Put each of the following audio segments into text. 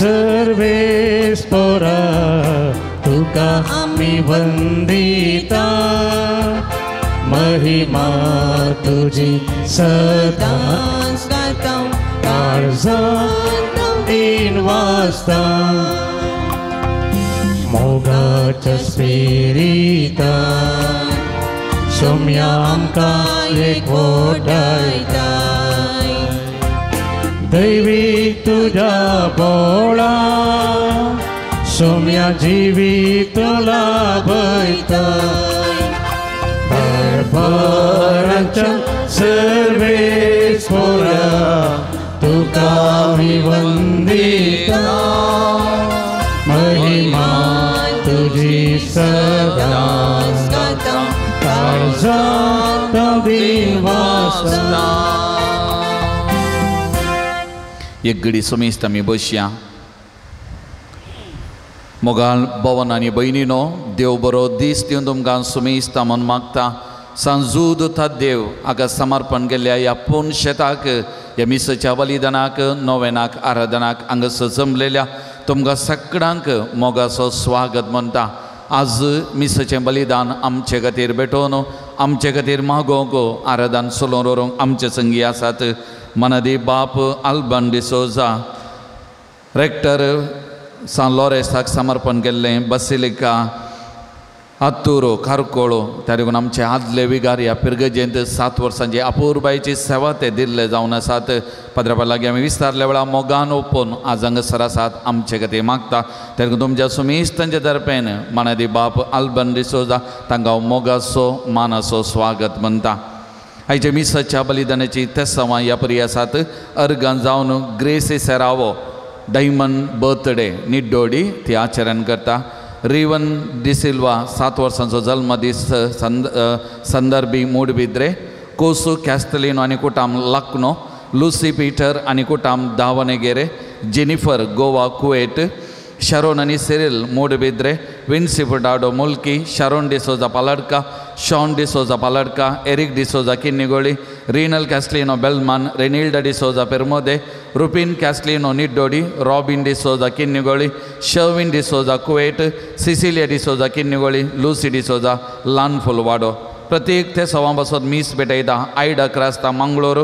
सर्वेस पोरा तुका आमी वंदिता महिमा तुजी सदांच गाता काळजांत तीन वाजता मोगाच्या स्पिरितान सोम्या आमकां एकवटायता दैवी तुज्या बोळा सोम्या जिवीत लाभयता भराच्या सर्वेस पोरा तुका आमी वंदिता महिमा तुजी सदांच गाता काळजांत तीन वाजता. एक घडी समेस्त आमी बसया. मोगाळ भवन आनी भयणीनो, देव बरो दीस दिवन तुमकां सुमेस्त म्हूण मागता. सांजूद देव हाका समर्पण केल्ल्या ह्या पूर्ण शेताक, ह्या मिसाच्या बलिदानाक, नोवेनाक, आराधनाक हांगासर जमलेल्या तुमकां सगळ्यांक मोगाचो स्वागत म्हणटा. आज मिसाचें बलिदान आमचे खातीर भेटोवन आमचे खातीर मागोवंक आराधन चलोवन व्हरूंक आमचे संगी आसात मनादी बाप आल्बन डिसोजा, रेक्टर सान लॉरेसाक समर्पण केल्लें बसिलिका आत्तुरो खारकोळो, त्या देखून आमचे आदले विगार ह्या पिरगजेंत 7 वर्सांची अपुरबायेची सेवा ते दिल्ले जावन आसात. पद्रापा लागीं आमी विस्तारल्या वेळार मोगान ओपून आज हांगासर आसात आमचे खातीर मागता. त्या देखून तुमच्या सुमेस्तांच्या दरपेन मानादी बाप आल्बन डिसोजा तांकां मोगाचो मानाचो स्वागत म्हणटा. आयच्या मिसाच्या बलिदानाची तेसांवां ह्या परी आसात. अर्गान जावन ग्रेसी सेरावो डायमंड बर्थडे निड्डोडी ती आचरण करता. रिवन डिसिल्वा 7 वर्सांचो जल्मदीस संदर्भी मूडबिद्रे, कोसू कॅस्टलिनो आनी कुटाम लखनो, लुसी पीटर आनी कुटाम Davangere, Jennifer Goa Kuwait, Sharon आनी Cyril Moodbidri, Vincy Furtado Mulki, Sharon D'Souza Paladka, Sean D'Souza Paladka, Eric D'Souza Kinnigoli, Renal Castelino Belman, Renilda D'Souza Permode, Rupin Castelino Niddodi, Robin D'Souza Kinnigoli, Sherwin D'Souza Kuwait, Cecilia D'Souza Kinnigoli, Lucy D'Souza Lanfulwado. प्रत्येक ते सवां पासत मीस भेटयता. Ida Crasta Mangalore,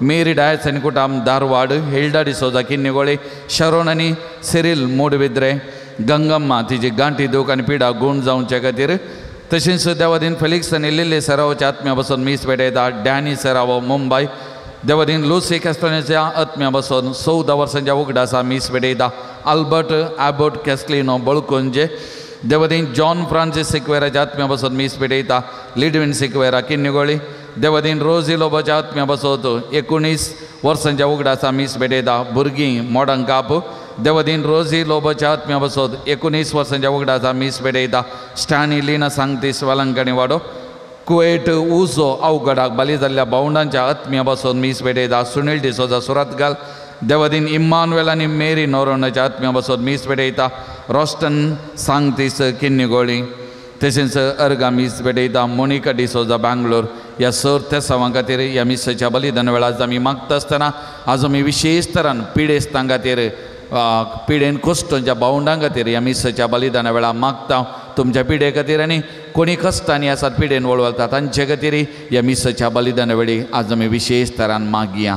Mary Dias आनी कुटाम Dharwad, Hilda D'Souza Kinnigoli, शरोन आनी सिरील मूडबिद्रे, गंगम्मा तिची गांठी दूख आनी पिडा गूण जावचे खातीर. तशेंच देवादीन फेलिक्स आनी लिल्ली सरावच्या आत्म्या बसून मीस भेटयता. डॅनी सरावो मुंबय, देवादीन लुसी कॅस्टलिनोच्या आत्म्या बसून 14 वर्सांच्या उगडासा मीस भेटयता. अल्बर्ट ॲबोट कॅस्टलिनो बळकुंजे, देवादीन जॉन फ्रांसीस सिक्वेराच्या आत्म्या बसून मीस भेटयता. लिडविन सिक्वेरा किन्निगोळी, देवादीन रोजी लोबाच्या आत्म्या बसोत 19 वर्सांच्या उगडासा मीस भेटयता. भुरगीं मोडंकाप, देवादीन रोजी लोबाच्या आत्म्या बसोत 19 वर्सांच्या उगडासा मीस भेटयता. स्टॅनी लिना सांगतीस वेलंकणी वाडो, कुवेट उजो अवघडाक बली जाल्ल्या भावंडांच्या आत्म्या बसून मीस भेटयता. सुनील डिसोजा सुरतगाल, देवादीन इम्मानुएल आनी मेरी नोरोनाच्या आत्म्या बसून मीस भेटयता. रोस्टन सांगतीस किन्निगोळी, तशेंच अर्गा मीस भेटयता. मोनिका डिसोजा बँगलोर. ह्या सर तेसांवां खातीर ह्या मिसाच्या बलिदान वेळार आमी मागता आसतना आज आमी विशेश तरान पिडेस्तां खातीर, पिडेन कश्टांच्या भावंडां खातीर ह्या मिसाच्या बलिदाना वेळार मागता. तुमच्या पिडे खातीर आनी कोणी कश्टांनी आसात पिडेन वळवळटा तांचे खातीर ह्या मिसाच्या बलिदाना वेळी आज आमी विशेश तरान मागया.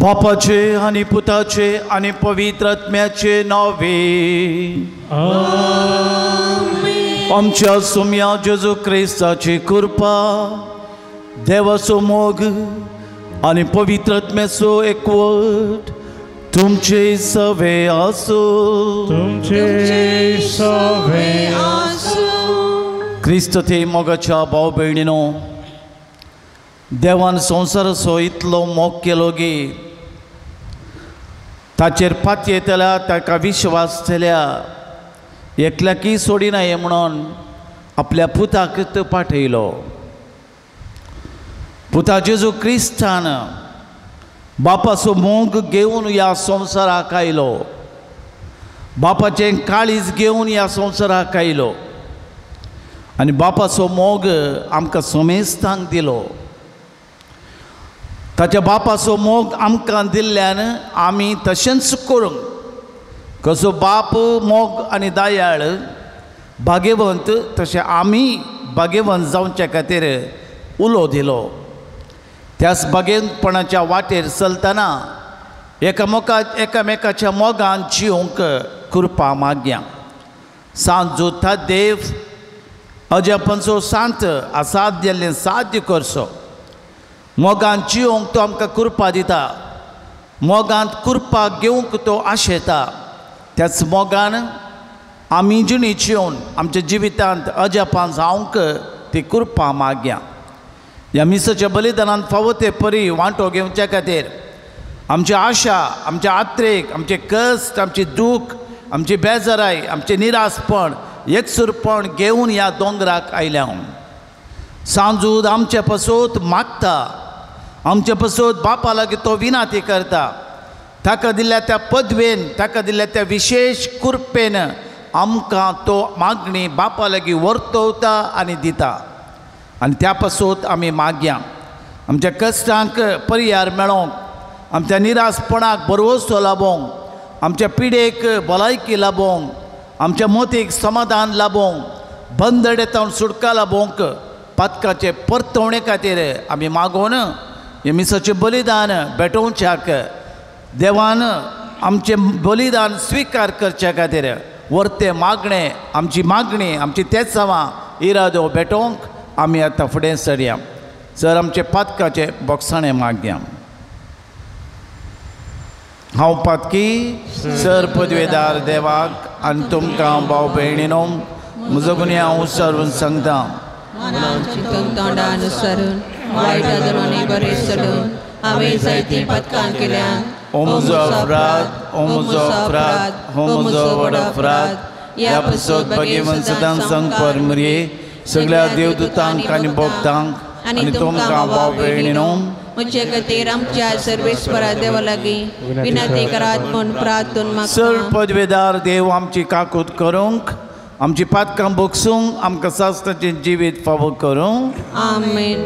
बापाचे आनी पुताचे आनी पवित्र आत्म्याचे नावे आमच्या सोम्या जेजू क्रिस्ताची कृपा, देवाचो मोग आनी पवित्र आत्म्याचो एकवट तुमचे सवे आसूं. तुमचे सवे आसूं. क्रिस्त ते मोगाच्या भाव भयणीनो, देवान संवसाराचो इतलो मोग केलो गी ताचेर पातयेतल्या ताका विश्वास जाल्या एकल्याकय सोडिना हें म्हणून आपल्या पुताक तो पाठयलो. पुता जेजू क्रिस्तान बापाचो मोग घेवन ह्या संवसाराक आयलो, बापाचें काळीज घेवन ह्या संवसाराक आयलो आनी बापाचो मोग आमकां समेस्तांक दिलो. ताच्या बापाचो मोग आमकां दिल्ल्यान आमी तशेंच करूंक कसो बाप मोग आनी दयाळ भाग्यवंत तशें आमी भाग्यवंत जावचे खातीर उलो दिलो. त्याच भाग्यवंतपणाच्या वाटेर चलतना एकामेकाच्या मोगान जिवंक कृपा मागया. सांत जोता देव अजापनचो सांत असाध्य साध्य करचो. मोगान जिवंक तो आमकां कृपा दिता, मोगांत कृपा घेवंक तो आशेता. त्याच मोगान आमी जिणी जिवन आमच्या जिवितांत अजापान जावंक ती कृपा मागया. ह्या मिसाच्या बलिदानांत फावो ते परी वांटो घेवच्या खातीर आमची आशा, आमचे आत्रेक, आमचे कश्ट, आमची दूख, आमची बेजाराय, आमचें निरासपण, एकसूरपण घेवन ह्या दोंगराक आयल्या हांव. सांजूद आमचे पसोत मागता, आमचे पसोत बापा लागीं तो विनाती करता. ताका दिल्ल्या त्या पदवेन, ताका दिल्ल्या त्या विशेश कृपेन आमकां तो मागणी बापा लागीं वर्तवता आनी दिता. आनी त्या पसोत आमी मागया आमच्या कश्टांक पर्यार मेळोंक, आमच्या निरासपणाक बरवसो लाबोवंक, आमच्या पिडेक भलायकी लाबोवंक, आमच्या मोतीक समाधान लाबोवंक, बंदडेतावन सुटका लाबोवंक, पातकाचे परतवणे खातीर आमी मागोवन हे मिसाचें बलिदान भेटोवच्याक देवान आमचें बलिदान स्विकार करच्या खातीर वर्ते मागणें, आमची मागणी, आमची तेचावां इरादो भेटोवंक आमी आतां फुडें सरया. सर आमचे पातकाचे बोगसाणें मागया. हांव पातकी सर पदवेदार देवाक आनी तुमकां भाव भयणीनो म्हजो गुन्यांव विचारून सांगता. ओ म्हजो अपराध, ओ म्हजो अपराध, हो म्हजो व्हड अपराध. ह्या पसत भगेवन सदां संग मुरये सगळ्या देवदूतांक आनी भक्तांक आनी तुमकां भाव भयणीनो म्हजे खातीर आमच्या सर्वेस्परा देवा लागीं विनंती करात म्हूण प्रार्थून मागता. सर पदवेदार देव आमची काकूत करूंक, आमची पातकां भोगसूंक, आमकां सासणाचें जिवीत फावो करूंक. आमेन.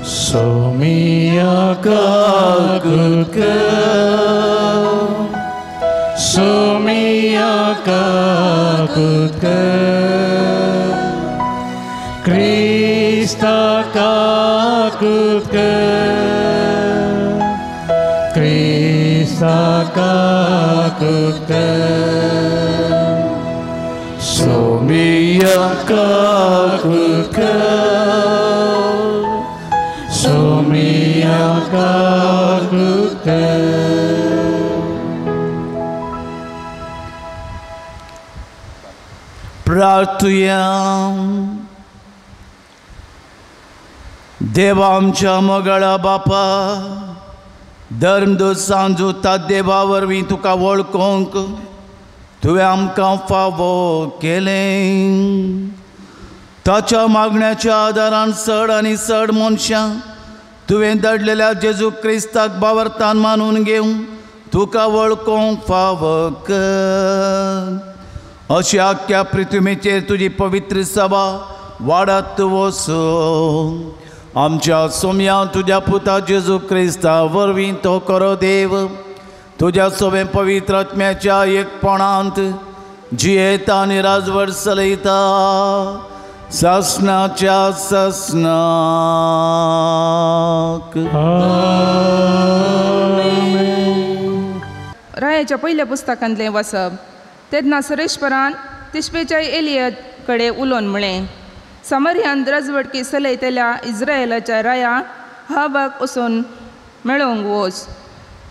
सोमिया काकूत कर, सोमिया काकूत कर, क्रिस्ता काकूत कर, क्रिस्ता काकूत कर, सोमिया काकूत कर, सोमिया काकूत कर. प्रार्थुया. देवा आमच्या मोगाळा बापा, धर्मदूत सांजूता देवा वरवीं तुका वळखूंक तुवें आमकां फावो केलें. ताच्या मागण्याच्या आदारान चड आनी चड मनशां तुवें धाडलेल्या जेजू क्रिस्ताक बावरतान मानून घेवन तुका वळखूंक फावो कर. अशी आख्ख्या पृथ्वीचेर तुजी पवित्र सभा वाडत वचूं. आमच्या सोम्या तुज्या पुता जेजू क्रिस्ता वरवीं तो करो देव तुज्या सोबे पवित्र आत्म्याच्या एकपणांत जियेता आनी राजवट चलयता सासणाच्या सासणाक. रायाच्या पयल्या पुस्तकांतलें वाचप. तेन्ना सरेश्वरान तिश्पेच्या एलिया कडेन उलोवन म्हळें, सामर्यान राजवटकी चलयतल्या इस्रायलाच्या राया हाबाक वचून मेळोवंक वच.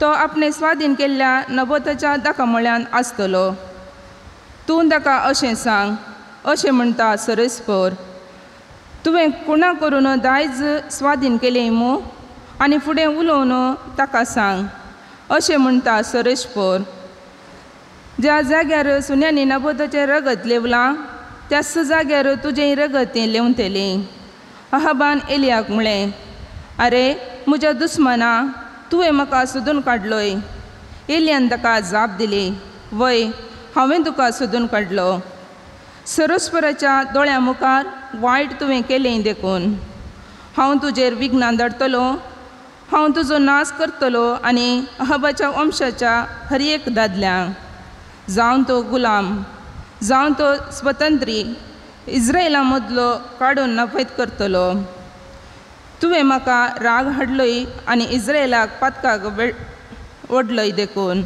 तो आपणे स्वाधीन केल्ल्या नबोताच्या दाकामळ्यान आसतलो. तूं ताका अशें सांग, अशें म्हणटा सरेस्पर, तुवें कोणा करून दायज स्वाधीन केलें मू? आनी फुडें उलोवन ताका सांग, अशें म्हणटा सरेश्पर, ज्या जाग्यार सुन्यांनी नबोताचें रगत लेवलां त्याच जाग्यार तुजें रगत तें लेवतलें. अहाबान एलियाक म्हळें, आरे म्हज्या दुस्मना, तुवें म्हाका सोदून काडलोय. एलियान ताका जाप दिली, वय, हांवें तुका सोदून काडलो. सरोस्पराच्या दोळ्यां मुखार वायट तुवें केलें देखून हांव तुजेर विघ्नां धाडटलो हांव तुजो नाश करतलो आनी अहबाच्या वंशाच्या हर एक दादल्यांक, जावन तो गुलाम जावन तो स्वतंत्री, इस्रायला मदलो काडून नफयत करतलो. तुवें म्हाका राग हाडलोय आनी इस्रायलाक पातकाक ओडलोय देखून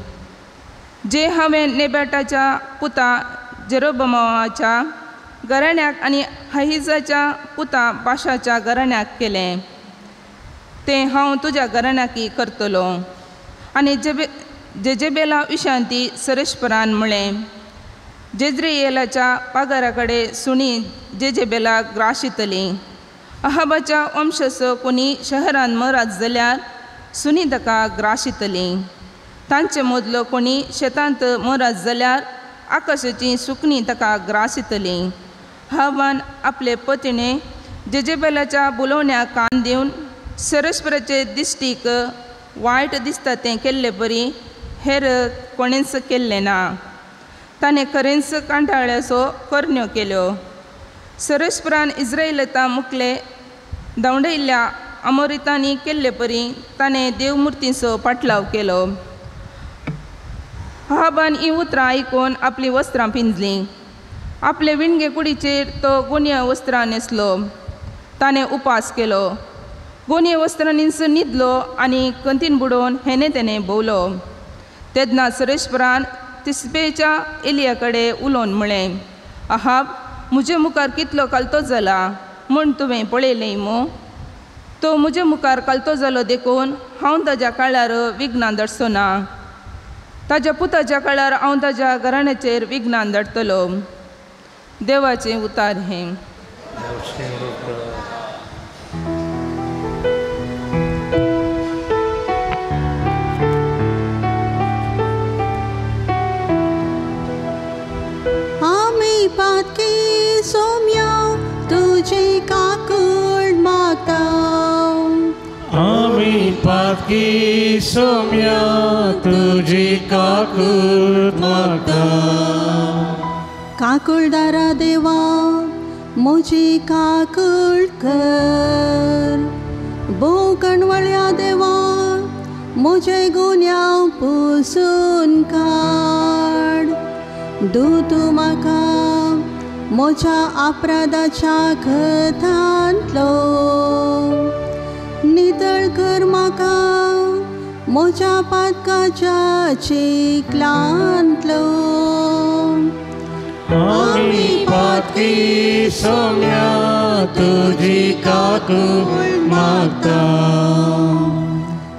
जे हांवें नेबॅटाच्या पुता जेरोबमाच्या घराण्याक आनी हाहिजाच्या पुता बाशाच्या घराण्याक केलें तें हांव तुज्या घराण्याकी करतलो. आनी जेजेबेला विशांती सरेश्वरान म्हळें, जेज्रियेलाच्या पागारा कडेन सुणी जेजेबेलाक ग्राशितली. अहाबाच्या वंशसो कोणी शहरान मरात जाल्यार सुणी ताका ग्राशितली. तांचे मदलो कोणी शेतांत मरात जाल्यार आकाशाची सुकणी ताका ग्राशितली. अहाबान आपले पतीणे जेजेबेलाच्या बोलोवण्याक कान दिवन सरस्वराचे दिश्टीक वायट दिसता तें केल्ले परी हेर कोणेंच केल्लें ना. ताणें खरेंच कांटाळ्याचो करण्यो केल्यो. सरस्वरान इस्रायलता मुखले धांवडयल्ल्या अमोरितांनी केल्ले परी ताणें देवमुर्तींचो पाटलाव केलो. अहाबान हीं उतरां आयकून आपलीं वस्त्रां पिंजलीं. आपले विणगे कुडीचेर तो गोनया वस्त्रां न्हेसलो. ताणें उपास केलो, गोनये वस्त्रांनीच न्हिदलो आनी कंतीन बुडोवन हेने तेणें भोंवलो. तेन्ना सरेश्वरान तिस्बेच्या एलिया कडेन उलोवन म्हळें, अहाब म्हजे मुखार कितलो कालतो जाला म्हूण तुवें पळयलें मू? तो म्हजे मुखार कालतो जालो देखून हांव ताज्या काळार विघ्नां धाडचो ना. ताज्या पुताच्या काळार हांव ताज्या घराण्याचेर विघ्नां धाडटलो. देवाचें उतार हें. आमी पातकी सोम्या तुजी काकूळ मागता. आमी पातकी सोम्या तुजी काकूळ मागता. काकूळदारा देवा म्हजी काकूळ कर. भोव कणवळ्या देवा म्हजे गुन्यांव पुसून काड. दूत म्हाका म्हज्या अपराधाच्या खतांतलो नितळ कर. म्हाका म्हज्या पातकाच्या चिखलांतलो. आमी पातकी सोम्या तुजी काकूळ मागता.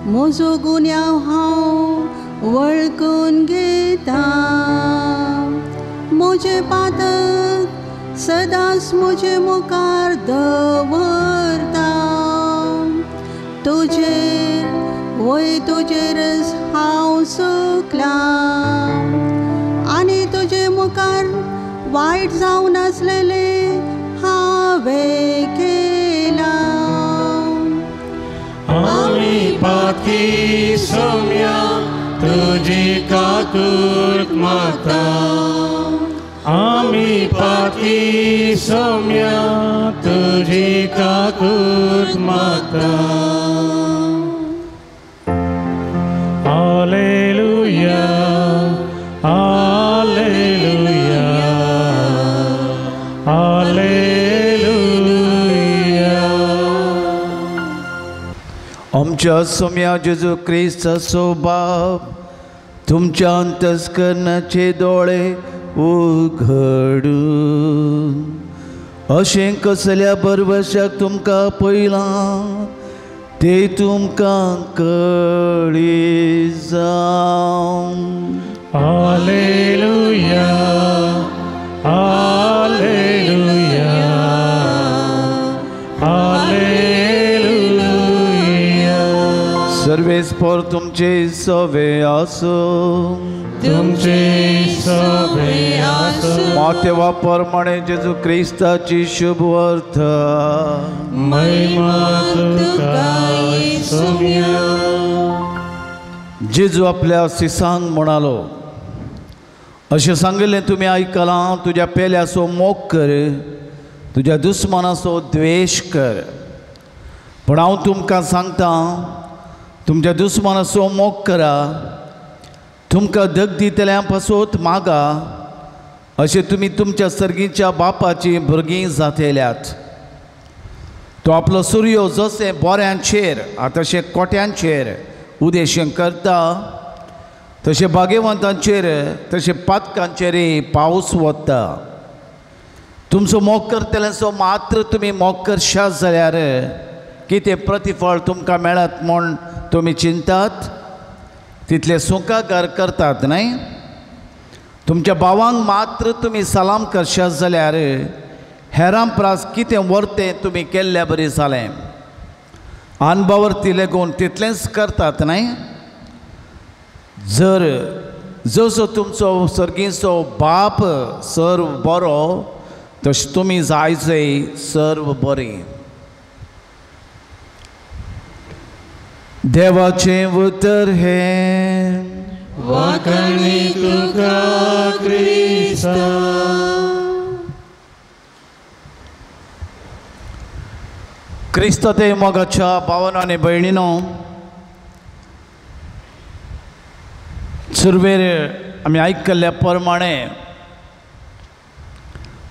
म्हजो गुन्यांव हांव वळखून घेता. म्हजें पातक सदांच म्हजे मुखार दवरता. तुजेर वय तुजेरच हांव चुकलां आनी तुजे मुखार वायट जावन आसलेलें हांवें केलां. आमी पातकी सोम्या तुजी काकूळ मागता. आमी पातकी सोम्या तुजी काकूळ मागता. Hallelujah hallelujah hallelujah. आमच्या सोम्या जेजू क्रिस्ताचो बाप तुमच्या अंतस्करणाचे दोळे उघडून अशें कसल्या बरवशाक तुमकां पयलां ते तुमकां कळी जावं. Hallelujah hallelujah hallelujah. सर्वेस्पर तुमचे सवे आसूं. तुमचे सवे आसूं. मातेवा प्रमाणे जेजू क्रिस्ताची शुभ वार्ता. महिमा तुका सोम्या. जेजू आपल्या सिसांक म्हणालो, अशें सांगिल्लें तुमी आयकलां, तुज्या पेल्याचो मोग कर, तुज्या दुस्मानाचो द्वेश कर. पूण हांव तुमकां सांगता, तुमच्या दुस्मानाचो मोग करा, तुमकां धग दितल्या पासत मागा, अशें तुमी तुमच्या सर्गीच्या बापाची भुरगीं जातल्यात। तो आपलो सुर्यो जशें बोऱ्यांचेर तशें कोट्यांचेर उदेशें करता, तशें भाग्यवंतांचेर तशें पातकांचेरय पावस वता। तुमचो मोग करतल्यांचो मात्र तुमी मोग करशात जाल्यार कितें प्रतिफळ तुमकां मेळत म्हूण तुमी चिंतात? तितले सुंकाकार करतात न्हय? तुमच्या भावांक मात्र तुमी सलाम करशात जाल्यार हेरां प्रास कितें वर्तें तुमी केल्ल्या बरी जालें। अनभावर्ती लेगून तितलेंच करतात न्हय? जर जसो तुमचो सर्गीचो बाप सर्व बरो, तशें तुमी जायचे सर्व बरी। देवाचें उतर हें। वाखाणी तुका क्रिस्ता। क्रिस्त ते मोगाच्या भावानो आनी भयणीनो, सुरवेर आमी आयकल्ल्या प्रमाणे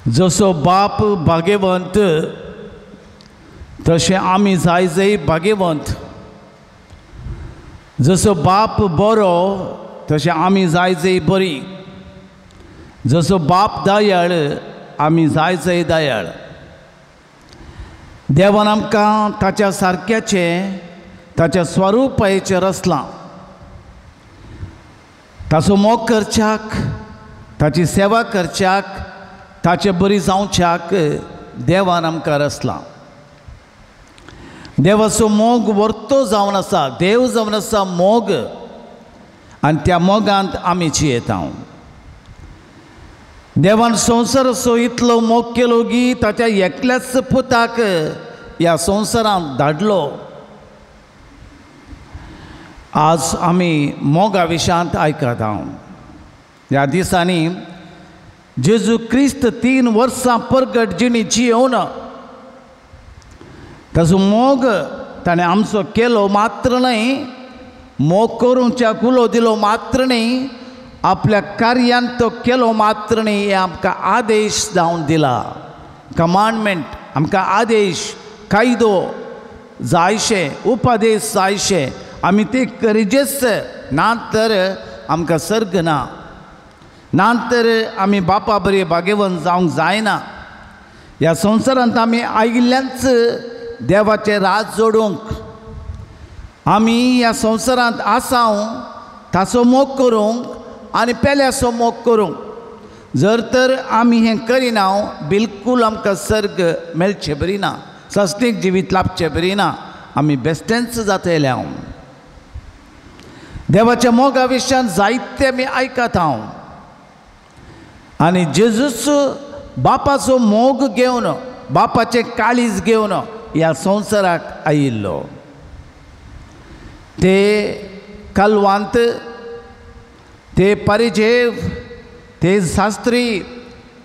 जसो बाप भाग्यवंत तशें आमी जायजय भाग्यवंत, जसो बाप बरो तशें आमी जायजय बरी, जसो बाप दयाळ आमी जायजय दयाळ। देवान आमकां ताच्या सारक्याचें ताच्या स्वरुपाचें रचलां। ताचो मोग करच्याक, ताची सेवा करच्याक, ताचे बरी जावच्याक देवान आमकां रचलां। देवाचो मोग वर्तो जावन आसा, देव जावन आसा मोग, आनी त्या मोगांत आमी जियेता। देवान संवसाराचो इतलो मोग केलो की ताच्या एकल्याच पुताक ह्या संवसारांत धाडलो। आज आमी मोगा विशयांत आयकता। ह्या दिसांनी जेजू क्रिस्त 3 वर्सां परगट जिणी जियोवन ताचो मोग ताणें आमचो केलो मात्र न्हय, मोग करूंच्या उलो दिलो मात्र न्हय, आपल्या कार्यान तो केलो मात्र न्हय, हे आमकां आदेश जावन दिला। कमांडमेंट आमकां आदेश, कायदो जायशे, उपदेश जायशे, आमी ते करिजेच ना तर आमकां सर्ग ना, ना तर आमी बापा बरी भाग्यवंत जावंक जायना। ह्या संवसारांत आमी आयिल्ल्याच देवाचें राज जोडूंक, आमी ह्या संवसारांत आसाव ताचो मोग करूंक आनी पेल्याचो मोग करूंक। जर तर आमी हें करिना बिलकूल आमकां सर्ग मेळचें बरी ना, सस्तीक जिवीत लाभचें बरी ना, आमी बेश्टेंच जातले। हांव देवाच्या मोगा विशयान जायते आमी आयकता हांव। आनी जेजूस बापाचो मोग घेवन, बापाचें काळीज घेवन ह्या संवसाराक आयिल्लो। ते कलवांत, ते परिजेव, ते शास्त्री,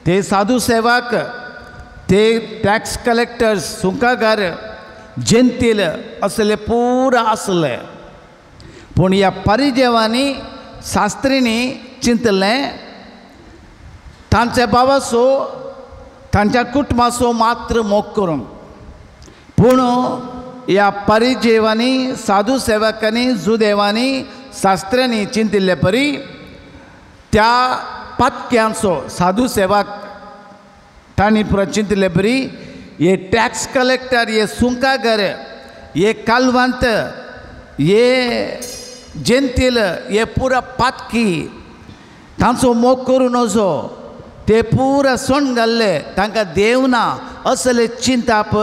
ते साधू सेवक, ते टॅक्स कलेक्टर्स, सुंकागार, जेंतील असले पुरा आसले। पूण ह्या परिजेवांनी शास्त्रींनी चिंतलें तांच्या बाबाचो तांच्या कुटुंबाचो मात्र मोग करूंक। पूण ह्या परिजेवांनी, साधू सेवकांनी, जुदेवांनी, शास्त्र्यांनी चिंतिल्ले परी त्या पातक्यांचो साधू सेवक तांणी पुरा चिंतिल्ले परी हे टॅक्स कलेक्टर, हे सुंकागर, हे कालवंत, हे जेंतील, हे पुरा पातकी तांचो मोग करूं नजो, ते पुरा सोण घाल्ले, तांकां देव ना असले चिंताप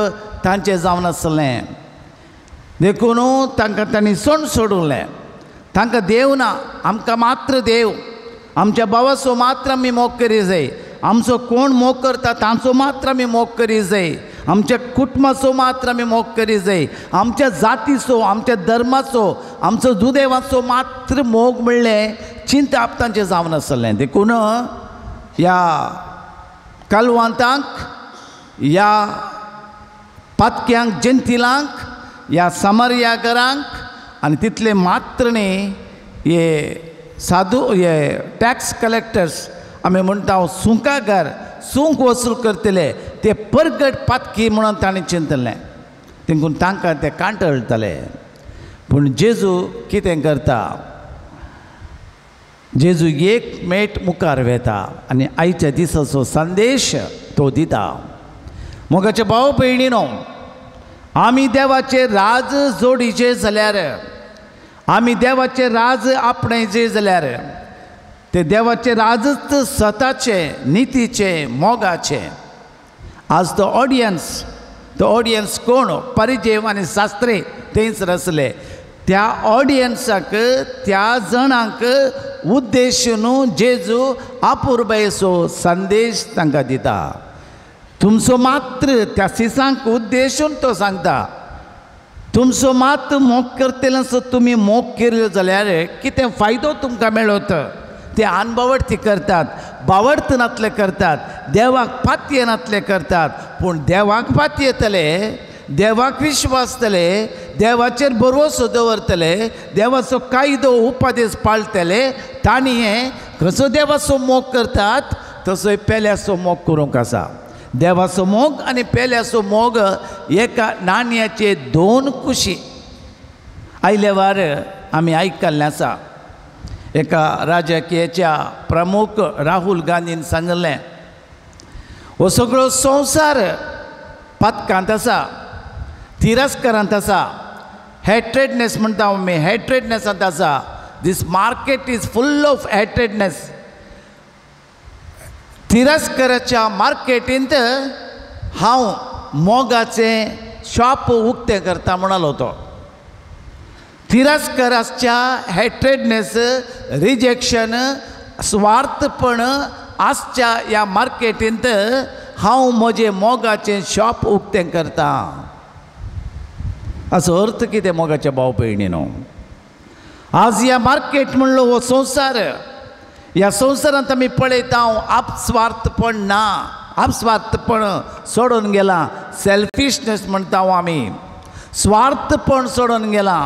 तांचें जावन आसलें। देखून तांकां तांणी सोण सोडूंलें, तांकां देव ना, आमकां मात्र देव, आमच्या भावाचो मात्र आमी मोग करी जाय, आमचो कोण मोग करता तांचो मात्र आमी मोग करी जाय, आमच्या कुटुंबाचो मात्र आमी मोग करी जाय, आमच्या जातीचो, आमच्या धर्माचो, आमचो दुदेवाचो मात्र मोग म्हणलें चिंताप तांचें जावन आसलें। देखून ह्या कलवंतांक, ह्या पातक्यांक, जेंतिलांक, ह्या समर्यागरांक आनी तितले मात्र न्ही हे साधू हे टॅक्स कलेक्टर्स आमी म्हणटा सुंकागार सुंक वसूल करतले ते परगट पातकी म्हणून ताणें चिंतलें तेंकून तांकां ते कांटळटले. पूण जेजू कितें करता, जेजू एक मेट मुखार वेता आनी आयच्या दिसाचो संदेश तो दिता. मोगाचे भाव भयणीनो, आमी देवाचे राज जोडीचे जाल्यार, आमी देवाचे राज आपणायचे जाल्यार ते देवाचे राजच सताचे, नितीचे, मोगाचे. आज तो ऑडियन्स कोण, परिजेव आनी शास्त्री तेंच रसले. त्या ऑडियन्साक, त्या जणांक उद्देशून जेजू आपुरबायेचो संदेश तांकां दिता. तुमचो मात्र त्या सिसांक उद्देशून तो सांगता, तुमचो मात मोग करतले तुमी मोग केल्यो जाल्यार कितें फायदो तुमकां मेळत. ते अनबावडती करतात, बावडत नातले करतात, देवाक पातये नातले करतात. पूण देवाक पातयेतले, देवाक विश्वासतले, देवाचेर भरवसो दवरतले, देवाचो कायदो उपदेश पाळटले, तांणी हें कसो देवाचो मोग करतात तसोय पेल्याचो मोग करूंक आसा. देवाचो मोग आनी पेल्याचो मोग एका नाणयाचे दोन कुशी. आयले वार आमी आयकल्लें आसा, एका राजकीयाच्या प्रमुख राहुल गांधीन सांगलें, हो सगळो संवसार पातकांत आसा, तिरस्कारांत आसा, हेट्रेडनेस म्हणटा आमी, हेट्रेडनेसांत आसा. This market is full of hatredness. तिरस्काराच्या मार्केटींत हांव मोगाचें शॉप उक्तें करता म्हणालो तो. तिरस्काराच्या हेट्रेडनेस, रिजेक्शन, स्वार्थपण आसच्या ह्या मार्केटींत हांव म्हजें मोगाचें शॉप उक्तें करता. असो अर्थ कितें मोगाच्या भाव भयणीनो, आज ह्या मार्केट म्हणलो हो संवसार, ह्या संवसारांत आमी पळयता आपस्वार्थपण ना, आपस्वार्थपण सोडून गेलां, सेल्फिशनेस म्हणटा आमी, स्वार्थपण सोडून गेलां,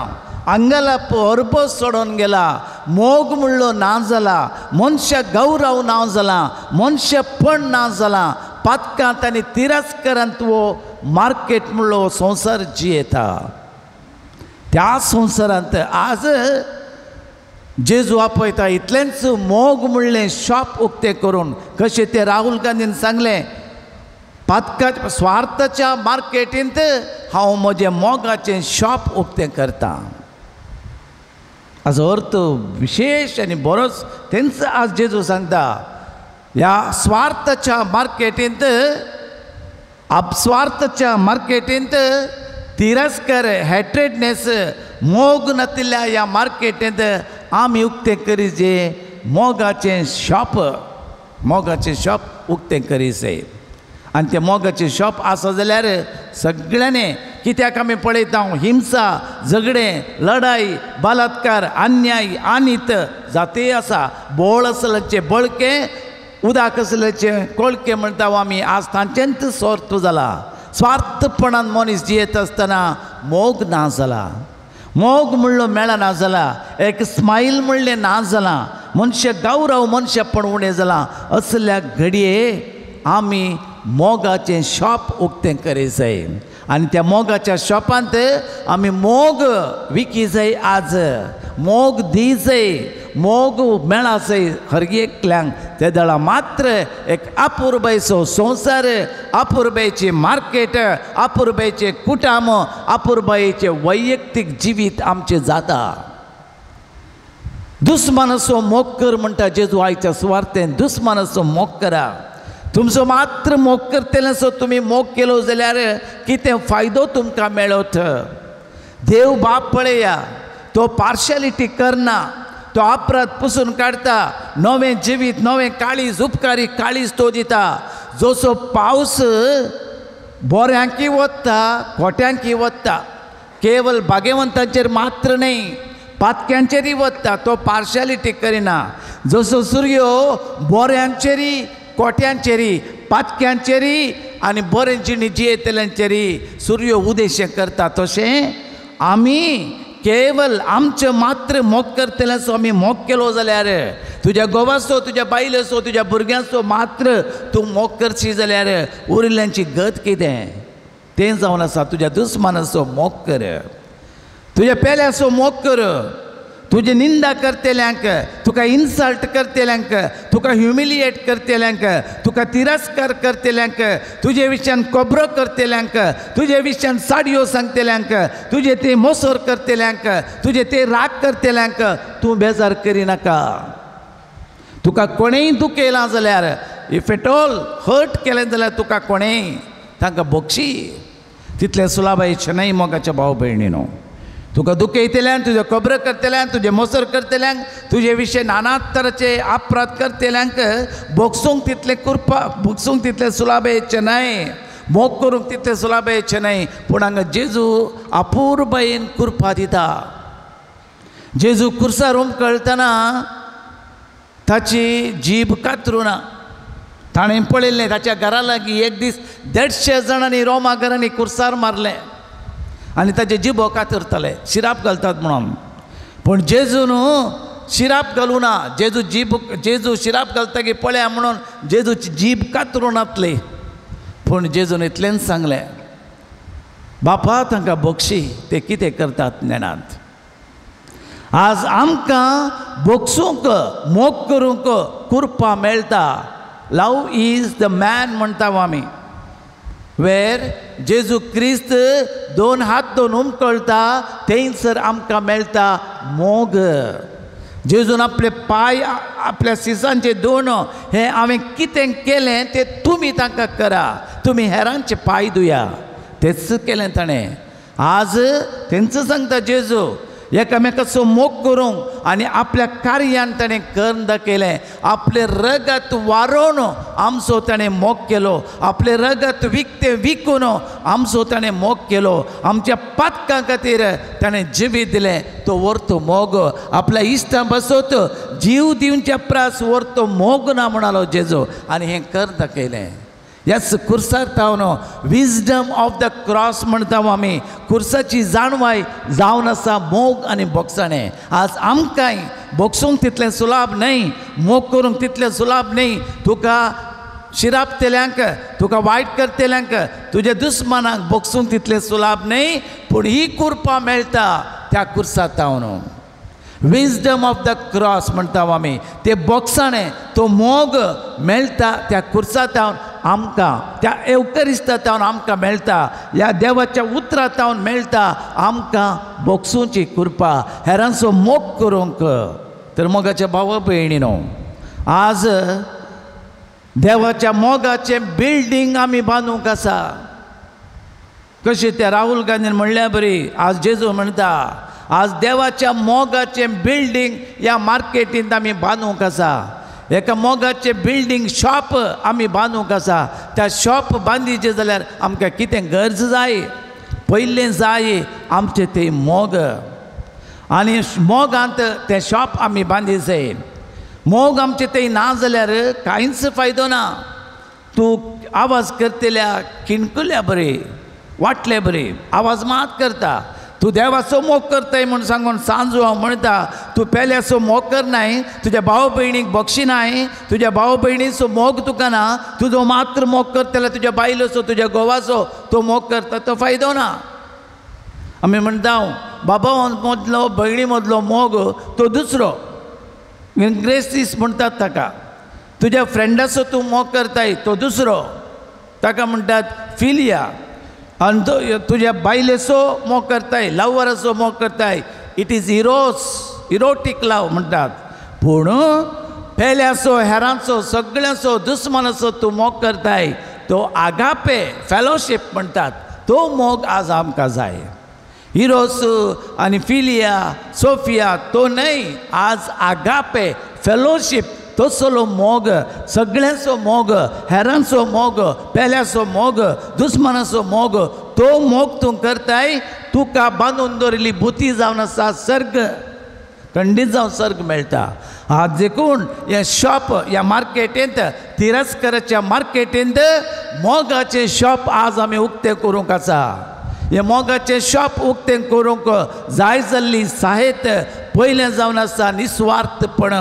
अंगलाप अरबस सोडून गेला, मोग म्हणलो ना जाला, मनशाक गौरव ना जाला, मनशेपण ना जाला, पातकांत आनी तिरस्कारांत हो मार्केट म्हणलो संवसार जियेता. त्या संवसारांत आज जेजू आपयता इतलेंच मोग म्हणलें शॉप उक्तें करून. कशें तें राहुल गांधीन सांगलें, पातका स्वार्थाच्या मार्केटींत हांव म्हजें मोगाचें शॉप उक्तें करता. हाचो अर्थ विशेश आनी बरोच तेंच आज जेजू सांगता, ह्या स्वार्थाच्या मार्केटींत, अपस्वार्थाच्या मार्केटींत, तिरस्कार, हेट्रेडनेस, मोग नातिल्ल्या ह्या मार्केटींत आमी उक्तें करी जे मोगाचें शॉप, मोगाचें शॉप उक्तें करी जाय. आनी तें मोगाचें शॉप आसा जाल्यार सगळ्यांनी, कित्याक आमी पळयता हिंसा, झगडें, लढाई, बलात्कार, अन्याय, अनीत जातीय आसा, बोळ आसल्याचें बळकें, उदक आसल्याचें कोळकें म्हणटा आमी, आज तांचेंच स्वार्थ जाला. स्वार्थपणान मनीस जियेत आसतना मोग ना जाला, मोग म्हणलो मेळना जाला, एक स्मायल म्हणलें ना जाला, मनशाक गौरव मनशेपण उणें जालां. असल्या घडये आमी मोगाचें शॉप उक्तें करी जाय आनी त्या मोगाच्या शॉपांत आमी मोग विकी जाय, आज मोग दी जाय, मोग मेळा जाय हर एकल्यांक. ते दळा मात्र एक अपुरबायचो संवसार, अपुरबायची मार्केट, अपुरबायचें कुटुंब, अपुरबायेचें वैयक्तीक जिवीत आमचें जाता. दुस्मानाचो मोग कर म्हणटा जेजू आयच्या सुवार्थेन, दुस्मानाचो मोग करा. तुमचो मात्र मोग करतलेसो तुमी मोग केलो जाल्यार कितें फायदो तुमकां मेळत. देव बाप पळया, तो पार्शलिटी करना, तो अपराध पुसून काडटा, नवें जिवीत, नवें काळीज, उपकारी काळीज तो दिता. जसो पावस बोऱ्यांकी वता, खोट्यांकी वता, केवल भाग्यवंतांचेर मात्र न्हय, पातक्यांचेरय वता, तो पार्शलिटी करिना. जसो सुर्यो बोऱ्यांचेरय, कोट्यांचेरय, पातक्यांचेरय आनी बरें जिणी जियेतल्यांचेरय सुर्यो उदेशें करता, तशें आमी केवल आमचें मात्र मोग करतल्याचो आमी मोग केलो जाल्यार, तुज्या घोवाचो, तुज्या बायलेचो, तुज्या भुरग्यांचो मात्र तूं मोग करशी जाल्यार उरिल्ल्यांची गत कितें? तें जावन आसा तुज्या दुस्मानाचो मोग कर, तुज्या पेल्याचो मोग कर, तुजी निंदा करतल्यांक, तुका इन्सल्ट करतल्यांक, तुका ह्युमिलिएट करतल्यांक, तुका तिरस्कार करतल्यांक, तुजे विशयान खबरो करतल्यांक, तुजे विशयान साडयो सांगतल्यांक, तुजे ते मोसोर करतल्यांक, तुजे ते राग करतल्यांक तूं बेजार करिनाका. तुका कोणेंय दुखयलां जाल्यार, if at all hurt केलें जाल्यार तुका कोणेंय तांकां बक्षी. तितलें सुलाबायचें न्हय मोगाच्या भाव भयणीनो. तुका दुखयतल्यांक, तुज्यो खबरो करतल्यांक, तुजें मोसर करतल्यांक, तुजे विशय नाना तराचे अपराध करतल्यांक भोगसूंक तितलें कुरपा, भोगसूंक तितलें सुलाबेचें न्हय, मोग करूंक तितलें सुलाबेचें न्हय. पूण हांगा जेजू अपुरबायेन कुरपा दिता. जेजू कुर्सार हुमकळटना ताची जीब कातरुना. ताणें पळयल्लें ताच्या घरा लागीं एक दीस 150 जाणांनी रोमा घरांनी कुर्सार मारलें आनी ताचे जिबो कातरताले, शिराप घालतात म्हणून. पूण जेजू न्हू शिराप घालूं ना. जेजू जीब, जेजू शिराप घालता की पळया म्हणून जेजूची जीब कातरून नातली. पूण जेजून इतलेंच सांगलें, बापा तांकां बक्षी, ते कितें करतात नेणात. आज आमकां बक्षूंक, मोग करूंक कुरपा मेळटा. लव is the man म्हणटा आमी. वेर जेजू क्रिस्त दोन हात दोन हुमकळटा थंयसर आमकां मेळटा मोग. जेजून आपले पांय आपल्या सिसांचे दोन, हें हांवें कितें केलें तें तुमी तांकां करा, तुमी हेरांचे पांय धुया. तेंच केलें ताणें. आज तेंच सांगता जेजू, एकामेकाचो मोग करूंक आनी आपल्या कार्यान ताणें करून दाखयलें. आपलें रगत वारोवन आमचो ताणें मोग केलो, आपलें रगत विकतें विकून आमचो ताणें मोग केलो, आमच्या पातकां खातीर ताणें जिवीत दिलें. तो व्हरतो मोग आपल्या इश्टां बसत जीव दिवच्या प्रास व्हरतो मोग ना म्हणालो जेजू, आनी हें कर दाखयलें. ह्याच कुर्सार तावन विजडम ऑफ the cross म्हणटा आमी. कुर्साची जाणवाय जावन आसा मोग आनी बोगसाणें. आज आमकांय बोगसूंक तितलें सुलाभ न्हय, मोग करूंक तितलें सुलाभ न्हय. तुका शिरापतल्यांक, तुका वायट करतल्यांक, तुज्या दुस्मानाक बोगसूंक तितलें सुलाभ न्हय, पूण ही कुरपा मेळटा त्या कुर्सा तावन. विजडम ऑफ the cross म्हणटा आमी. ते बोगसाणें, तो मोग मेळटा त्या कुर्सा तावन आमकां, त्या एवकरिस्ता तावन आमकां मेळटा, ह्या देवाच्या उतरा तावन मेळटा आमकां बोगसूंची कृपा, हेरांचो मोग करूंक. तर मोगाच्या भावा भयणीनो, आज देवाच्या मोगाचें बिल्डींग आमी बांदूंक आसा. कशें त्या राहुल गांधीन म्हणल्या बरी, आज जेजू म्हणटा, आज देवाच्या मोगाचें बिल्डींग ह्या मार्केटींत आमी बांदूंक आसा. एका मोगाचें बिल्डींग शॉप आमी बांदूंक आसा. त्या शॉप बांदिचें जाल्यार आमकां कितें गरज जाय? पयलें जाय आमचें तें मोग, आनी मोगांत तें शॉप आमी बांदी जाय. मोग आमचें तें ना जाल्यार कांयच फायदो ना. तूं आवाज करतल्या किणकुल्या बरी, वाटले बरी, आवाज मात करता. तूं देवाचो मोग करताय म्हूण सांगून सांजू हांव म्हणटा, तूं पेल्याचो मोग करनाय, तुज्या भाव भयणीक बक्षिनाय, तुज्या भाव भयणीचो मोग तुका ना, तुजो मात्र मोग करतलो तुज्या बायलेचो, तुज्या घोवाचो तो मोग करता, तो फायदो ना. आमी म्हणटा बाबा मदलो भयणी मदलो मोग तो दुसरो, ग्रेसीस म्हणटात ताका. तुज्या फ्रेंडाचो तूं मोग करताय तो दुसरो, ताका म्हणटात फिलिया. आनी तो तुज्या बायलेचो मोग करताय, लव्हराचो मोग करताय, it is eros, erotic love म्हणटात. पूण पेल्याचो, हेरांचो, सगळ्यांचो, दुस्मानाचो तूं मोग करताय तो आगापे फेलोशीप म्हणटात. तो मोग आज आमकां जाय. इरोस आनी फिलिया, सोफिया तो न्हय, आज आगापे फेलोशीप तसलो मोग, सगळ्यांचो मोग, हेरांचो मोग, पेल्याचो मोग, दुस्मानाचो मोग, तो मोग तूं करताय, तुका बांदून दवरिल्ली बुती जावन आसा सर्ग, खंडीत जावन सर्ग मेळटा. आज देखून हें शॉप ह्या मार्केटींत, तिरस्काराच्या मार्केटींत मोगाचें शॉप आज आमी उक्तें करूंक आसा. हे मोगाचें शॉप उक्तें करूंक जाय जाल्ली साहेत पयलें जावन आसा निस्वार्थपण.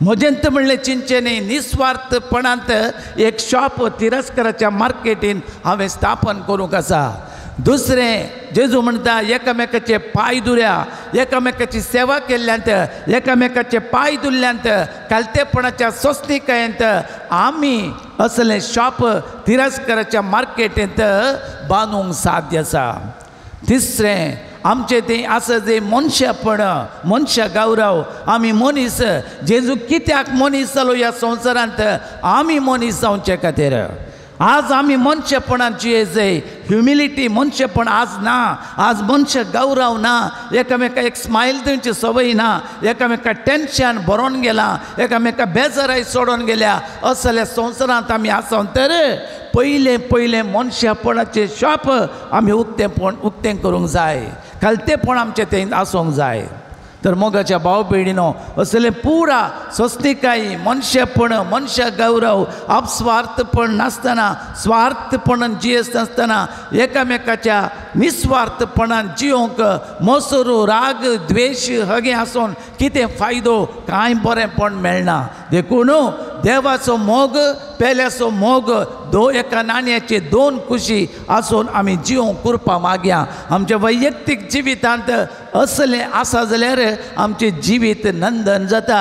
म्हजेंत म्हणलें चिंतचें न्ही, निस्वार्थपणांत एक शॉप तिरस्काराच्या मार्केटीन हांवें स्थापन करूंक आसा. दुसरें जेजू म्हणटा एकामेकाचे पांय दुऱ्या, एकामेकाची सेवा केल्ल्यांत, एकामेकाचे पांय दुल्ल्यांत, कालतेपणाच्या सोंसणिकायेंत आमी असलें शॉप तिरस्काराच्या मार्केटींत बांदूंक साध्य आसा. तिसरें आमचें तें आसा जें मनशापण, मनशा गौरव. आमी मनीस, जेजू कित्याक मनीस जालो ह्या संवसारांत? आमी मनीस जावचे खातीर. आज आमी मनशेपणान जियेजय, ह्युमिलिटी मनशेपण आज ना, आज मनशा गौरव ना, एकामेका एक स्मायल दिवची संवय ना, एकामेका टेंशन भरोन गेलां, एकामेका बेजाराय सोडून गेल्या. असल्या संवसारांत आमी आसा तर पयलें पयलें मनशापणाचें शॉप आमी उक्तेपण उक्तें करूंक जाय, खालतेपण आमचें तें आसूंक जाय. तर मोगाच्या भाव भयणीनो असलें पुरा सोंसणिकाय, मनशेपण, मनशा गौरव, अपस्वार्थपण नासतना, स्वार्थपणान जियेस नासतना, एकामेकाच्या निस्वार्थपणान जियोंक मोसरू, राग, द्वेश हगे आसून कितें फायदो? कांय बरेंपण मेळना. देखून देवाचो मोग, पेल्याचो मोग, दो एका नाण्याचे दोन कुशी आसून आमी जियोंक कृपा मागया. आमच्या वैयक्तीक जिवितांत असलें आसा जाल्यार आमचें जिवीत नंदन जाता.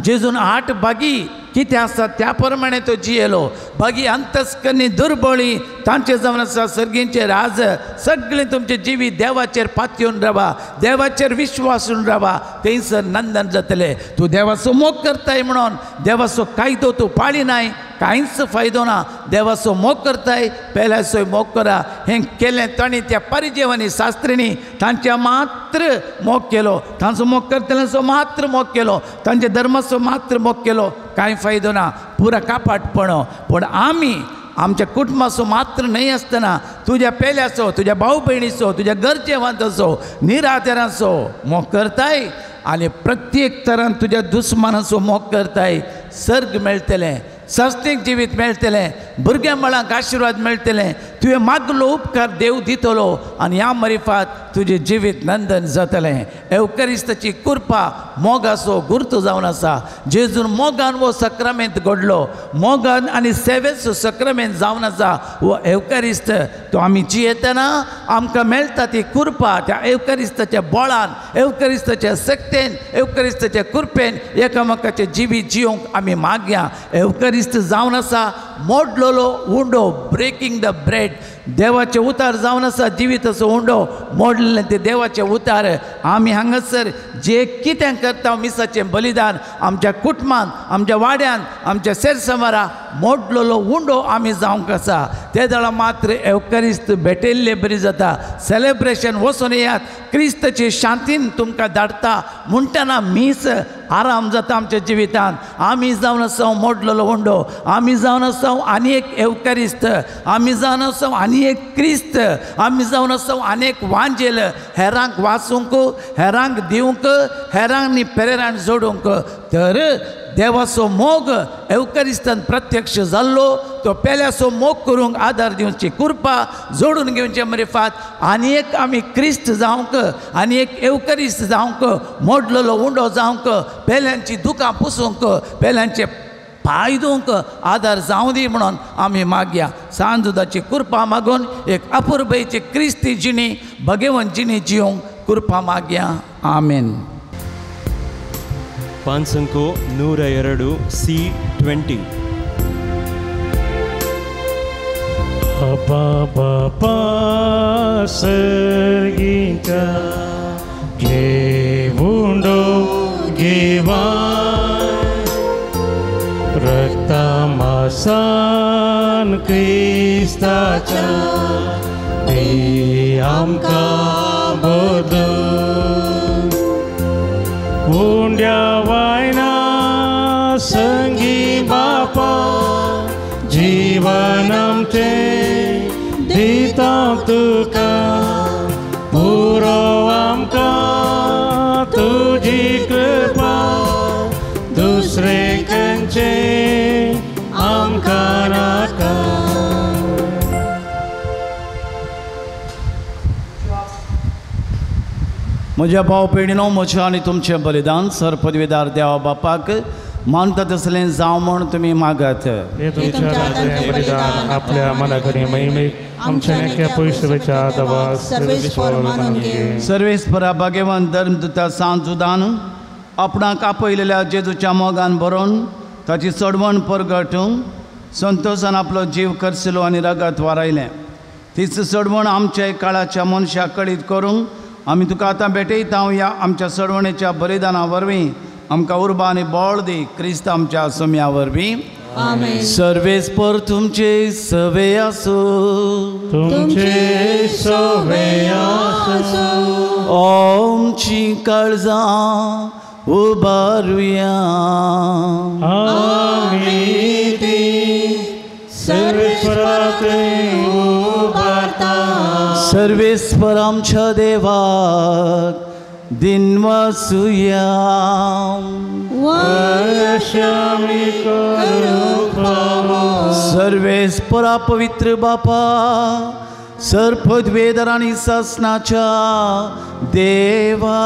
जेजून 8 भागी कितें आसा त्या प्रमाणे तो जियेलो. भागी अंतस्करणी दुर्बळी तांचे जावन आसा सर्गींचे राज. सगळें तुमचें जिवीत देवाचेर पातयेवन रावा, देवाचेर विश्वासून रावा, थंयसर नंदन जातलें. तूं देवाचो मोग करताय म्हणून देवाचो कायदो तूं पाळिनाय, कांयच फायदो ना. देवाचो मोग करताय, पेल्याचोय मोग करा. हें केलें तांणी त्या परिजेवांनी, शास्त्रींनी तांच्या मात्र मोग केलो, तांचो मोग करतल्यांचो मात्र मोग केलो, तांच्या धर्माचो मात्र मोग केलो, कांय फायदो ना, पुरा कापाटपण. पूण आमी आमच्या कुटुंबाचो मात्र न्हय आसतना तुज्या पेल्याचो, तुज्या भाव भयणीचो, तुज्या गरजेवांचो, निराधारांचो मोग करताय आनी प्रत्येक तरान तुज्या दुस्मानाचो मोग करताय, सर्ग मेळटलें, सस्तीक जिवीत मेळटलें, भुरग्यां मळांक आशिर्वाद मेळटलें, तुवें मागलो उपकार देव दितलो आनी ह्या मरिफात तुजें जिवीत नंदन जातलें. एवकरिस्ताची कृपा मोगाचो गुर्त जावन आसा. जेजून मोगान वो सक्रामेंत घडलो, मोगान आनी सेवेचो सक्रामेंत जावन आसा वो एवकरिस्त. तो आमी जियेतना आमकां मेळटा ती कृपा त्या एवकरिस्ताच्या बळान, एवकरिस्ताच्या शक्तेन, एवकरिस्ताच्या कृपेन एकामेकाचें जिवीत जियोंक आमी मागया. एवकरिस्त जावन आसा मोडलेलो उंडो, ब्रेकींग the bread. देवाचे उतार जावन आसा जिविताचो उंडो मोडलेले ते देवाचे उतार. आमी हांगासर जे कितें करता मिसाचें बलिदान आमच्या कुटुंबान, आमच्या वाड्यान, आमच्या शेरसमारा मोडलेलो उंडो आमी जावंक आसा. ते दळा मात्र एवकरिस्त भेटिल्ले बरी जाता. सेलेब्रेशन वचून येयात, क्रिस्ताचे शांतीन तुमकां धाडटा म्हणटना मीस आराम जाता आमच्या जिवितांत. आमी जावन आसा मोडलेलो उंडो, आमी जावन आसा आनी एक एवकरिस्त, आमी जावन आसा आनी एक क्रिस्त, आमी जावन आसा आनी एक वांजेल, हेरांक वाचूंक, हेरांक दिवंक, हेरांनी प्रेरण जोडूंक. तर देवाचो मोग एवकरिस्तान प्रत्यक्ष जाल्लो तो पेल्याचो मोग करूंक आदार दिवची कृपा जोडून घेवचे मरिफात आनी एक आमी क्रिस्त जावंक, आनी एक एवकरिस्त जावंक, मोडलेलो उंडो जावंक, पेल्यांची दुकां पुसूंक, पेल्यांचे पांय धुवंक आदार जावं दी म्हणून आमी मागया. सांजुदाची कृपा मागून एक अपुरबायेची क्रिस्ती जिणी, भगेवन जिणी जिवंक कृपा मागया. आमेन. ಪಾನ್ಸಂಕು 102 C20. ಅಬ್ಬಾ ಸರ್ಗಿಂತ घेऊंडो घेवा रक्तामासान क्रिस्ताच्या ते आमकां बदल उंड्या वायना संगी बापा जीवन आमचें दिता तुका पुरो आमकां तुजी कृपा दुसरे खंयचे आमकां नाका. म्हज्या भाव भयणीनो, म्हजें आनी तुमचें बलिदान सर पदवीदार देवा बापाक मानता तसलें जावं म्हूण तुमी मागात. बलिदान आपल्या मनाकडे महिमेक आमच्या सर्वेस्परा भाग्यवान धर्मदूता सांत जुदान आपणाक आपयलेल्या जेजूच्या मोगान भरोवन ताची चडवण परगटूंक संतोशान आपलो जीव खर्चिलो आनी रगत वारायलें. तीच चडवण आमच्या काळाच्या मनशाक कळीत करूंक आमी तुका आतां भेटयता. ह्या आमच्या चडवणेच्या बलिदाना वरवीं आमकां उर्बा आनी बळ दी, क्रिस्त आमच्या सोम्या वरवीं. सर्वेस्पर तुमचे सवे आसूं. तुमचे सवे आसूं. आमची काळजां उबारुया. आमी ती सर्वेस्पराक उबारता. सर्वेस्पर आमच्या देवाक दिनवासुया. सर्वेस्परा पवित्र बापा, सर्पद्वेदर आनी सासनाच्या देवा,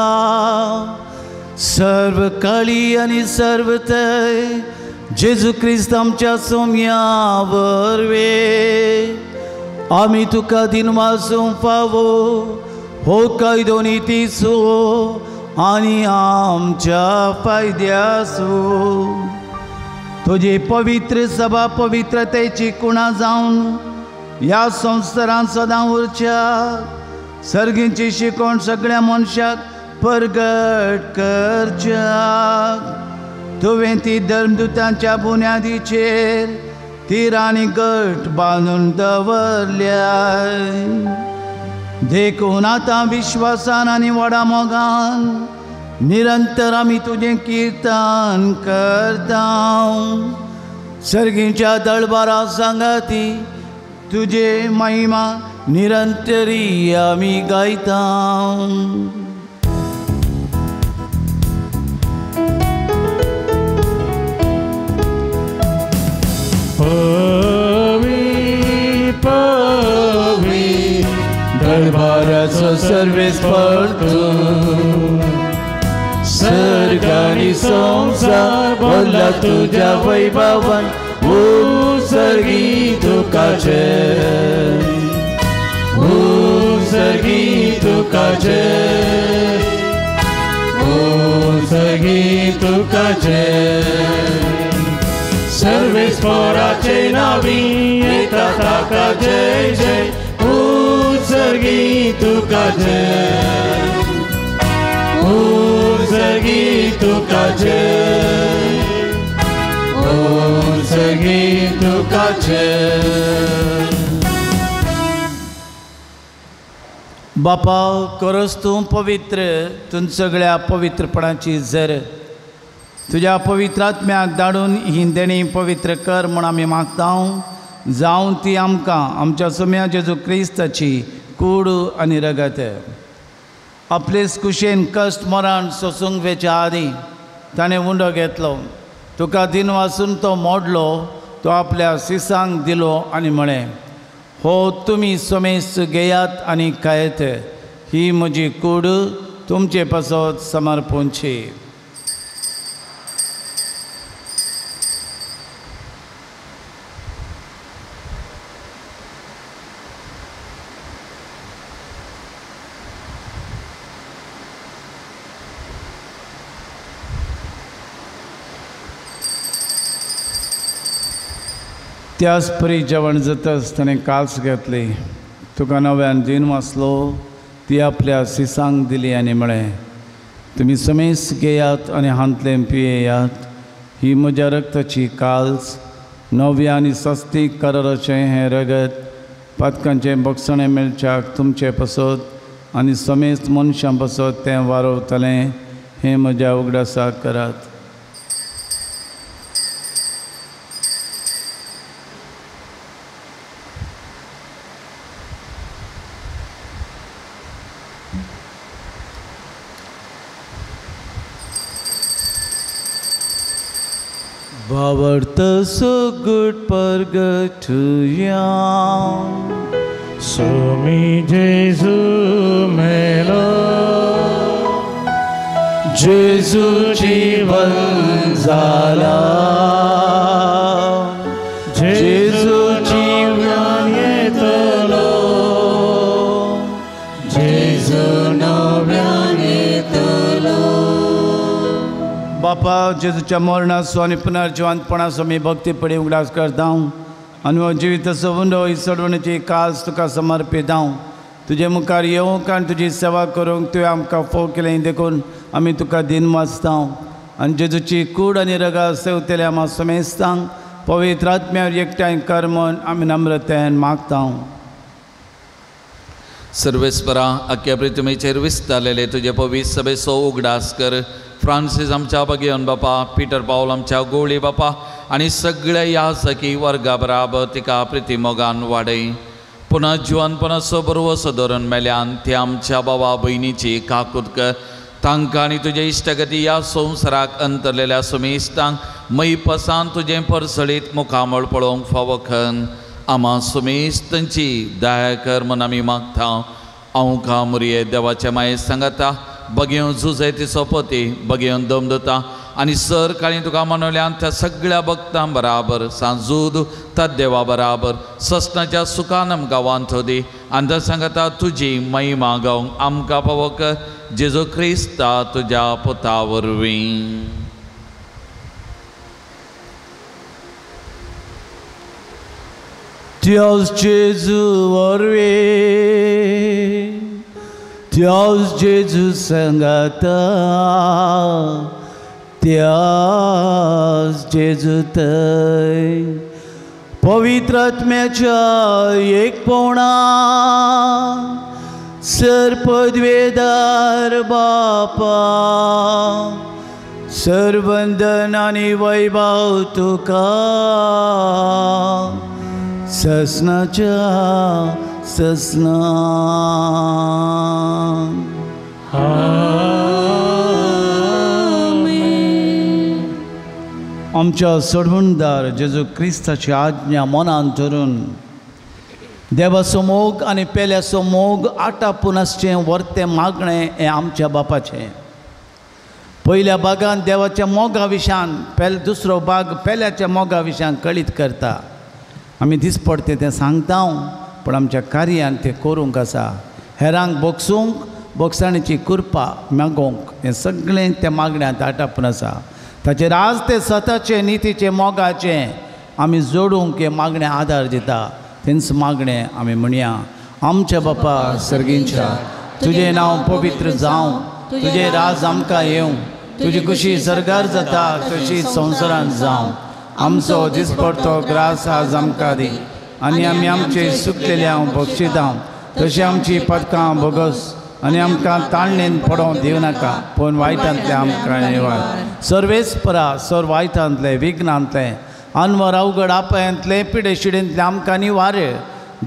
सर्व काळी आनी सर्व थंय जेजू क्रिस्त आमच्या सोम्या वरवीं आमी तुका दिनवासूंक फावो हो कायदो नितीचो आनी आमच्या फायद्याचो. तुजी पवित्र सभा पवित्रतेची कुणा जावन ह्या संवसारांत सदां उरच्या सर्गींची शिकवण सगळ्या मनशाक परगट करच्या. तुवें ती धर्मदूतांच्या बुन्यादीचेर ती राणी गट बांदून दवरल्या. देखून आतां विश्वासान आनी व्हडा मोगान निरंतर आमी तुजें किर्तन करता. सर्गीच्या दळबारा सांगाती तुजे महिमा निरंतरी आमी गायता. पवी पवी दरबाराचो सर्वेस्पर तूं, सर्ग आनी संवसार भरला तुज्या वैभवान, उत्सर्गी तुका जय, उत्सर्गी तुका जय, उत्सर्गी तुका जय. सर्वेस्पराचे नावी येता ताका जय जय, उत्सर्गी तुका जय, उत्सर्गी तुका जय, उत्सर्गी तुका जय. बापा, करस तूं पवित्र, तूं सगळ्या पवित्रपणाची जर तुज्या पवित्र आत्म्याक धाडून ही देणी पवित्र कर म्हूण आमी मागता. जावं ती आमकां आमच्या सोम्या जेजू क्रिस्ताची कूड आनी रगत. आपलेच कुशेन कश्ट मरण सोसूंक वेच्या आदीं ताणें उंडो घेतलो, तुका दिन वासून तो मोडलो, तो आपल्या सिसांक दिलो आनी म्हळें, हो तुमी सोमेस घेयात आनी खायत, ही म्हजी कूड तुमचे पासत समर्पूंची. त्याच परी जेवण जातच ताणें काल्स घेतली, तुका नव्यान दिन वाचलो, ती आपल्या सिसांक दिली आनी म्हळें, तुमी समेस घेयात आनी हांतलें पियेयात, ही म्हज्या रक्ताची काल्स, नव्या आनी सस्ती कराराचें हें रगत पातकांचें बक्षणें मेळच्याक तुमचे पसत आनी समेस्त मनशां पसत तें वारवतलें, हें म्हज्या उगडासाक करात. भावार्थ सुगुट परगटुया. सोमी जेजू मेलो, जेजू जीवन जाला, जेजू जीवन येतलो, जेजू नव्यान येतलो. बापा जेजूच्या मरणाचो आनी पुनर्जिवंतपणाचो आमी भक्तीपणी उगडास करता आनी हो जिविताचो उंडो ही सोडवणेची काज तुका समर्पिता. तुजे मुखार येवंक आनी तुजी सेवा करूंक तुवें आमकां फोव केलें देखून आमी तुका दिन वाचता. आनी जेजूची कूड आनी रगा सेवतल्या आमा समेस्तांक पवित्र आत्म्यार एकठांय कर म्हूण आमी नम्रतेन मागता. सर्वेस्परा आख्या पृथ्वीचेर विस्तारलेले तुजे पवित्र सभेचो उगडास कर. फ्रांसीस आमच्या बगेवन बापा, पिटर पावल आमच्या गोळी बापा आनी सगळ्या ह्या सखी वर्गा बराबर तिका प्रिती मोगान वाडय. पुनः जिवनपणाचो बरवसो धरून मेल्यान ती आमच्या बाबा भयणीची काकूत कर. तांकां आनी तुजे इश्टगती ह्या संवसाराक अंतरलेल्या सुमेस्तांक मैपसान तुजें परसळीत मुखामळ पळोवंक फावो खन आमा सुमेस्तांची दया कर म्हूण आमी मागता. आंवका मुरये देवाच्या माये सांगता बगेवन झुजय ती सोपती बगेवन दम दता आनी सर काळी तुका मनोल्यान त्या सगळ्या भक्तां बराबर सांजूद तद्देवा बराबर ससनाच्या सुखान आमकां वांठो दी आनी त्या सांगता तुजी महिमा गावंक आमकां पावो कर जेजू क्रिस्ता तुज्या पुता वरवीं. त्याच जेजू वरवीं, त्याच जेजू सांगाता, त्याच जेजू थंय पवित्र आत्म्याच्या एकपणा सर पदवेदार बापा सर्वंदन आनी वैभव तुका ससनाच्या ससना. आमच्या सोडवणदार जेजू क्रिस्ताची आज्ञा मनान धरून देवाचो मोग आनी पेल्याचो मोग आटापून आसचें वर्तें मागणें हें आमच्या बापाचें. पयल्या भागान देवाच्या मोगा विशयान दुसरो भाग पेल्याच्या मोगा विशयान कळीत करता. आमी दिसपडते तें सांगता पूण आमच्या कार्यान तें करूंक आसा. हेरांक बोगसूंक बोगसाणीची कृपा मागोवंक हें सगळें त्या मागण्यांत आटापून आसा. ताचेर आज ते सताचें नितीचें मोगाचें आमी जोडूंक हें मागणें आदार दिता. तेंच मागणें आमी म्हणया. आमच्या बापा सर्गींच्या तुजें नांव पवित्र जावं, तुजें राज आमकां येवं, तुजी खुशी सर्गार जाता तशी संवसारांत जावं. आमचो दिसपडतो ग्रास आज आमकां दी आनी आमी आमचे सुकलेले बक्षितां तशी आमची पदकां भोगस आनी आमकां ताळणेन पडोवंक दिवं नाका पूण वायटांतलें आमकां निवार. सर्वेस्परा सर वायटांतलें विघ्नांतलें अनवर अवघड आपायांतलें पिडे शिडेंतलें आमकां निवार.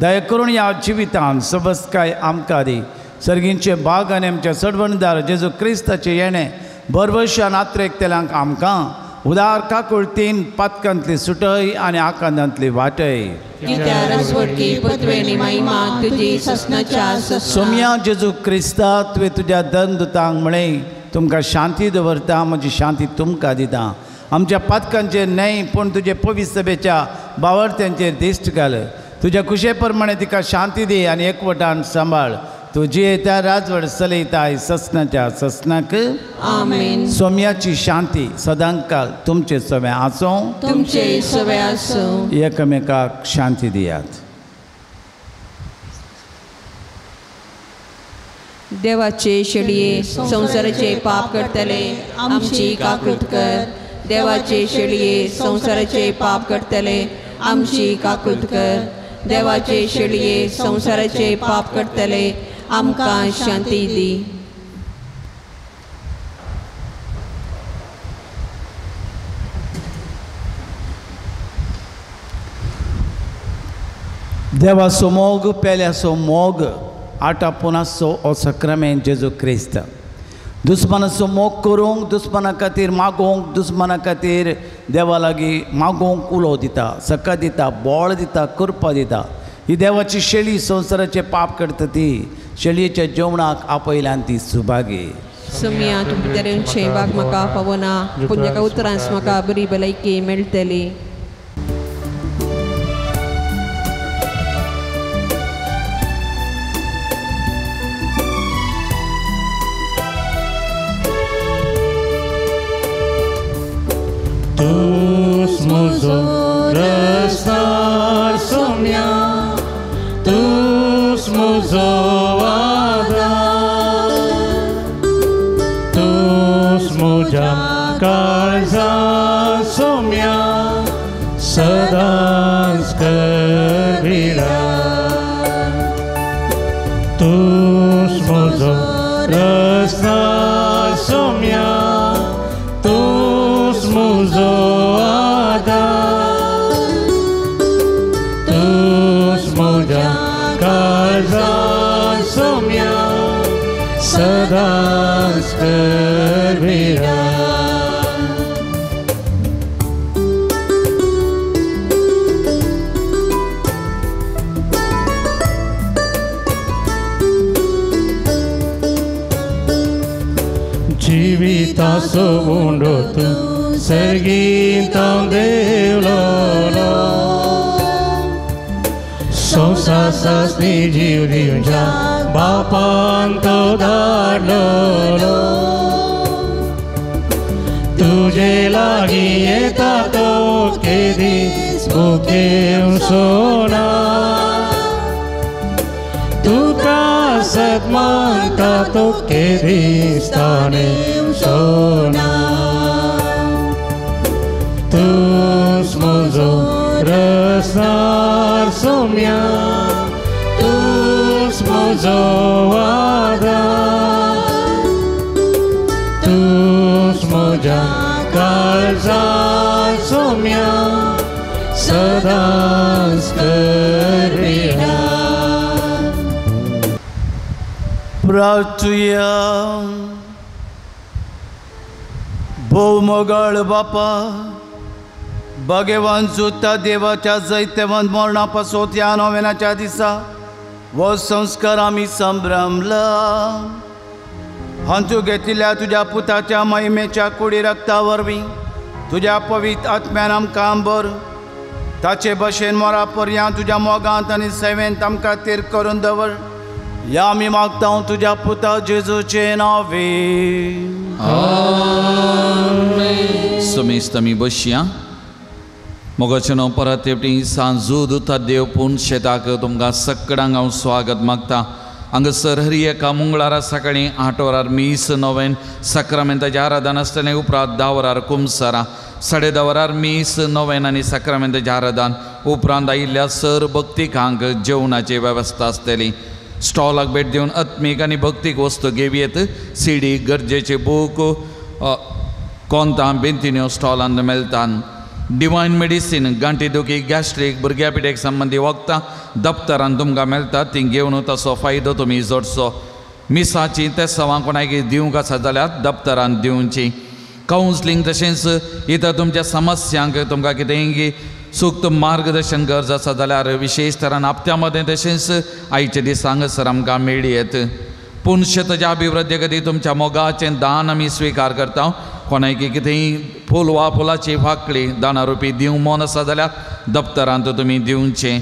दया करून ह्या जिवितान सबसकाय आमकां दी. सर्गींचे बाग आनी आमच्या सडवणदार जेजू क्रिस्ताचें येणें भरवशान आत्रेकतेल्यांक आमकां उदार काकुळतीन पातकांतली सुटय आनी आकांतांतली वाटय. सोम्या जेजू क्रिस्ता तुवें तुज्या दनदुतांक म्हळें तुमकां शांती दवरता, म्हजी शांती तुमकां दिता. आमच्या पातकांचेर न्हय पूण तुजे पवित्र सभेच्या बावडत्यांचेर दिश्ट घाल. तुज्या खुशे प्रमाणे तिका शांती दी आनी एकवटान सांबाळ. तुजी त्या राजवट चलयताय ससनाच्या ससनाक. आमेन. सोम्याची शांती सदांकाल तुमचे सवे आसूं, तुमचे सवे आसूं. एकमेकाक शांती दियात. देवाचे शेळये संवसाराचे पाप करतले आमची काकूत कर. देवाचे शेळये संवसाराचे पाप करतले आमची काकूत कर. देवाचे शेळये संवसाराचे पाप करतले आमकां शांती दी. देवाचो मोग पेल्याचो मोग आटापून आसचो हो सक्रमेंत जेजू क्रिस्त. दुस्मानाचो मोग करूंक, दुस्माना खातीर मागोवंक, दुस्माना खातीर देवा लागीं मागोवंक उलो दिता, सका दिता, बळ दिता, कृपा दिता. ही देवाची शेळी संवसाराचें पाप करता ती शेळयेच्या जेवणाक आपयल्यान ती सुभागी. सुमिया तुमी भितर येवचें बाग म्हाका फावना पूण एका उतरांच म्हाका बरी भलायकी मेळटली. तूस म्हजो रस्तार सोम्या तूस म्हजो आदार तूस म्हज्या काळजा सोम्या सदांच करिला तूस म्हजो रस्तार सोम्या तूस म्हजो सदांच करविरा. जिविताचो उंडो तूं सर्गींत देवलोलो संवसारांतली जीव दिवच्या बापान तो धाडलोलो तुजे लागीं येता तो केदीस भुकेवचो ना तुका सत मानता तो केदीस ताणेवचो ना तूस म्हजो रस्तार सोम्या तूस म्हजो आदार तूस म्हज्या काळजा सोम्या सदांच करविरा. प्रार्थुया. भोव मोगाळ बापा भगवान जुता देवाच्या जैतवंत मरणा पासत ह्या नोवेनाच्या दिसा हो संस्कार आमी संभ्रमला. हांतू घेतिल्ल्या तुज्या पुताच्या महिमेच्या कुडी रक्ता वरवीं तुज्या पवित्र आत्म्यान आमकां आंबर ताचे भशेन मोरा पर्यांत तुज्या मोगांत आनी सेवेंत आमकां तीर करून दवर. ह्या आमी मागता तुज्या पुता जेजूचे नांवे. समेस्त आमी बसया. मोगाचें नांव परत एकटी सांजू दुता देव पूण शेताक तुमकां सगळ्यांक हांव स्वागत मागता. हांगासर हर एका मंगळारा सकाळीं 8 वरार मीस नोवेन साक्रामेंताचें आराधन आसतलें. उपरांत 10 वरार कुमसारां 10:30 वरार मीस नोवेन आनी साक्रामेंताचें आराधन. उपरांत आयिल्ल्या सर भक्तिकांक जेवणाची वेवस्था आसतली. स्टॉलाक भेट दिवन आत्मीक आनी भक्तीक वस्तू घेवयेत. सीडी गरजेचे बूक कोंतां बेंतिन्यो स्टॉलांत मेळटात. डिवायन मेडिसीन गांठी दुखी गॅस्ट्रीक भुरग्या पिठेक संबंदी वखदां दप्तरान तुमकां मेळटात ती घेवन ताचो फायदो तुमी जोडचो. मिसाची तेसांवां कोणाक दिवंक आसा जाल्यार दप्तरान दिवची. कावन्सलींग तशेंच इतर तुमच्या समस्यांक तुमकां कितेंय सूक्त मार्गदर्शन गरज आसा जाल्यार विशेश तरान हप्त्या मदें तशेंच आयचे दीस हांगासर आमकां मेळयेत. पूण शेताच्या अभिवृद्धी खातीर तुमच्या मोगाचें दान आमी स्विकार करता. कोणाक कितेंय फूल वा फुलाची फाकळी दाना रुपी दिवंक मन आसा जाल्यार दप्तरांत तुमी दिवचें.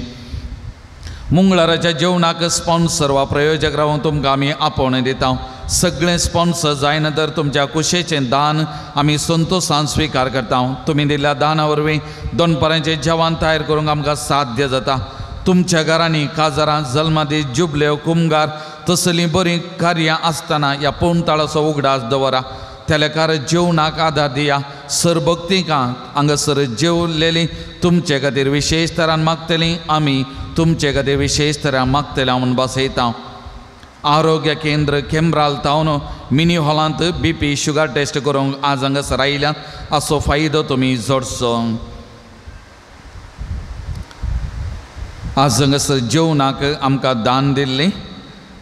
मंगळाराच्या जेवणाक स्पॉन्सर वा प्रयोजक रावन तुमकां आमी आपोवणें दिता. सगळें स्पॉन्सर जायना तर तुमच्या कुशेचें दान आमी संतोशान स्विकार करता. तुमी दिल्ल्या दाना वरवीं दनपारांचें जेवण तयार करूंक आमकां साध्य जाता. तुमच्या घरांनी काजारां जल्मादीस जुबल्यो कुमगार तसलीं बरीं कार्यां आसतना ह्या पोणताळाचो उगडास दवरा. त्या लेखार जेवणाक आदार दिया. सर भक्तिकां हांगासर जेवलेलीं तुमचे खातीर विशेश तरान मागतलीं आमी तुमचे खातीर विशेश तरान मागतले म्हूण बसयता. आरोग्य केंद्र केम्ब्राल तावन मिनी हॉलांत बीपी शुगर टेस्ट करूंक आज हांगासर आयल्यात असो फायदो तुमी जोडचो. आज हांगासर जेवणाक आमकां दान दिल्लें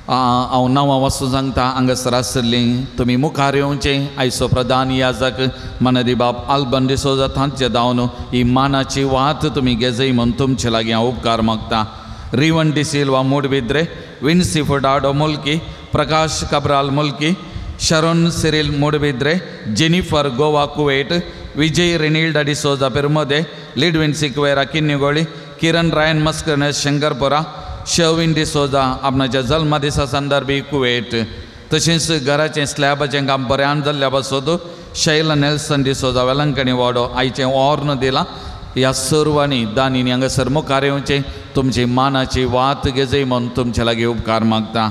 हांव नांवां वाचून सांगता. हांगासर आशिल्लीं तुमी मुखार येवचें. आयचो प्रधान याजक मनदी बाब आल्बन डिसोजा तांचे धांवन ही मानाची वात तुमी घेजय म्हूण तुमचे लागीं हांव उपकार मागता. रिवन डिसिल्वा मोडबिद्रे, विन्सी फुडाडो मुल्की, प्रकाश काब्राल मुल्की, Sharon Cyril Moodbidri, Jennifer Goa Kuwait, Vijay Renilda D'Souza Permode, Lidwin Sequeira Kinnigoli, Kiran Ryan Mascarenhas Shankarpura, Sherwin D'Souza आपणाच्या जल्मदिसा संदर्भी कुवेट. तशेंच घराचें स्लॅबाचें काम बऱ्यान जाल्ल्या पासत शैला नेल्सन डिसोजा वेलंकणी वाडो आयचें ऑर्न दिलां. ह्या सर्वांनी दानींनी हांगासर मुखार येवचें, तुमची मानाची वात घेजय म्हूण तुमचे लागीं उपकार मागता.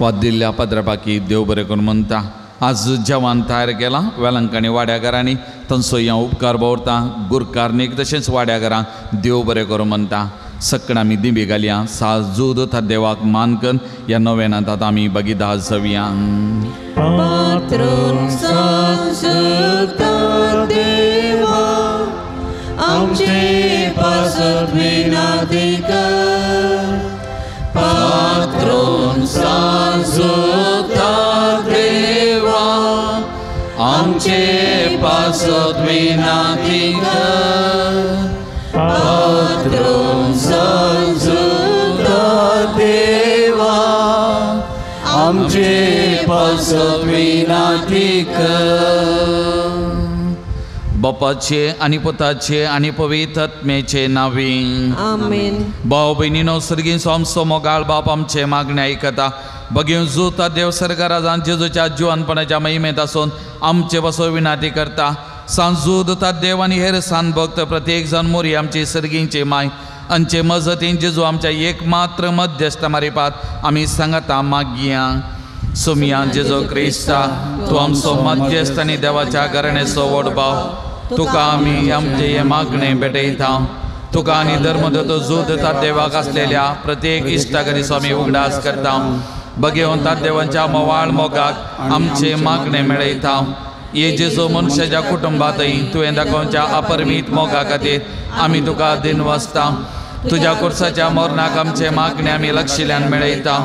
वात दिल्ल्या पद्रपाकी देव बरें करून म्हणटा. आज जेवण तयार केलां वेलंकणी वाड्याघरांनी, तांचो हांव उपकार दवरता. गुरकारनीक तशेंच वाड्याघरांक देव बरें करूं म्हणटा. सगळ्यां आमी दिंबी घालया, साजूद देवाक मान करून ह्या नव्यानांत आतां आमी भगिदार जावया. पात्रून सांजुता देवा आमचे पासत विनंती कर, पात्रून सांजुता देवा आमचे पासत विनंती कर, पात्रून सांजुता देवा आमचे पासत विनंती कर. बापाचे आनी पुताचे आनी पवित्र आत्म्याचे नांवी आमेन. भाव भयणीनो, सर्गीं आमचो मोगाळ बाप आमचे मागणे आयकता. बगेवन जुता देव सर्गराजान जेजूच्या जिवनपणाच्या महिमेंत आसून आमचे पासो विनंती करता. सांजूद देव आनी हेर सान भक्त प्रत्येक जाण मोरी आमची सर्गींची माय आमचे मजतीन जेजू आमच्या एकमात्र मध्यस्थ मारिपात आमी सांगता मागया. सुमिया जेजू क्रिस्ता, तूं आमचो मध्यस्थ आनी देवाच्या घराण्याचो व्हड भाव, तुका आमी आमचे हे मागणे भेटयता. तुका आनी धर्मदत्त जोद देवाक आसलेल्या प्रत्येक इश्टागरीचो आमी उगडास करता. बगेवन देवांच्या मोवाळ मोगाक आमचे मागणे मेळयता. हे जेजू मनशाच्या कुटुंबातय तुवें दाखोवच्या अपरमीत मोगा खातीर आमी तुका दिनवासता. तुज्या कुर्साच्या मरणाक आमचे मागणे आमी लक्षिल्यान मेळयता.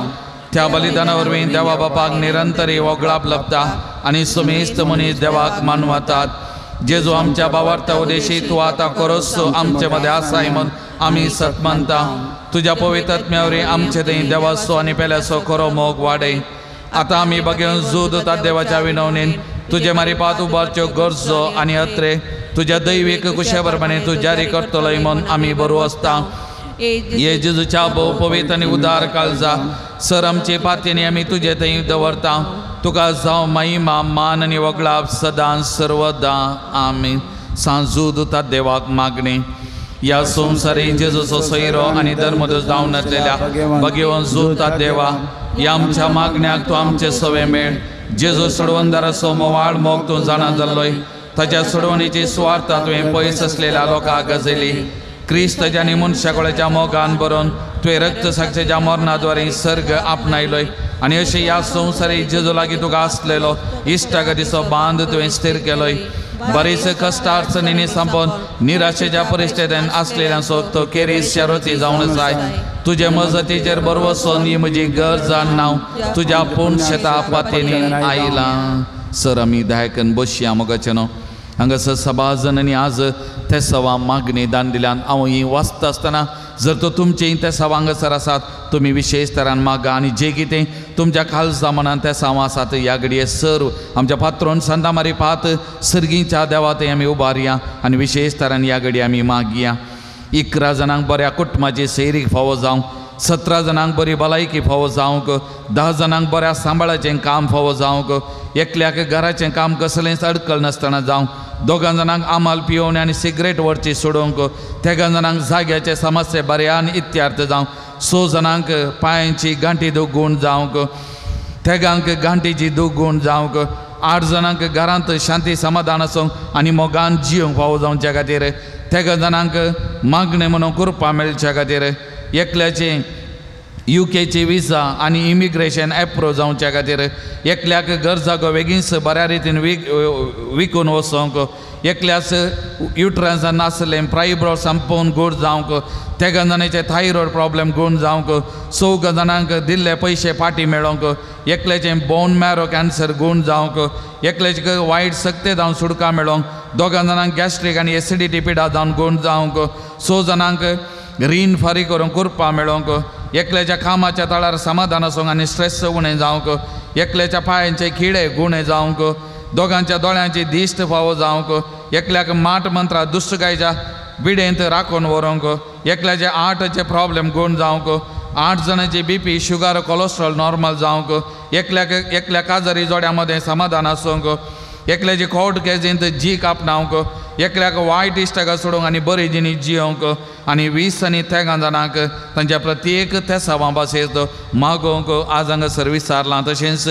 त्या बलिदाना वरवीं देवा बापाक निरंतरी वगळाप लभता आनी सुमेस्त मनीस देवाक मानवतात. जेजू आमच्या भावार्था उदेशी तूं आतां खरोच आमचे मदें आसाय म्हूण आमी सत मानता. तुज्या पवित्र आत्म्या वरवीं आमचे थंय देवाचो आनी पेल्याचो खरो मोग वाडय. आतां आमी बगेवन जूद देवाच्या विनवणेन तुजे मारिपात उबारच्यो गरजो आनी अत्रे तुज्या दैवीक कुशे प्रमाणे तूं जारी करतलोय म्हूण आमी बरो आसता. हे जेजूच्या भोव पवित्र आनी उदार काळजा सर आमचे पातयेनी आमी तुजे थंय दवरता. तुका जावं महिमा मान आनी वगळाप सदां सर्वदां. आमीन. सांजूद देवाक मागणी. ह्या संवसारी जेजूचो सोयरो आनी धर्मदूत जावन आसलेल्या भगेवन जूद देवा, ह्या आमच्या मागण्याक तूं आमचे सवे मेळ. जेजू सोडवणदाराचो मोवाळ मोग तूं जाणा जाल्लोय, ताच्या सोडवणीची सुवार्थ तुवें पयस आसलेल्या लोकांक गजयली. क्रिस्ताच्या आनी मनशाकोळाच्या मोगान बरोवन तुवें रक्त साक्षेच्या मरणाद्वारे सर्ग आपणायलोय आनी अशें ह्या संवसारी जेजू लागीं तुका आसलेलो इश्टागतीचो बांद तुवें स्थीर केलोय. बरीच कश्ट अडचणींनी सांपोवन निराशेच्या परिस्थितीन आसलेल्यांचो तो केरीस शारोती जावन जाय. तुजे मजतीचेर बरवसून ही म्हजी गरज नांव तुज्या पूण शेता पातींनी आयलां. सर आमी दायकन बसया मोगाचें न्हू. हांगासर सभाजन आनी आज ते सवा मागणी दान दिल्यान हांव ही वाचता आसतना जर तो तुमचे ते सवा हांगासर आसात तुमी विशेश तरान मागा आनी जे कितें तुमच्या खालसा मनान ते साव आसात ह्या घडये सर्व आमच्या पात्रोन सांता मारी पात सर्गीच्या देवा थंय आमी उबारया आनी विशेश तरान ह्या घडये आमी मागया. 11 जाणांक बऱ्या कुटुंबाची सैरीक फावो जावंक, 17 जाणांक बरी भलायकी फावो जावंक, 10 जाणांक बऱ्या सांबाळाचें काम फावो जावंक, एकल्याक घराचें काम कसलेंच अडकल नासतना जावंक, 2 जाणांक आमाल पियोवन आनी सिगरेट वरची सोडोवंक, 3 जाणांक जाग्याचे समस्ये बऱ्यान इत्यार्थ जावंक, 6 जाणांक पांयांची गांठी दूख गूण जावंक, 3 गांठीची दूख गूण जावंक, 8 जाणांक घरांत शांती समाधान आसूंक आनी मोगान जिवंक फावो जावच्या खातीर, 3 जाणांक मागणें म्हणून कृपा मेळच्या खातीर, एकल्याचे युकेची विजा आनी इमिग्रेशन एप्रूव जावच्या खातीर, एकल्याक घर जागो बेगीनच बऱ्या रितीन विकून वचोंक, एकल्याच युट्रन्सान नासलें प्रायब्रॉड संपोवन गोड जावंक, 3 जाणांचे थायरॉयड प्रॉब्लेम गूण जावंक, 4 जाणांक दिल्ले पयशे फाटीं मेळोंक, एकल्याचें बोन मॅरो कॅन्सर गूण जावंक, एकल्याचे वायट सक्ते जावन सुटका मेळोंक, 2 जाणांक गॅस्ट्रीक आनी एसिडिटी पिडा जावन गूण जावंक, 6 जाणांक रीण फारीक करूंक कृपा मेळोंक, एकल्याच्या कामाच्या तळार समाधान आसूंक आनी स्ट्रेस उणें जावंक, एकल्याच्या पांयांचे खिळे गुणे जावंक, दोगांच्या दोळ्यांची दिश्ट फावो जावंक, एकल्याक माट मंत्रा दुश्टकायच्या बिडेंत राखून व्हरूंक, एकल्याचे आर्टाचे प्रॉब्लेम गुण जावंक, 8 जाणांची बीपी शुगर कोलेस्ट्रॉल नॉर्मल जावंक, एकल्याक एकल्या काजारी जोड्या मदें समाधान आसूंक, एकल्याची कोर्ट केजींत जीक आपणावंक, एकल्याक वायट इश्टाक सोडूंक आनी बरी जिणी जियोंक आनी 20 आनी 13 जाणांक तांच्या प्रत्येक तेसावां भाशेंत मागोवंक आज हांगासर विचारलां. तशेंच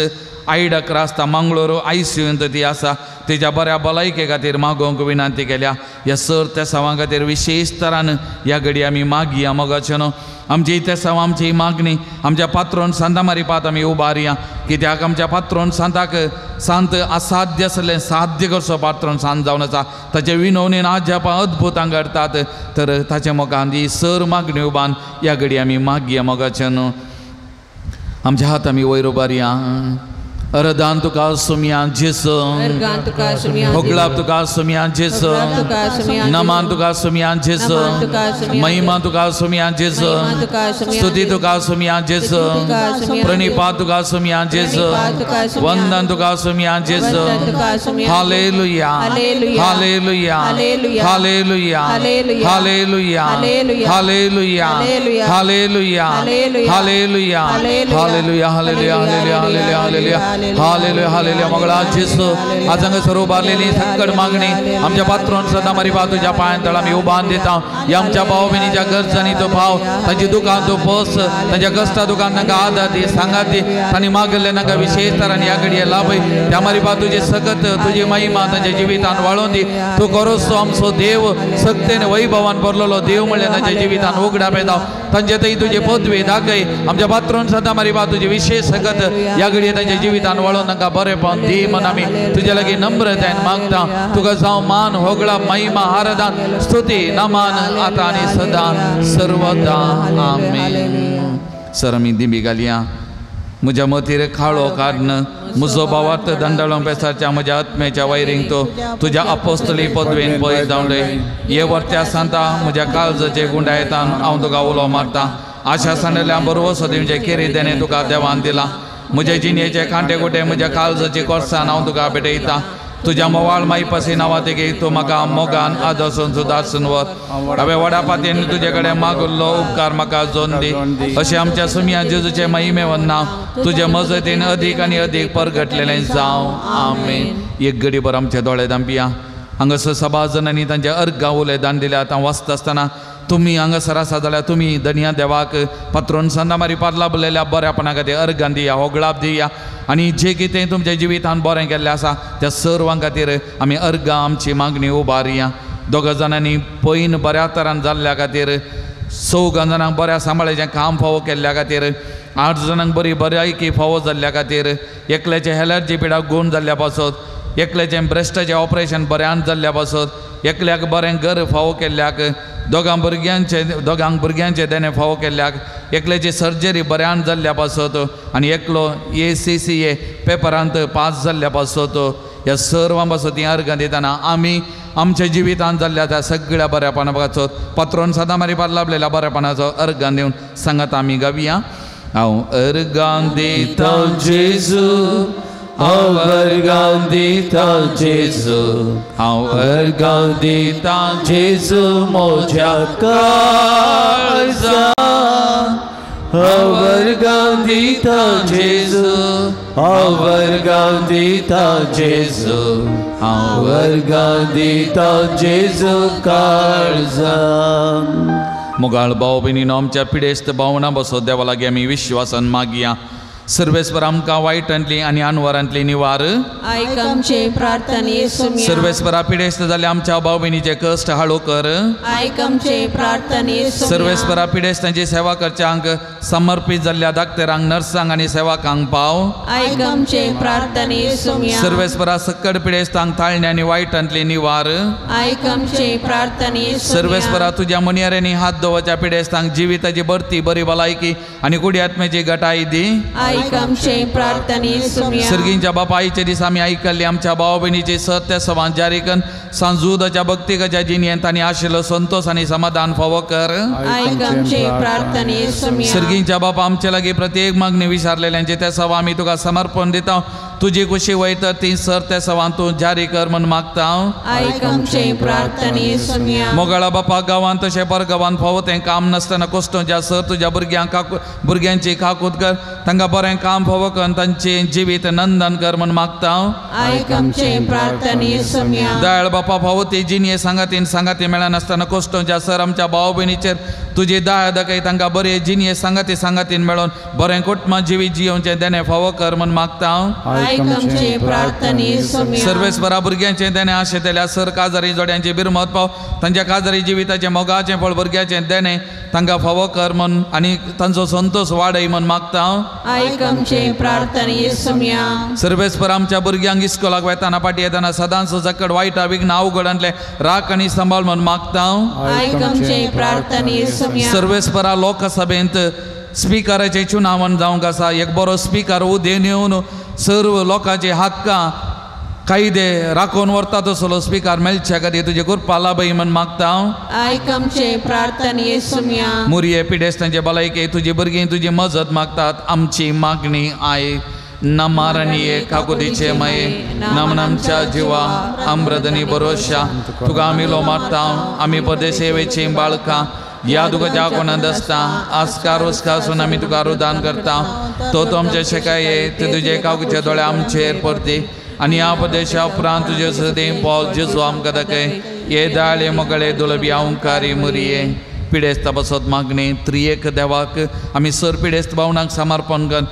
आयडा क्रास्ता मंगळूर आयसीयूंत ती आसा तिच्या बऱ्या भलायके खातीर मागोवंक विनंती केल्या. ह्या सर तेसावां खातीर विशेश तरान ह्या घडी आमी मागया. मोगाचे न्हू आमची तेसांव आमची मागणी आमच्या पात्रोन सांता मारिपात आमी उबारया, कित्याक आमच्या पात्रोन सांताक सांत असाध्य आसलें साध्य करचो पात्रोन सांत जावन आसा. ताचे विनवणीन आजापां अद्भुतां घडटात. तर ताचे मोगान ही सर मागणी उबान ह्या घडी आमी मागया. मोगाचे न्हू आमच्या हात आमी वयर उबारया. अरदान तुका सुमया जेसू, होगलाब तुका सुमया जेसू, नमान तुका सुमया जेसू, महिमा तुका सुमया जेसू, स्तुती तुका सुमया जेसू, प्रणिपात तुका सुमया जेसू, वंदन तुका Somaiya जेसू. Hallelujah, hallelujah, hallelujah, hallelujah, hallelujah, hallelujah, hallelujah, hallelujah, hallelujah, hallelujah, hallelujah, hallelujah, hallelujah. मगळा जेसू आज हांगासर उबारलेली संकट मागणी आमच्या पात्रोन सदां मारी तुज्या पांयां तळ आमी उबान दिता. ह्या आमच्या भाव भयणीच्या गरजांनी तो भाव, तांची दुकान तूं बस, तांच्या कश्टा दुकान तांकां आदार दी, सांगात दी, तांणी मागिल्लें तांकां विशेश तरान ह्या घडये लाभय. त्या मारी तुजी सकत तुजी महिमा तांच्या जिवितान वाळोवन दी. तूं करोस आमचो देव सक्तेन वैभवान भरलेलो देव म्हणल्यार तांच्या जिवितान उगडा पेताव. तांचे थंय तुजी पदवी दाखय. आमच्या पात्रोन सदां मारी तुजी विशेश सकत ह्या घडये तांच्या जिवितान वळोवन तांकां बरें दी म्हण आमी तुज्या लागीं नम्रतायेन मागता. तुका जावं मान होगळा महिमा आराधन स्तुती नमान आतां आनी सदां सर्वदा. आमेन. सर आमी दिंबी घालया. म्हज्या मतीर खाळो काडन म्हजो भावार्थ दंडाळो पेसाच्या म्हज्या आत्म्याच्या वैरींक तो तुज्या अपोस्तली पदवेन पयस धांवले. हे वर्त्या सांता म्हज्या काळजाचे गुंडायतान हांव तुका उलो मारता. आशा सांडल्या बरवसो दिवचे केरी देणें तुका देवान दिलां. म्हजे जिणेचे कांटे कुटे म्हज्या काळजाची कोर्सान हांव तुका भेटयता. तुज्या मोवाळ मायपासी नांवा तेगे तूं म्हाका मोगान आदर्सून सुदारसून वत. हांवें व्हडा पातयेन तुजे कडेन मागुल्लो उपकार म्हाका जोन दी. अशें आमच्या सुमया जेजूचे महिमेवन नांव तुजे मजतीन अदीक आनी अदीक परगटलेलें जावं. आमेन. एक गडीभर आमचे दोळे धांपया. हांगासर सभाजनांनी तांच्या अर्गां उले दान दिल्या. आतां वाचता आसतना तुमी हांगासर आसा जाल्यार तुमी धनया देवाक पात्रोन संदा मारी पार लाभलेल्या बऱ्यापणा खातीर अर्गां दिया, होगळाप दिया आनी जे कितें तुमच्या जिवितान बरें केल्लें आसा त्या सर्वां खातीर आमी अर्गां आमची मागणी उबारया. दोगा जाणांनी पयन बऱ्या तरान जाल्ल्या खातीर, 4 जाणांक बऱ्या सांबाळाचें काम फावो केल्ल्या खातीर, 8 जाणांक बरी बऱ्याकी फावो जाल्ल्या खातीर, एकल्याचे एलर्जी पिडा गूण जाल्ल्या पासत, एकल्याचें ब्रेस्टाचें ऑपरेशन बऱ्यान जाल्ल्या पासत, एकल्याक बरें घर फावो केल्ल्याक, दोगांक भुरग्यांचें देणें फावो केल्ल्याक, एकल्याची सर्जरी बऱ्यान जाल्ल्या पासत आनी एकलो ACCA पेपरांत पास जाल्ल्या पासत, ह्या सर्वां पासत हीं अर्गां दितना आमी आमच्या जिवितांत जाल्ल्या त्या सगळ्या बऱ्यापणा पासत पात्रोन सदां मारी पार लाभलेल्या बऱ्यापणाचो अर्गां दिवन सांगात आमी गावया. हांव अर्गां दिता जेजू, हांव अर्गां दिता जेजू, हांव अर्गां दिता जेजू म्हज्या काळजान. हांव अर्गां दिता जेजू, हांव अर्गां दिता जेजू, हांव अर्गां दिता जेजू काळजान. मोगाळ भाव भयणीनो, आमच्या पिडेस्त भावना बसो देवा लागीं आमी विश्वासान मागया. सर्वेस्पर आमकां वायटांतली आनी अनवरांतली निवार. आयक आमचे प्रार्थने सुमया. सर्वेस्परा पिडेस्त जाल्ल्या आमच्या भाव भयणीचे कश्ट हाळू कर. आयक आमचे प्रार्थने सुमया. सर्वेस्परा पिडेस्तांची सेवा करच्यांक समर्पीत जाल्ल्या डाक्टरांक, नर्सांक आनी सेवकांक पाव. आयक आमचे प्रार्थने सुमया. सर्वेस्परा सक्कड पिडेस्तांक ताळणे आनी वायटांतली निवार. आयक आमचे प्रार्थने सुमया. सर्वेस्परा तुज्या मुनियाऱ्यांनी हात दवरच्या पिडेस्तांक जिविताची बरती बरी भलायकी आनी कुडी आत्म्याची गटाय दी. आयक आमचे प्रार्थने सुम्या. सर्गींच्या बापायचे दीस आमी आयकल्ली आमच्या भाव भयणीचे सत्य सवान जारी करून सांजुदाच्या भक्तिकाच्या जिणेंत तांणी आशिल्लो संतोष आनी समाधान फावो कर. आयक आमचे प्रार्थने सुम्या. सर्गींच्या बापा आमचे लागीं प्रत्येक मागणी विचारलेल्यांचे त्या सवा आमी तुका समर्पण दिता. तुजी खुशी वयता ती सर त्या सवान तूं जारी कर म्हूण मागता. आयक आमचे प्रार्थने सुम्या. मोगाळा बापा गांवांत तशें परगांवांत फावो तें काम नासतना कोश्टोच्या सर तुज्या भुरग्यांक भुरग्यांची काकूत कर, तांकां बरें काम फावो कर, तांचें जिवीत नंदन कर म्हूण मागता. आयक आमचे प्रार्थने सुम्या. दयाळ बापा फावो ती जिणये सांगातीन सांगाती मेळनासतना कोश्टोच्या सर आमच्या भाव भयणीचेर तुजी दया दाखय, तांकां बरें जिणये सांगाती सांगातीन मेळोन बरें कुटुंबां जिवीत जियोवचें देणें फावो कर म्हूण मागता. आयक आमचे प्रार्थने सुम्या. सर्वेस्परा भुरग्यांचें देणें आशेतल्या सर काजारी जोड्यांची बिरमत पाव, तांच्या काजारी जिविताचें मोगाचें फळ भुरग्याचें देणें तांकां फावो कर म्हूण आनी तांचो संतोष वाडय म्हूण मागता. आयक आमचे प्रार्थने सुम्या. सर्वेस्पर आमच्या भुरग्यांक इस्कोलाक वेताना फाटी येताना सदांच जकड वायटा विघ्न अवघडांतलें राख आनी सांबाळ म्हूण मागता. आयक आमचे प्रार्थने सुम्या. सर्वेस्परा लोकसभेंत स्पिकराचें चुनावण जावंक आसा, एक बरो स्पिकर उदेवन येवन सर्व लोकांचे हक्कां कायदे राखून व्हरता तसलो स्पिकर मेळच्या खातीर तुजे कृपा लाभय म्हूण मागता. आयक आमचे प्रार्थने सुम्या. मुरये पिडेस्तांचे भलायके तुजी भुरगीं तुजी मजत मागतात, आमची मागणी आयक. नमारणीये काकुतीचे मये नामनामच्या जिवा आम्रदनी बरोशा तुका आमी लो मारता. आमी परदेशेवेची बाळकां ह्या तुका कोणांत आसता आस्कार उस्कासून आमी तुका रुदान करता. तो तो आमचे शेकाये ते तुजे काकुचे दोळे आमचेर परती आनी ह्या प्रदेशा उपरांत तुजे सदें पावस जेजू आमकां दाखय. हे दाळे मोगळे दुलबी ओंकारी मुरये पिडेस्ता बसत मागणी त्रियेक देवाक आमी सर पिडेस्त भावनांक समर्पण कर,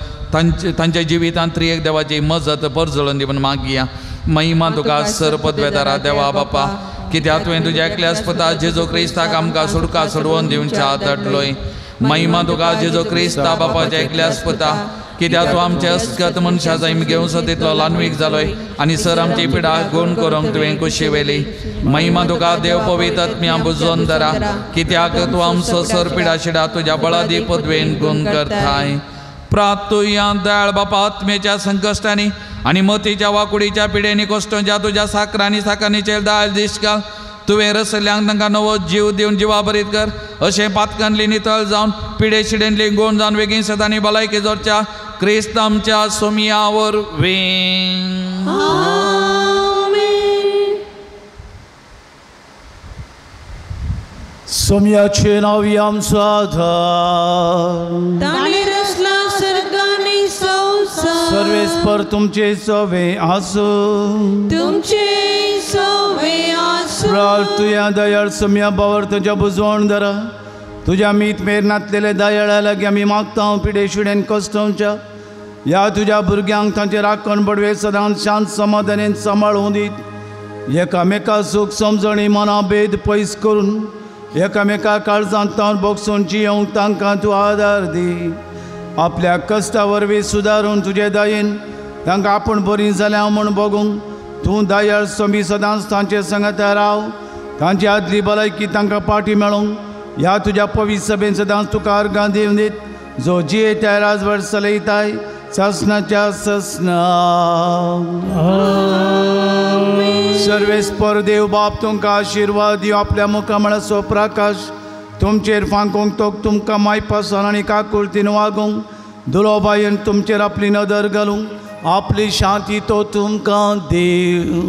तांच्या जिवितांत त्रियेक देवाची मजत परजळून दी म्हूण मागया. महिमा तुका सर पदवेदारा देवा बापा, कित्याक तुवें तुज्या एकल्याच पुता जेजू क्रिस्ताक आमकां सुटका सोडवून दिवच्या धाडलोय. महिमा तुका जेजू क्रिस्ता बापाच्या एकल्याच पुता, कित्याक तूं आमचे अस्कत मनशा जाय घेवन सतितलो ल्हानवीक जालोय आनी सर आमची पिडा गुण करूंक तुवें खुशी वेली. महिमा तुका देव पवित्र आत्म्या बुजोवन धरा, कित्याक तूं आमचो सर पिडा शिडा तुज्या बळादी पदवेन गुण करताय. प्रातुया दयाळ बापा आत्मेच्या संकश्टांनी आनी मतीच्या वाकुडीच्या पिडेनी कोश्टोंच्या तुज्या साकरांनी साकरणीचेर दयाळ दिश्ट घाल. तुवें रसल्यांक तांकां नवो जीव दिवन जिवाभरीत कर, अशें पातकांतली नितळ जावन पिडे शिडेंतली गुण जावन वेगीन सदांनी भलायकी जोडच्या क्रिस्त आमच्या सोमिया वरवीं. सोम्याचे नांव आमचो आधार, ताणें रचला सर्ग आनी संवसार. सर्वेस्पर तुमचे सवे आसूं, तुमचे सवे आसूं. प्रार्थुया दयाळ सोम्या बावर तुज्या बुजवण धरा, तुज्या मीत मेर नातलेले दयाळा लागीं आमी मागता. पिडे शिडेन कश्टोवच्या ह्या तुज्या भुरग्यांक तांचे राखण बडवे सदांच शांत समाधानेन सांबाळूं दीत. एकामेका सूख समजणी मना भेद पयस करून एकामेका काळजांत तावन बोगसून जियोवंक तांकां तूं आदार दी. आपल्या कश्टा वरवीं सुदारून तुजे दयेन तांकां आपूण बरीं जाल्या म्हूण बगूंक तूं दयाळ सोमी सदांच तांचे संगता राव. तांची आदली भलायकी तांकां पाटी मेळूंक ह्या तुज्या पवित्र सभेन सदांच तुका अर्गां दिवन दीत, जो जिये त्या राजवट चलयताय ससनाच्या ससना. सर्वेस्पर देव बाप तुमकां आशिर्वाद दिवं, आपल्या मुखामळाचो प्रकाश तुमचेर फांकूंक, तो तुमकां मायपासान आनी काकुळतीन वागूंक, दुलोबायेन तुमचेर आपली नदर घालूंक, आपली शांती तो तुमकां दिवं.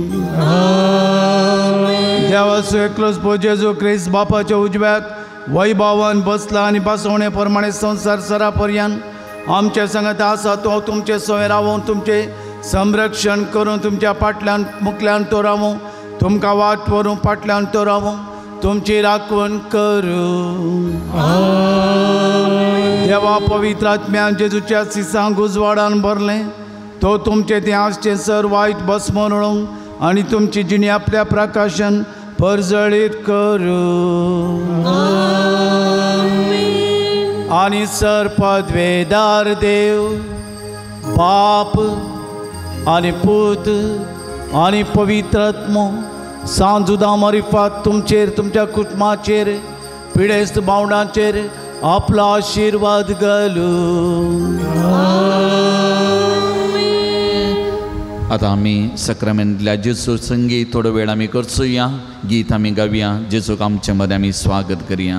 देवाचो एकलोच पूत जेजू क्रिस्त बापाच्या उजव्याक वैभावान बसला आनी बसवणे प्रमाणे संवसार सरा पर्यंत आमचे संगत आसा तो तुमचे सवय रावून तुमचे संरक्षण करून तुमच्या फाटल्यान मुखल्यान तो रावूं, तुमकां वाट व्हरूं फाटल्यान तो रावूं, तुमची राखण करूं. देवा पवित्र आत्म्यान जेजूच्या सिसांक उजवाडान भरलें, तो तुमचें तें आसचें सर वायट भस्म उडोवंक आनी तुमची जिणी आपल्या प्रकाशन परजळीत करूं. आनी सर पदवेदार देव बाप आनी पूत आनी पवित्र आत्मो सांजुदा मारिफात तुमचेर, तुमच्या कुटुंबाचेर, पिडेस्त भावंडांचेर आपलो आशिर्वाद घालू. आतां आमी सक्रामेंतल्या जेजू संगी थोडो वेळ आमी करचोया, गीत आमी गावया, जेजूक आमचे मदें आमी स्वागत करया.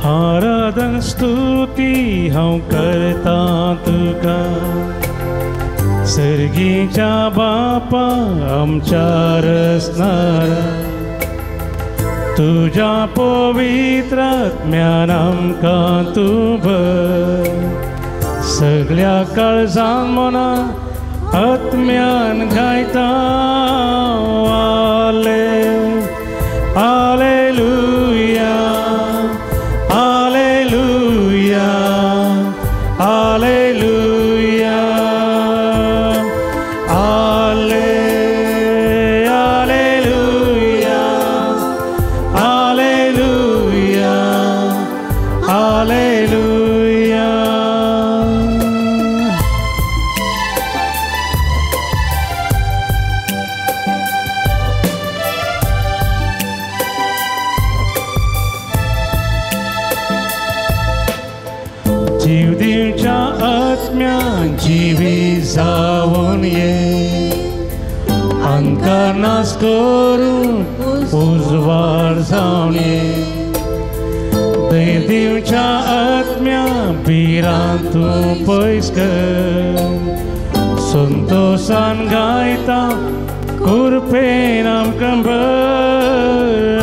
आराधन स्तुती हांव करता तुका सर्गीच्या बापा आमच्या रचणारा, तुज्या पवित्र आत्म्यान आमकां तूं भर, सगळ्या काळजान मनान आत्म्यान गायता. आलेलुया, आलेलुया, आलेलुया, आले आलेलुया, आलेलुया, आलेलुया. जीव दिवच्या आत्म्यान जिवी जावन ये, अंधकार नाश करून उजवाड जावन ये, दय दिवच्या आत्म्या भिरांत तूं पयस कर, संतोशान गायता कृपेन आमकां भर.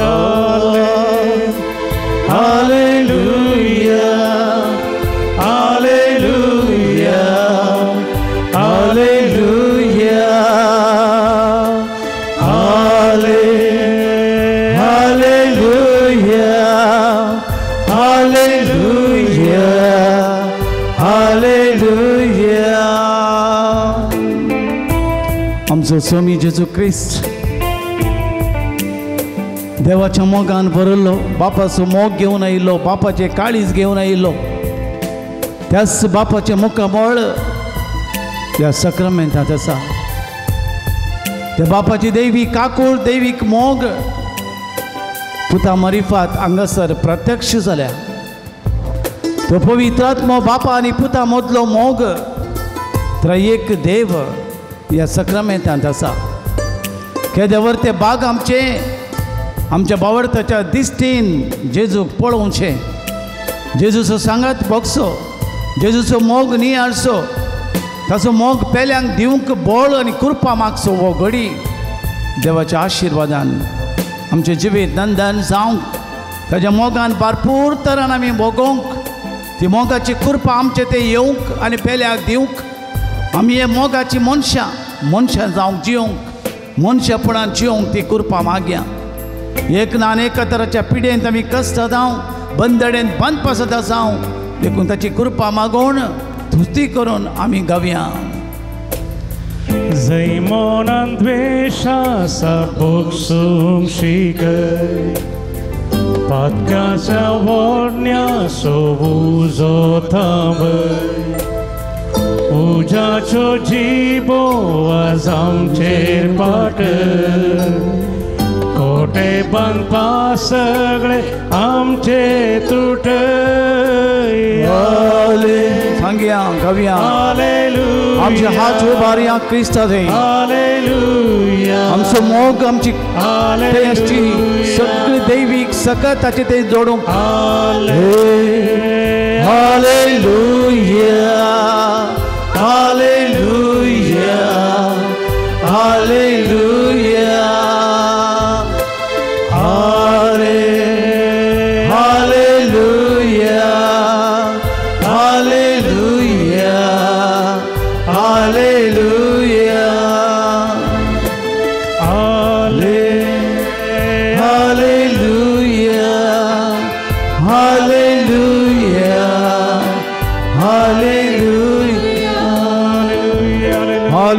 आलेलुया, आलेलुया, आलेलुया, आले आलेलुया, आलेलुया, आलेलुया. आमचो स्वामी जेजू क्रिस्त देवाच्या मोगान भरिल्लो, बापाचो मोग घेवन आयिल्लो, बापाचें काळीज घेवन आयिल्लो, त्याच बापाचें मुखामळ ह्या सक्रामेंतांत आसा. त्या बापाची दैवी काकूळ, दैवीक मोग पुता मरिफात हांगासर प्रत्यक्ष जाल्या. तो पवित्र आत्मो बापा आनी पुता मदलो मोग त्रयेक देव ह्या सक्रामेंतांत आसा. केदेवर ते बाग आमचे आमच्या बावडताच्या दिश्टीन जेजूक पळोवचें, जेजूचो सांगात भोगचो, जेजूचो मोग नियाळचो, ताचो मोग पेल्यांक दिवंक बळ आनी कृपा मागचो. हो घडी देवाच्या आशिर्वादान आमचें जिवीत नंदन जावंक, ताच्या मोगान भरपूर तरान आमी भोगोवंक, ती मोगाची कृपा आमचे ते येवंक आनी पेल्याक दिवंक, आमी हे मोगाची मनशां मनशां जावंक जिवंक, मनशापणान जिवंक ती कृपा मागया. एक ना एका तराच्या पिडेंत आमी कश्ट जावं, बंदडेंत बांदपासत जावं, देखून ताची कृपा मागोवन तुस्ती करून आमी गावया. जंय मनान द्वेश आसा भोगसूंक शिकय, पातकाच्या वोडण्याचो उजो थांबय, उज्याच्यो जिबो आज आमचेर पाटय, कोटे बांदपा सगळे आमचे तुटय. सांगया गावया, आमचे हात उबारया क्रिस्ता थंय, आमचो मोग, आमची सगळी दैवीक सकत ताचे ते जोडूंक. Hallelujah, hallelujah, hallelujah, hallelujah, hallelujah, hallelujah, hallelujah, hallelujah, hallelujah.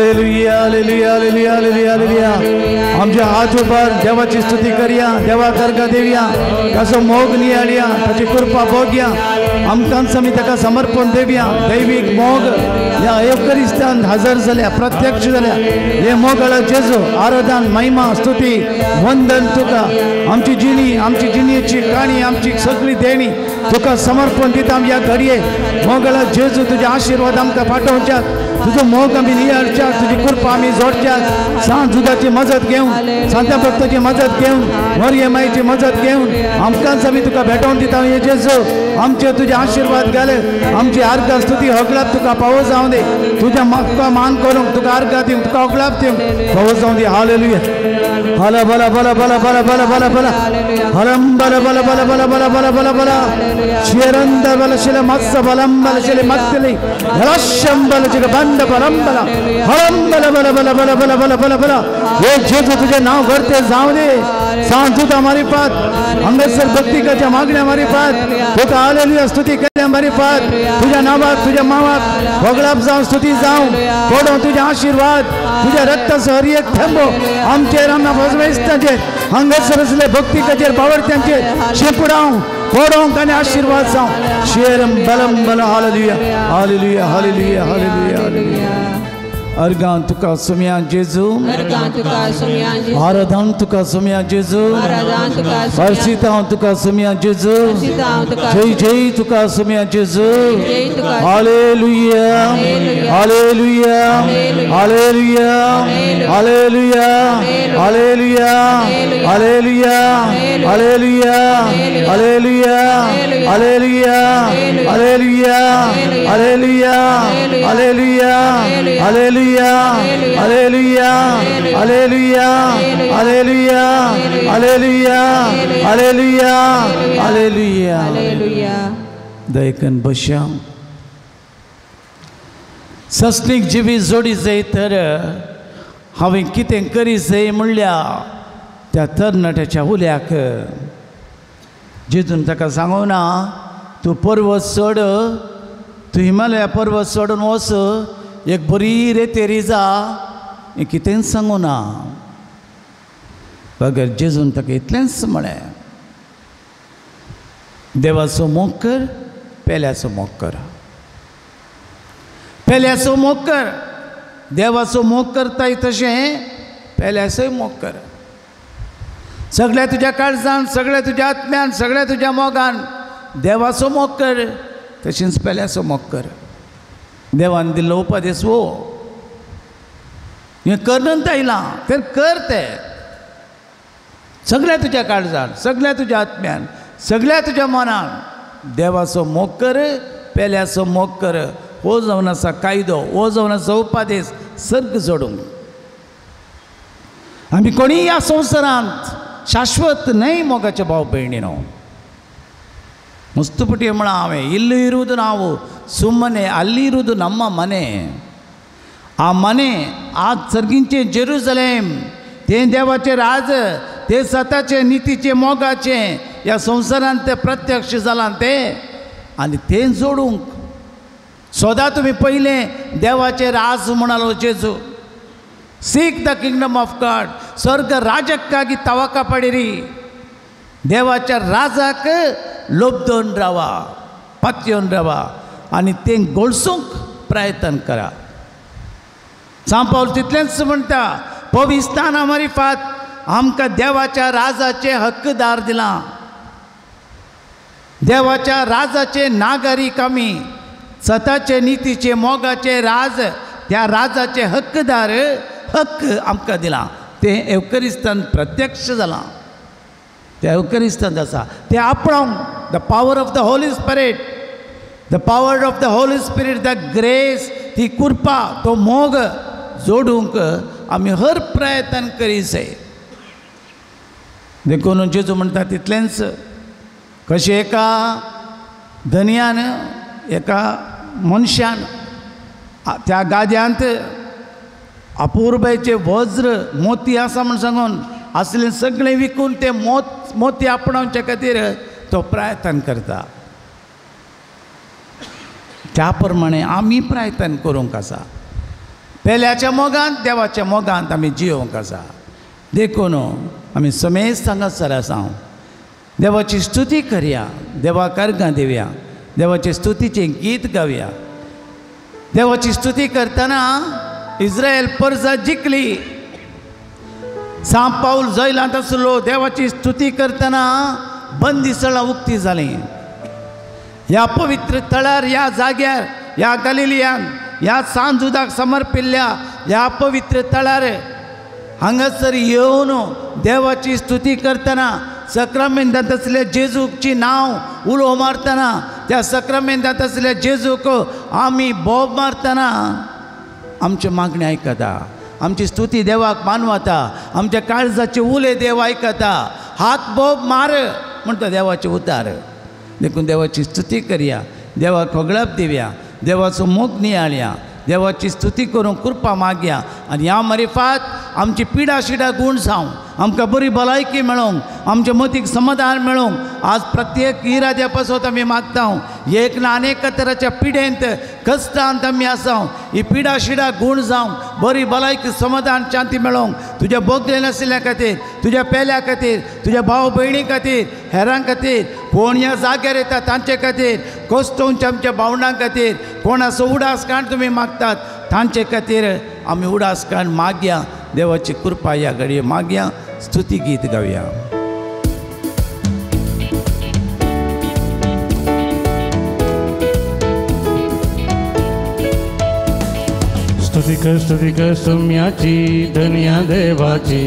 Hallelujah hallelujah hallelujah hallelujah hallelujah. आमच्या हात उबार देवाची स्तुती करया, देवा कर्गा देवया, ताचो मोग नियाळया, ताची कृपा भोगया, आमकांच आमी ताका समर्पण देवया। दैवीक मोग ह्या एवकरिस्तान हजर जाल्या, प्रत्यक्ष जाल्या। हे मोगाळा जेजू आराधन महिमा स्तुती वंदन तुका। आमची जिणी, आमची जिणेची काणी, आमची सगळी देणी तुका समर्पण दिता आमी ह्या घडये। मोगाळा जेजू तुजे आशिर्वाद आमकां पाठोवच्याक, तुजो मोग आमी नियाळच्याक, तुजी कृपा आमी जोडच्याक, सांत जुदाची मजत घेवन, सांता भक्ताची मजत घेवन, मरिये माईची मजत घेवन आमकांच आमी तुका भेटोवन दिता। हे जेजू आमचे तुजे आशिर्वाद घाले, आमची आर्गां स्तुती होगळाप तुका पावो जावं दी। तुज्या तुका मान करूंक, तुका आर्गां दिवंक, तुका होगळाप दिवंक पावो जावं दी। हालेलुया। हला बला बला बला बला बला बला बला हलम बला बला बला बला बला बला बला बला शिरंद बला शिले मत्स बलम बला शिले मत्तली हलशम बला जिग बंद बलम बला हलम बला बला बला बला बला बला बला बला। हे जेजू तुझे नाव घडते जावं दे। सांत जुदा मारिफात हांगासर भक्ती करच्या मागण्या मारिफात तुका हालेलुया स्तुती केल्या मारिफात तुझ्या नावाक तुझ्या मावाक होगळाप जावं, स्तुती जावं, पडो तुझे आशिर्वाद, तुझ्या रक्ताचो हर एक थेंबो आमचेर, आमच्या भजवेस्तांचेर, हांगासर आसले भक्ती कचेर बावडत्यांचेर शिंपडावं, पडोवंक आनी आशिर्वाद जावं। शेरम बलम बल। Hallelujah hallelujah hallelujah hallelujah hallelujah. अर्गां तुका सुम्या जेजू, आराधन तुका सुम्या जेजू, अर्सितां तुका सुम्या जेजू, जय जय तुका सुम्या जेजू। Hallelujah hallelujah hallelujah hallelujah hallelujah hallelujah hallelujah hallelujah hallelujah hallelujah hallelujah hallelujah hallelujah hallelujah hallelujah hallelujah hallelujah hallelujah hallelujah. दयकन बश्या सस्नीक जिवीत जोडी जाय तर हांवें कितें करी जाय म्हणल्या त्या तरणाट्याच्या उल्याक जेजून ताका सांगू ना, तूं पर्वत चड, तूं हिमालया पर्वत चडून वच, एक बरी रेतेरी जा, हें कितेंच सांगू ना। बगर जेजून ताका इतलेंच म्हळें, देवाचो मोग कर, पेल्याचो मोग कर, पेल्याचो मोग कर। देवाचो मोग करताय तशें पेल्याचोय मोग कर। सगळ्या तुज्या काळजान, सगळ्या तुज्या आत्म्यान, सगळ्या तुज्या मोगान देवाचो मोग कर, तशेंच पेल्याचो मोग कर। देवान दिल्लो उपदेस हो, हें करनंत आयलां तर कर तें सगळ्या तुज्या काळजान, सगळ्या तुज्या आत्म्यान, सगळ्या तुज्या मनान देवाचो मोग कर, पेल्याचो मोग कर। हो जावन आसा कायदो, हो जावन आसा उपदेस सर्ग जोडूंक। आमी कोणीय ह्या संवसारांत शाश्वत न्हय मोगाचे भाव भयणीनो। ಮುಸ್ತುಪುಟಿ म्हळां ಇಲ್ಲಿ ಇರುವುದು ನಾವು ಸುಮ್ಮನೆ, ಅಲ್ಲಿರುವುದು ನಮ್ಮ ಮನೆ. ಆ ಮನೆ ಆ सर्गींचे जेरुसलेम, तें देवाचें राज, तें सताचें नितीचें मोगाचें ह्या संवसारांत तें प्रत्यक्ष जालां तें, आनी तें जोडूंक सदां तुमी पयलें देवाचें राज म्हणालो जेजू. Seek the kingdom of God. स्वर्ग राजक्कागी तवका पडिरी, देवाच्या राजाक लोबदोन रावा, पातयेवन रावा आनी तें गोळसूंक प्रयत्न करा. सांपावल तितलेंच म्हणटा, पविस्ताना मारिफात आमकां देवाच्या राजाचे हक्कदार दिलां, देवाच्या राजाचे नागरीक आमी, सताचे नितीचे मोगाचे राज, त्या राजाचे हक्कदार हक्क आमकां दिलां. तें एवकरिस्तान प्रत्यक्ष जालां, त्या एवकरिस्तान आसा तें आपणावंक the power of the Holy Spirit, the power of the Holy Spirit, the grace, ती कृपा, तो मोग जोडूंक आमी हर प्रयत्न करी जाय. देखून जेजू म्हणटा तितलेंच, कशें एका धनयान, एका मनशान त्या गाद्यांत अपुरबायचे वज्र मोती आसा म्हण सांगून आसलें सगळें विकून ते मोती आपणावचे खातीर तो प्रयत्न करता. त्या प्रमाणे आमी प्रयत्न करूंक आसा. पेल्याच्या मोगांत देवाच्या मोगांत आमी जियोंक आसा. देखून आमी समेस्त हांगासर आसा, देवाची स्तुती करया, देवाक अर्घां दिवया, देवाचे स्तुतीचें गीत गावया. देवाची स्तुती करतना इस्रायल परजा जिखली, सांत पावल जैलांत आसलो, देवाची स्तुती करतना बंदी स्थळां उक्ती जालीं. ह्या पवित्र थळार, ह्या जाग्यार, ह्या गलिलियान, ह्या सांजुदाक समर्पिल्ल्या ह्या पवित्र थळार हांगासर येवन देवाची स्तुती करतना सक्रामेंतांत आसल्या जेजूची नांव उलो मारतना, त्या सक्रामेंतांत आसल्या जेजूक आमी बोब मारतना आमच्यो मागण्यो आयकता, आमची स्तुती देवाक मानवता, आमच्या काळजाचे उले देव आयकता. हात बोब मार म्हणटा देवाचे उतार. देखून देवाची स्तुती करया, देवाक होगळप दिवया, देवाचो मोग नियाळया, देवाची स्तुती करूंक कृपा मागया आनी ह्या मारिफात आमची पिडा शिडा गूण जावं, आमकां बरी भलायकी मेळोंक, आमच्या मतीक समाधान मेळोंक आज प्रत्येक इराद्या पासत आमी मागता. एक ना अनेक तराच्या पिडेंत कश्टांत आमी आसा, ही पिडा शिडा गूण जावं, बरी भलायकी समाधान शांती मेळोंक तुज्या बोगले नाशिल्ल्या खातीर, तुज्या पेल्या खातीर, तुज्या भाव भयणी खातीर, हेरां खातीर, कोण ह्या जाग्यार येता तांचे खातीर, कश्टोवच्या आमच्या भावंडां खातीर, कोणाचो उडास काण तुमी मागतात तांचे खातीर आमी उडास काण मागया. देवाची कृपा ह्या घडये मागया. स्तुती गीत गावया. स्तुती कर स्तुती कर सोम्याची धन्या देवाची,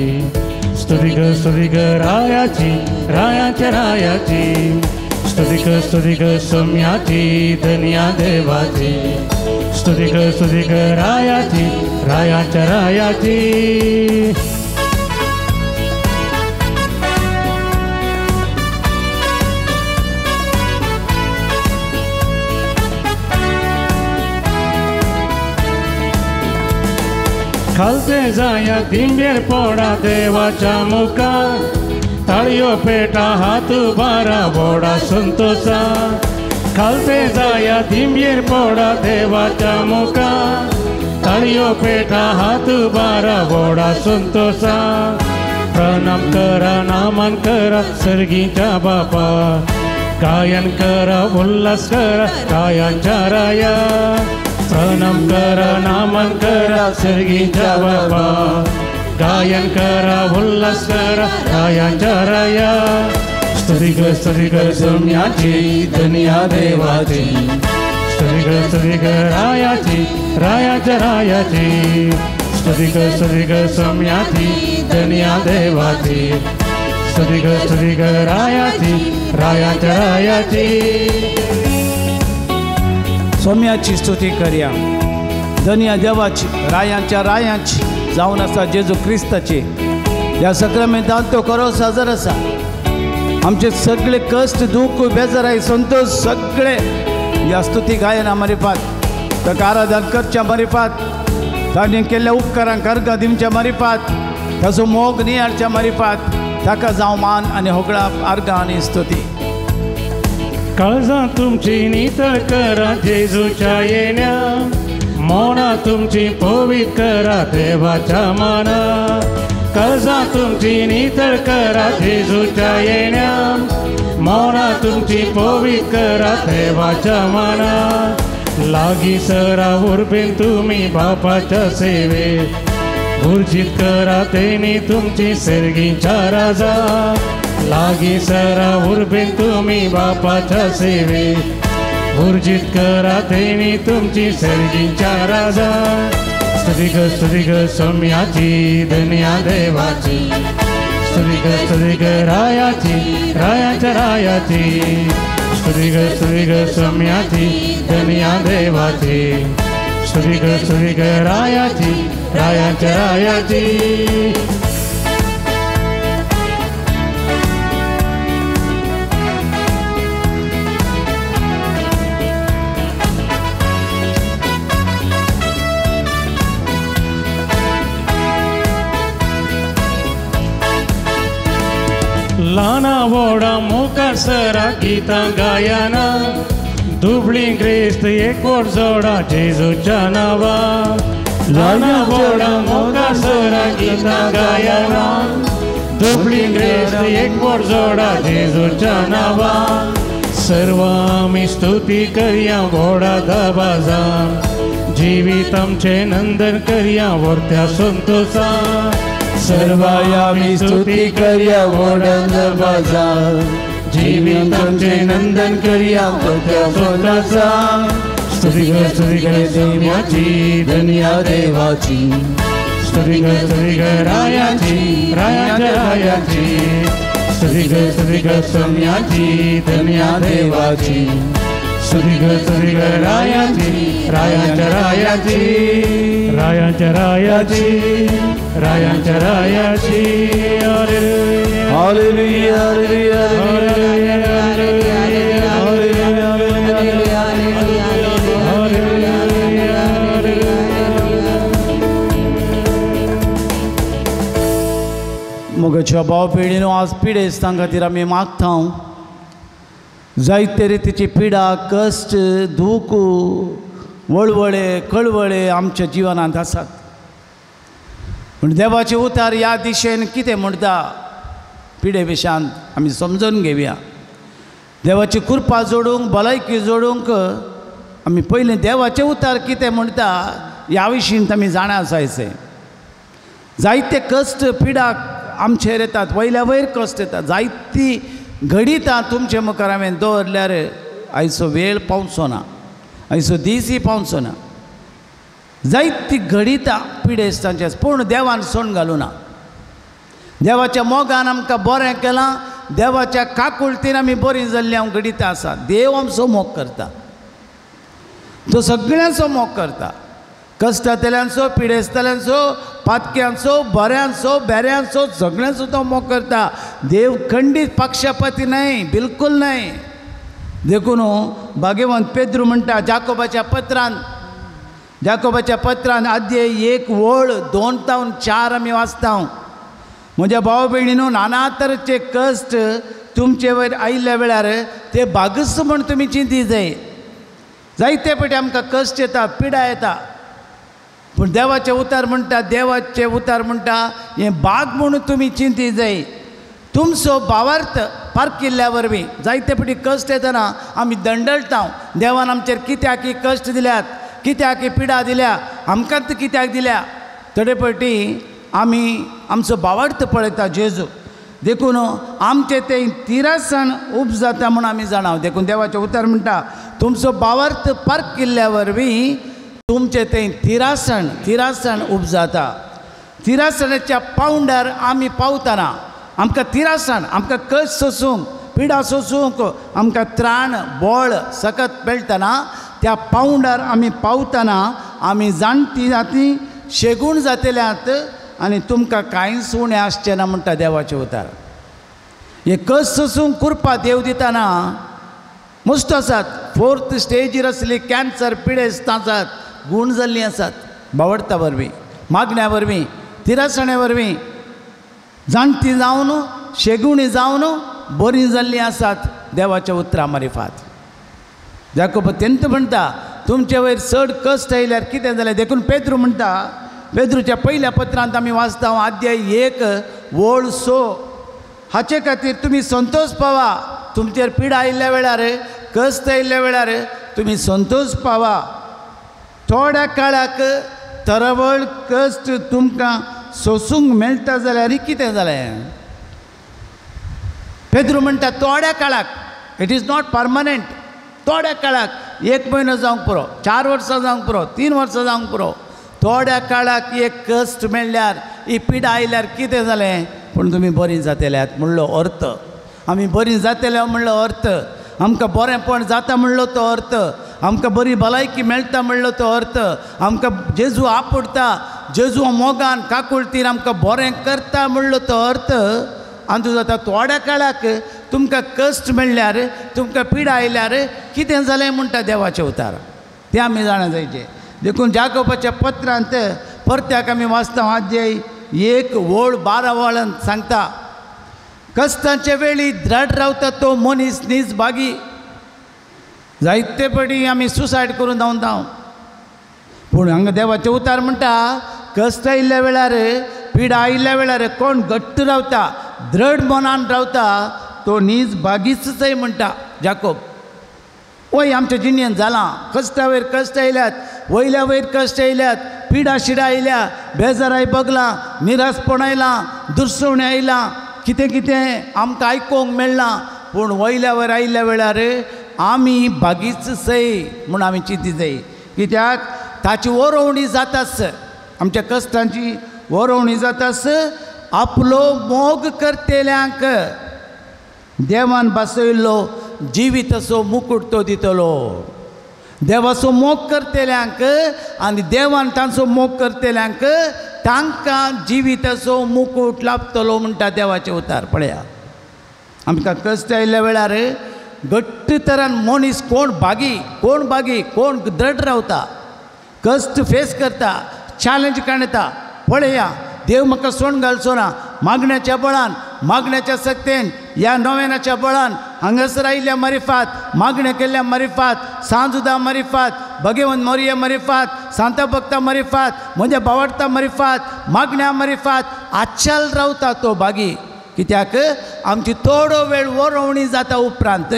स्तुती कर स्तुती कर रायाची रायाच्या रायाची, स्तुती कर सोम्याची धन्या देवाची, स्तुती कर रायाची रायाच्या रायाची. खालते जाया दिंबेर पोडा देवाच्या मुखार, ताळयो पेटा हात बारा बोडा संतोषा. खालते जाया दिंबेर पोडा देवाच्या मुखार, ताळयो पेटा हात बारा बोडा संतोषा. प्रणाम करा नामान करा सर्गीच्या बापा, गायन करा उल्हास करा गायांच्या राया. प्रणाम करा नामन करा सर्गीच्या बाबा, गायन करा उल्हास करा गायांच्या राया. स्तुती कर सोम्याची धन्या देवाची, स्तुती कर रायाची रायाच्या रायाची, स्तुती कर सोम्याची धन्या देवाची, स्तुती कर रायाची रायाच्या रायाची. सोम्याची स्तुती करया, धन्या देवाची रायांच्या रायांची जावन आसा जेजू क्रिस्ताची. ह्या सक्रामेंतांत तो खरो साजर आसा. आमचे सगळे कश्ट दुःख बेजाराय संतोष सगळे ह्या स्तुती गायना मारिफात, ताका आराधन करच्या मारिफात, ताणें केल्ल्या उपकारांक अर्घां दिवच्या मारिफात, ताचो मोग नियाळच्या मारिफात ताका जावं मान आनी होगळाप अर्घां आनी स्तुती. काळजां तुमची नितळ करा जेजूच्या येण्या, मौना तुमची पवित्र करा देवाच्या माना. काळजां तुमची नितळ करा जेजूच्या येण्या, मौना तुमची पवित्र करा देवाच्या माना. लागीं सरा उर्बेन तुमी बापाच्या सेवे, उर्जीत करा तेणी तुमची सर्गीच्या राजा. लागीं सरा उर्बेन तुमी बापाच्या सेवे, उर्जीत करा तेणी तुमची सर्गीच्या राजा. स्तुती कर सोम्याची धन्या देवाची, स्तुती कर रायाची रायाच्या रायाची, स्तुती कर सोम्याची धन्या देवाची, स्तुती कर रायाची रायाच्या रायाची. ल्हाना व्हडा मुखार सरा गितां गायना, दुबळी ग्रेस्त एकवट जोडा जेजूच्या नांवा. ल्हाना व्हडा मुखासरा गितां गायना दुबळी ग्रेस्त एकवट जोडा जेजूच्या नांवान सर्व आमी स्तुती करया व्हडा दबाजान जिवीत आमचें नंदन करया व्हरत्या संतोसान सर्व आमी स्तुती करया व्हडा दबाजान जिवीत आमचें नंदन करया व्हरत्या संतोसान स्तुती कर स्तुती कर देवाची धन्या देवाची स्तुती कर रायाची रायाच्या रायाची स्तुती कर सोम्याची धन्या देवाची स्तुती कर रायाची रायाच्या रायाची रायाच्या रायाची रायाच्या रायाची. Hallelujah hallelujah hallelujah hallelujah. मोगाच्या भाव पिढीनो आज पिडेस्तां खातीर आमी मागता. जायते रितीची पिडा कश्ट दूख वळवळे कळवळे आमच्या जिवनांत आसात. पूण देवाचे उतार ह्या दिशेन कितें म्हणटा पिडे विशयांत आमी समजून घेवया. देवाची कृपा जोडूंक भलायकी जोडूंक आमी पयलीं देवाचे उतार कितें म्हणटा ह्या विशीं आमी जाणा आसायचें. जायते कश्ट पिडा आमचेर येतात, वयल्या वयर कश्ट येतात, जायती घडितां तुमचे मुखार हांवें दवरल्यार आयचो वेळ पावचो ना, आयचो दीसय पावचो ना. जायती घडितां पिडेस्तांचे, पूण देवान सोण घालूं ना. देवाच्या मोगान आमकां बरें केलां, देवाच्या काकुळतीन आमी बरीं जाल्लीं हांव घडितां आसा. देव आमचो मोग करता, तो सगळ्यांचो मोग करता, कश्टांतल्यांचो पिडेस्ताल्यांचो पातक्यांचो बऱ्यांचो बेऱ्यांचो सगळ्यांचो तो मोग करता. देव खंडीत पक्षपाती न्हय, बिलकूल न्हय. देखून भाग्यवंत पेद्रू म्हणटा जाकोबाच्या पत्रान, जाकोबाच्या पत्रान आद्य 1 वळ 2 तावन 4 आमी वाचता. म्हज्या भाव भयणीनो, नाना तरेचे कश्ट तुमचे वयर आयिल्ल्या वेळार ते बागस म्हूण तुमी चिंती जाय. जायते पटी आमकां कश्ट येता, पिडा येता, पूण देवाचें उतार म्हणटा, देवाचें उतार म्हणटा हें बाग म्हणून तुमी चिंती जाय. तुमचो भावार्थ पारखिल्ल्या वरवीं जायते पटी कश्ट येतना आमी दंडळटा, देवान आमचेर कित्याक ही कश्ट दिल्यात, कित्याक ही पिडा दिल्या, आमकांच कित्याक दिल्या. थोडे पटी आमी आमचो भावार्थ पळयता जेजू, देखून आमचें तें तिरासण उपजाता म्हूण आमी जाणा. देखून देवाचें उतर म्हणटा तुमचो भावार्थ पारखिल्ल्या वरवीं तुमचें तें तिरासण तिरासण उपजाता. तिरासणाच्या पावंड्यार आमी पावतना आमकां तिरासण, आमकां कश्ट सोसूंक, पिडा सोसूंक आमकां त्राण बळ सकत मेळटना त्या पावंड्यार आमी पावतना आमी जाणटी जाती शेगूण जातल्यात आनी तुमकां कांयच उणें आसचें ना म्हणटा देवाचें उतार. हे कश्ट सोसूंक कृपा देव दितना मस्त आसात. 4th स्टेजीर आसली कॅन्सर पिडेस्तां आसात, गूण जाल्लीं आसात बावडता वरवीं, मागण्या वरवीं, तिरासणे वरवीं जाणटी जावन शेगुणी जावन बरीं जाल्लीं आसात देवाच्या उतरां मारिफात. जाकोब तेंत म्हणटा तुमचे वयर चड कश्ट आयल्यार कितें जालें. देखून पेद्रू म्हणटा, पेद्रूच्या पयल्या पत्रांत आमी वाचता अध्याय 1 वळ 6, हाचे खातीर तुमी संतोश पावा. तुमचेर पिडा आयिल्ल्या वेळार, कश्ट आयिल्ल्या वेळार तुमी संतोश पावा. थोड्या काळाक तरवळ कश्ट तुमकां सोसूंक मेळटा जाल्यार कितें जालें. पेद्रू म्हणटा थोड्या काळाक, it is not permanent. थोड्या काळाक, 1 म्हयनो जावंक पुरो, 4 वर्सां जावंक पुरो, 3 वर्सां जावंक पुरो, थोड्या काळाक एक कश्ट मेळ्ळ्यार, ही पिडा आयल्यार कितें जालें, पूण तुमी बरीं जातल्यात म्हणलो अर्थ. आमी बरीं जातले म्हणलो अर्थ, आमकां बरेंपण जाता म्हणलो तो अर्थ, आमकां बरी भलायकी मेळटा म्हणलो तो अर्थ, आमकां जेजू आपुडटा, जेजू मोगान काकुळतीन आमकां बरें करता म्हणलो तो अर्थ. आनी जाता थोड्या काळाक तुमकां कश्ट मेळ्ळ्यार, तुमकां पिडा आयल्यार कितें जालें म्हणटा देवाचें उतार, तें आमी जाणा जायचें. देखून जाकोबाच्या पत्रांत परत्याक आमी वाचता अध्याय 1 वळ 12 वळांत सांगता, कश्टांचे वेळी द्रढ रावता तो मनीस नीज भागी. जायते पटी आमी सुसायड करून धांवता, पूण हांगा देवाचें उतार म्हणटा कश्ट आयिल्ल्या वेळार पिडा आयिल्ल्या वेळार कोण घट्ट रावता दृढ मनान रावता तो नीज बागीच जाय म्हणटा जाकोब. वय आमच्या जिणेन जालां कश्टा वयर कश्ट आयल्यात वयल्या वयर कश्ट आयल्यात पिडा शिडा आयल्या बेजाराय बगलां निरासपण आयलां दुरसवणें आयलां कितें कितें आमकां आयकूंक मेळ्ळां. पूण वयल्या वयर आयिल्ल्या वेळार आमी बागीच सय म्हूण आमी चिंती जाय कित्याक ताची वरोवणी जाताच आमच्या कश्टांची वरोवणी जाताच. आपलो मोग करतेल्यांक देवान बसयल्लो जिवीताचो मुकूट तो दितलो. देवाचो मोग करतेल्यांक आनी देवान तांचो मोग करतेल्यांक तांकां जिविताचो मुकूट लाभतलो म्हणटा देवाचें उतार. पळया आमकां कश्ट आयिल्ल्या वेळार घट्ट तरान मनीस कोण बागी कोण बागी कोण दृढ रावता कश्ट फेस करता चॅलेंज काडटा. पळया देव म्हाका सोण घालचो ना मागण्याच्या बळान मागण्याच्या सक्तेन ह्या नोवेनाच्या बळान हांगासर आयिल्ल्या मारिफात मागण्या केल्ल्या मारिफात सांजुदा मारिफात भगवंत मोरये मारिफात सांता भक्ता मारिफात म्हज्या बावडता मारिफात मागण्या मारिफात आचाल रावता तो बागी. कित्याक आमची थोडो वेळ वरोवणी जाता उपरांत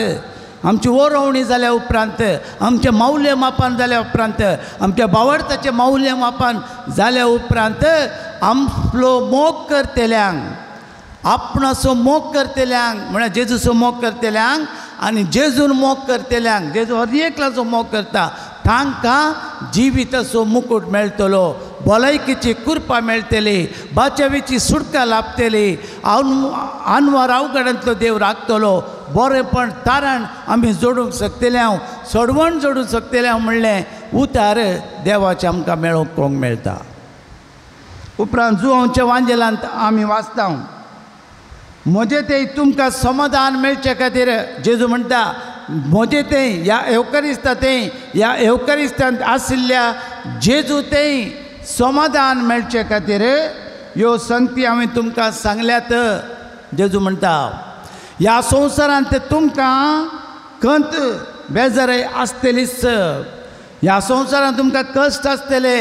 आमची वरोवणी जाल्या उपरांत आमचें मौल्य मापान जाल्या उपरांत आमच्या बावडताचें मौल्य मापान जाल्या उपरांत आमलो मोग करतेल्यांक आपणाचो मोग करतेल्यांक म्हळ्यार जेजूचो मोग करतेल्यांक आनी जेजून मोग करतेल्यांक जेजू हर एकल्याचो मोग करता तांकां जिविताचो मुकूट मेळटलो भलायकेची कृपा मेळटली बाचावेची सुटका लाभतली आनवार अवघडांतलो देव राखतलो बरेंपण तारण आमी जोडूंक शकतले हांव सोडवण जोडूंक शकतले हांव म्हणलें उतार देवाचें आमकां मेळोवंक कोंक मेळटा. उपरांत जुवांच्या वांजेलांत आमी वाचता म्हजें तें तुमकां समाधान मेळचे खातीर जेजू म्हणटा म्हजें तें ह्या येवकारिस्ता तें ह्या येवकारिस्तांत आशिल्ल्या जेजू तें समाधान मेळचे खातीर ह्यो संगती हांवें तुमकां सांगल्यात. जेजू म्हणटा ह्या संवसारांत तुमकां खंत बेजाराय आसतलीच ह्या संवसारांत तुमकां कश्ट आसतले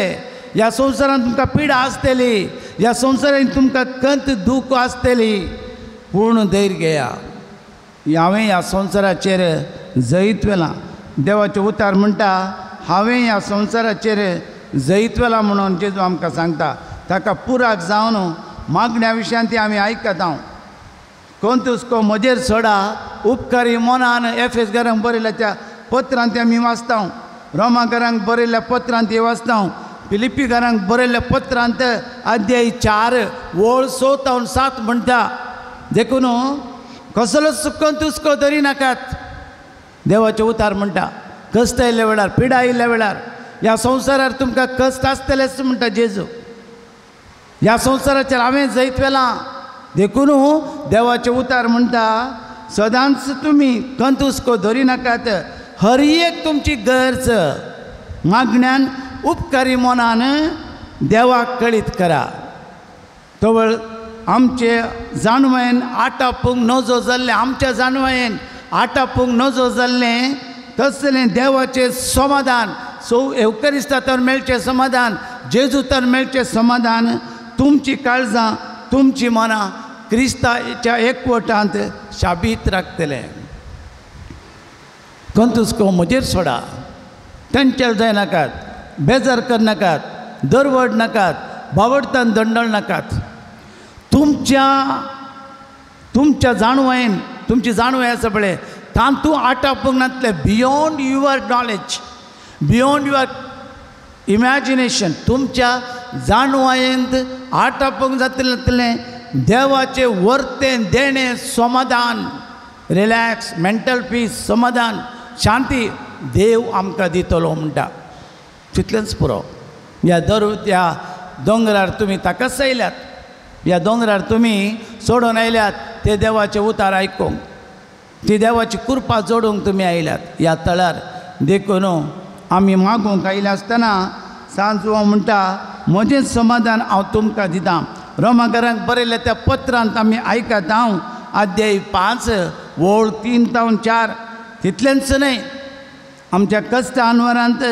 ह्या संवसारांत तुमकां पिडा आसतली ह्या संवसारांत तुमकां खंत दूख आसतली. पूण धैर्य घेया हांवें ह्या संवसाराचेर जैत व्हेलां. देवाचें उतार म्हणटा हांवें ह्या संवसाराचेर जैत व्हेलां म्हणून जेजू आमकां सांगता. ताका पुराक जावन मागण्या विशयान ती आमी आयकता हांव कोंतुस्को म्हजेर सोडा उपकारी मनान एफ एस घरांक बरयल्या त्या पत्रांत ती आमी वाचता रोमाकारांक बरयल्ल्या पत्रांत ती वाचता फिलिप्पी घरांक बरयल्ल्या पत्रांत अध्याय 4 ओळ 6 तावन 7 म्हणटा देखून कसलोच कंतुस्को धरी नाकात. देवाचें उतार म्हणटा कश्ट आयिल्ल्या वेळार पिडा आयिल्ल्या वेळार ह्या संवसारार तुमकां कश्ट आसतलेच म्हणटा जेजू. ह्या संवसाराचेर हांवें जैत व्हेलां देखून देवाचें उतार म्हणटा सदांच तुमी कंतुस्को धरी नाकात हर एक तुमची गरज मागण्यान उपकारी मनान देवाक कळीत करा. तवळ आमचे जाणवयेन आटापूंक नजो जाल्लें आमच्या जाणवयेन आटापूंक नजो जाल्लें तसलें देवाचें समाधान सो येवकरिस्ता तर मेळचें समाधान जेजू तर मेळचें समाधान तुमची काळजां तुमची मनां क्रिस्ताच्या एकवटांत शाबीत राखतलें. कंतुस्को म्हजेर सोडा टंचल जायनाकात बेजार करनाकात दरवड नाकात बावडतान दंडळ नाकात. तुमच्या तुमच्या जाणवयेन तुमची जाणवय आसा पळय तातूंत आटापूंक नातलें beyond your knowledge beyond your imagination तुमच्या जाणवयेंत आटापूंक जातलें देवाचें वर्तें देणें समाधान रिलॅक्स मेंटल पीस समाधान शांती देव आमकां दितलो म्हणटा. तितलेंच पुरो. ह्या दर ह्या दोंगरार तुमी ताकाच आयल्यात ह्या दोंगरार तुमी सोडून आयल्यात ते देवाचें उतार आयकूंक ती देवाची कृपा जोडूंक तुमी आयल्यात ह्या तळार. देखून आमी मागूंक आयले आसतना सांजू म्हणटा म्हजें समाधान हांव तुमकां दितां. रोमाकारांक बरयल्ल्या त्या पत्रांत आमी आयकता हांव अध्याय 5 ओळ 3 तावन 4 तितलेंच न्हय आमच्या कश्ट अनवरांत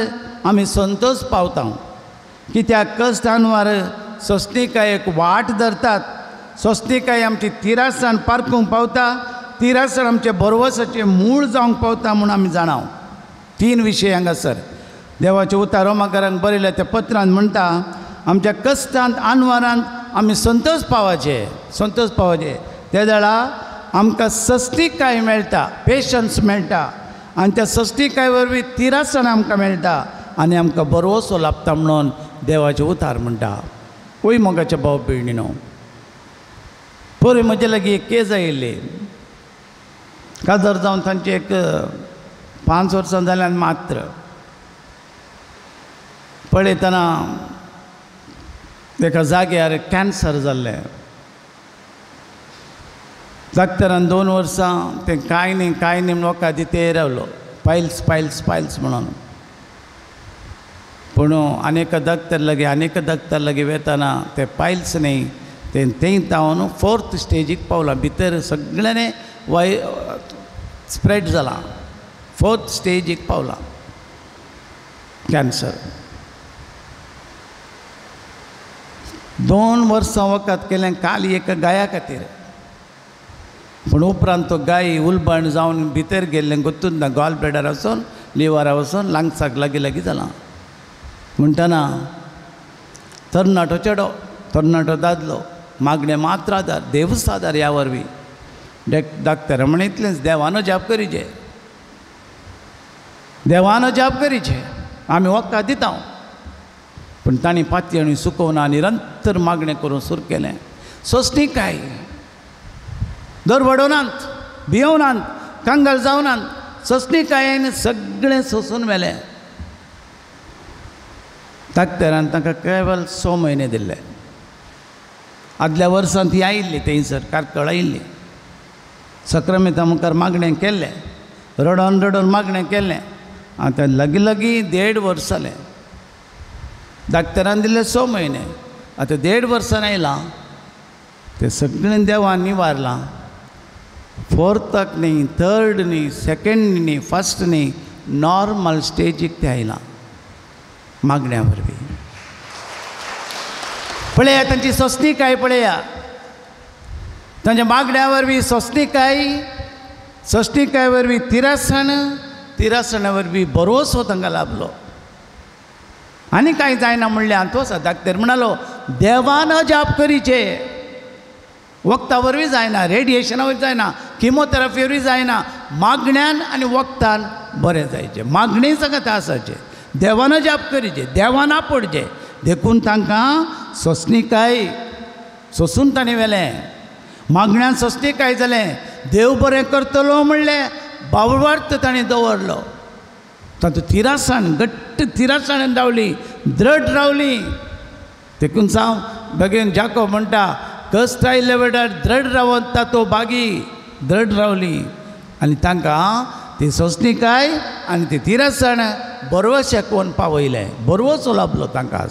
आमी संतोश पावता. कित्याक कश्ट आनवार सोंसणीकायेक वाट धरतात. सोंसणीकाय आमची तिरासण पारखूंक पावता, तिरासण आमचे भरवसाचें मूळ जावंक पावता म्हूण आमी जाणाव. तीन विशय हांगासर देवाचे उतार रोमाकारांक बरयल्या त्या पत्रान म्हणटा, आमच्या कश्टांत आनवारांत आमी संतोश पावाचे, संतोश पावाचे. त्या वेळा आमकां सस्तिकाय मेळटा, पेशन्स मेळटा आनी त्या सस्तिकाय वरवीं तिरासण आमकां मेळटा आनी आमकां भरवसो लाभता म्हणून देवाचें उतार म्हणटा. वय मोगाच्या भाव भयणीनो, पयर म्हजे लागीं एक केज आयिल्ली, काजार जावन तांचे एक 5 वर्सां जाल्यान मात्र. पळयतना एका जाग्यार कॅन्सर जाल्लें. डाक्टरान 2 वर्सां तें कांय न्ही कांय न्ही म्हूण वखद दिते रावलो, पायल्स पायल्स पायल्स म्हणून. पूण आनी एका डॉक्टर लागीं आनी एका डॉक्टर लागीं वेतना तें पायल्स न्ही, तें थंय तावन 4th स्टेजीक पावलां, भितर सगळ्यांनी वाय स्प्रेड जालां, 4th स्टेजीक पावलां कॅन्सर. 2 वर्सां वखद केलें काल एका गाया खातीर, पूण उपरांत तो गाय उलबण जावन भितर गेल्लें गोत्तून ना, गॉल ब्लॅडर वचून लिवरा वचून लंग्साक लागीं लागीं जालां. म्हणटना तरणाटो चेडो, तरणाटो दादलो, मागणें मात्र आदार, देवूच आदार ह्या वरवीं. डाक्टर म्हण इतलेंच, देवानो जाप करीचे, देवानो जाप करीचे, आमी वखद दिता. पूण तांणी पातयेणी सुकोवना निरंतर मागणें करून सुरू केलें. सोंसणीकाय, दरवडोनात, भियोनात, कंगाल जावनात, सोंसणीकायेन सगळें सोंसून व्हेलें. डाक्टरान तांकां केवल 6 म्हयने दिल्ले. आदल्या वर्सांत ती आयिल्ली थंयसर कार्कळ आयिल्ली, सक्रामेंता मुखार मागणें केल्लें, रडोन रडोन मागणें केल्लें. आतां लागीं लागीं 1.5 वर्स जालें. डाक्टरान दिल्ले 6 म्हयने, आतां 1.5 वर्सान आयलां, तें सगळें देवान निवारलां. 4थाक न्ही, 3rd न्ही, 2nd न्ही, 1st न्ही, नॉर्मल स्टेजीक तें आयलां मागण्या वरवीं. पळया तांची सोंसणीकाय, पळया तांच्या मागण्या वरवीं सोंसणीकाय, सोंसणीकाय वरवीं तिरासण, तिरासणा वरवीं भरवसो तांकां लाभलो. आनी कांय जायना म्हणलें आनी तो आसा डाक्टर म्हणालो देवान अजाप करीचे, वखदा वरवीं जायना, रेडिएशना वरवीं जायना, किमोथेरपी वरवीं जायना, मागण्यान आनी वखदान बरें जायचें. मागणें सगळें आसाचें, देवान जाप करीचे, देवान आपोडचें. देखून तांकां सोंसणीकाय सोंसून तांणी व्हेलें, मागण्यान सोंसणीकाय जालें, देव बरें करतलो म्हणलें बावळवार्थ तांणी दवरलो. तातूंत तिरासण, घट्ट तिरासणान रावली, द्रढ रावली. देखून साव बेगीन जाको म्हणटा, कश्ट आयिल्ल्या वेळार द्रढ रावता तो बागी, द्रढ रावली आनी तांकां ती सोंसणीकाय आनी ती तिरासण बरवशेक कोण पावयलें, बरवसो लाभलो तांकां.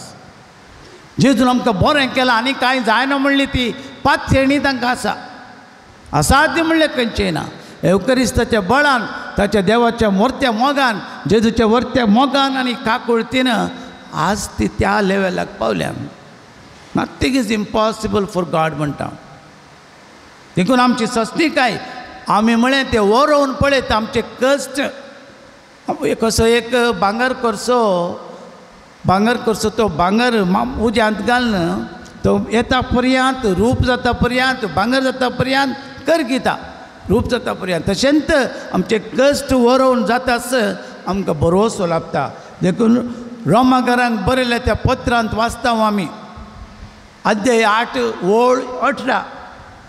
जेजून आमकां बरें केलां आनी कांय जायना म्हणली ती पातयेणी तांकां आसा, असाध्य म्हणलें खंयचें ना. एवकरिस्ताच्या बळान, ताच्या देवाच्या मोर्त्या मोगान, जेजूच्या वर्त्या मोगान आनी काकुळतीन आज ती त्या लेवलाक पावल्या. Nothing is impossible for God म्हणटा. देखून आमची सोंसणीकाय आमी म्हळें तें वरोवन पळयत आमचे कश्ट. कसो एक भांगर करचो, भांगर करचो तो भांगर उज्यांत घालून तो येता पर्यंत, रूप जाता पर्यंत, भांगर जाता पर्यंत करगिता, रूप जाता पर्यंत. तशेंच आमचे कश्ट वरोवन जातास आमकां भरवसो लाभता. देखून रोमाकारांक बरयल्या त्या पत्रांत वाचता आमी अध्याय 8 ओळ 18,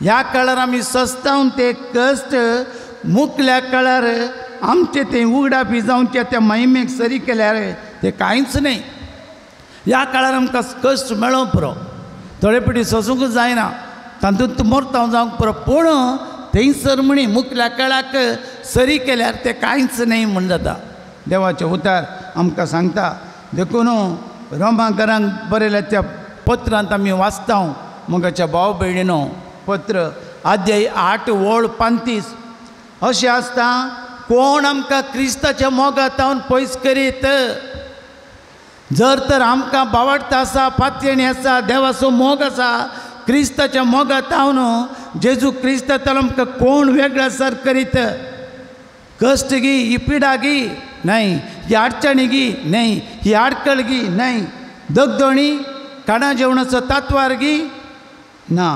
ह्या काळार आमी सस्तावन ते कश्ट मुकल्या काळार आमचे ते उगडापी जावचे त्या महिमेक सरी केल्यार ते कांयच न्ही. ह्या काळार आमकां कश्ट मेळोंक पुरो, थोडे पिठी सोंसूंकच जायना, तातूंत मोरतांव जावंक पुरो, पूण थंयसर म्हणी मुकल्या काळाक सरी केल्यार ते कांयच न्ही म्हूण जाता. देवाचें उतार आमकां सांगता. देखून रोमाकारांक बरयल्या त्या पत्रांत आमी वाचता मोगाच्या भाव भयणीनो, पत्र अध्याय 8 ओळ 35, अशें आसता कोण आमकां क्रिस्ताच्या मोगांत पयस करीत, जर तर आमकां बावडता आसा, पातयेणी आसा, देवाचो मोग आसा, क्रिस्ताच्या मोगात हांव जेजू क्रिस्तांतलो आमकां कोण वेगळा सर करीत? कश्ट गी, ही पिडा गी न्हय, ही अडचणी गी न्हय, ही आडकळ गी न्हय, दगदणी काणा जेवणाचो तात्वार गी ना,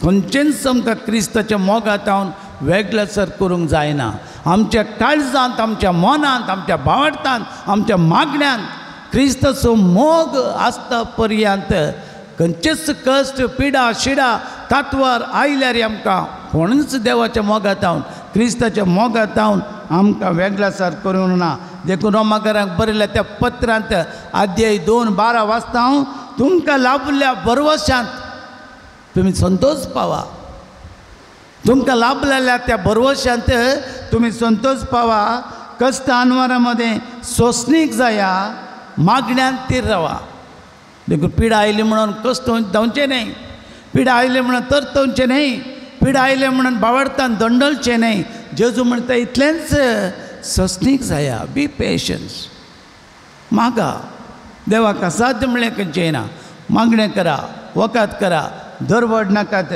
खंयचेंच आमकां क्रिस्ताच्या मोगात हांव वेगळा सर करूंक जायना. आमच्या काळजांत, आमच्या मनांत, आमच्या भावार्थांत, आमच्या मागण्यांत क्रिस्ताचो मोग आसता पर्यंत खंयचेच कश्ट, पिडा, शिडा, तात्वार आयल्यार आमकां कोणूच देवाच्या मोगात हांव, क्रिस्ताच्या मोगात हांव आमकां वेगळा सर करूंक ना. देखून रोमाकरांक बरयल्या त्या पत्रांत अध्याय 2:12 वाचता हांव, तुमकां लाभल्या भरवशांत तुमी संतोष पावा. तुमकां लाभलेल्या त्या भरवशांत तुमी संतोष पावा. कश्ट अनवरा मदें सोंसणीक जाया, मागण्यान तीर रावा. देखून पिडा आयली म्हणून कश्ट धांवचें न्हय, पिडा आयली म्हणून तरतवचें न्हय, पिडा आयले म्हणून बावडतान दंडलचें न्हय. जेजू म्हणटा इतलेंच सोंसणीक जाया, बी पेशन्स. मागा देवाक असाध्य म्हणलें खंयचें ना. मागणें करा, वकात करा, दरवड नाकात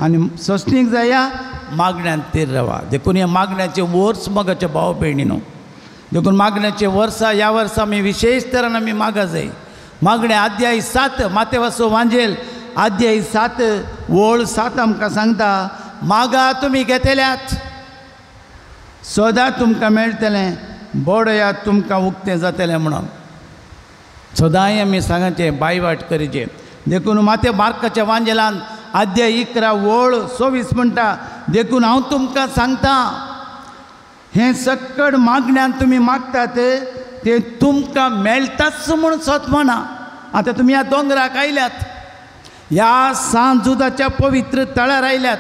आनी सोंसणीक जाया, मागण्यान तीर रावा. देखून ह्या मागण्याचें वर्स मोगाच्या भाव भयणी न्हू. देखून मागण्याचें वर्सा, ह्या वर्सा आमी विशेश तरान आमी मागा जाय. मागणें अध्याय 7, मातेवाचो वांजेल अध्याय 7 वळ 7 आमकां सांगता, मागा तुमी घेतल्यात, सदां तुमकां मेळटलें, बडयात तुमकां उक्तें जातलें म्हणून. सदांय आमी सांगाचें बायवाट करचें. देखून माते मार्काच्या वांजेलान अध्याय 11 वळ 24 म्हणटा, देखून हांव तुमकां सांगता, हें सक्कड मागण्यान तुमी मागतात तें तुमकां मेळटाच म्हूण सत म्हणा. आतां तुमी ह्या दोंगराक आयल्यात, ह्या सांजुदाच्या पवित्र तळार आयल्यात,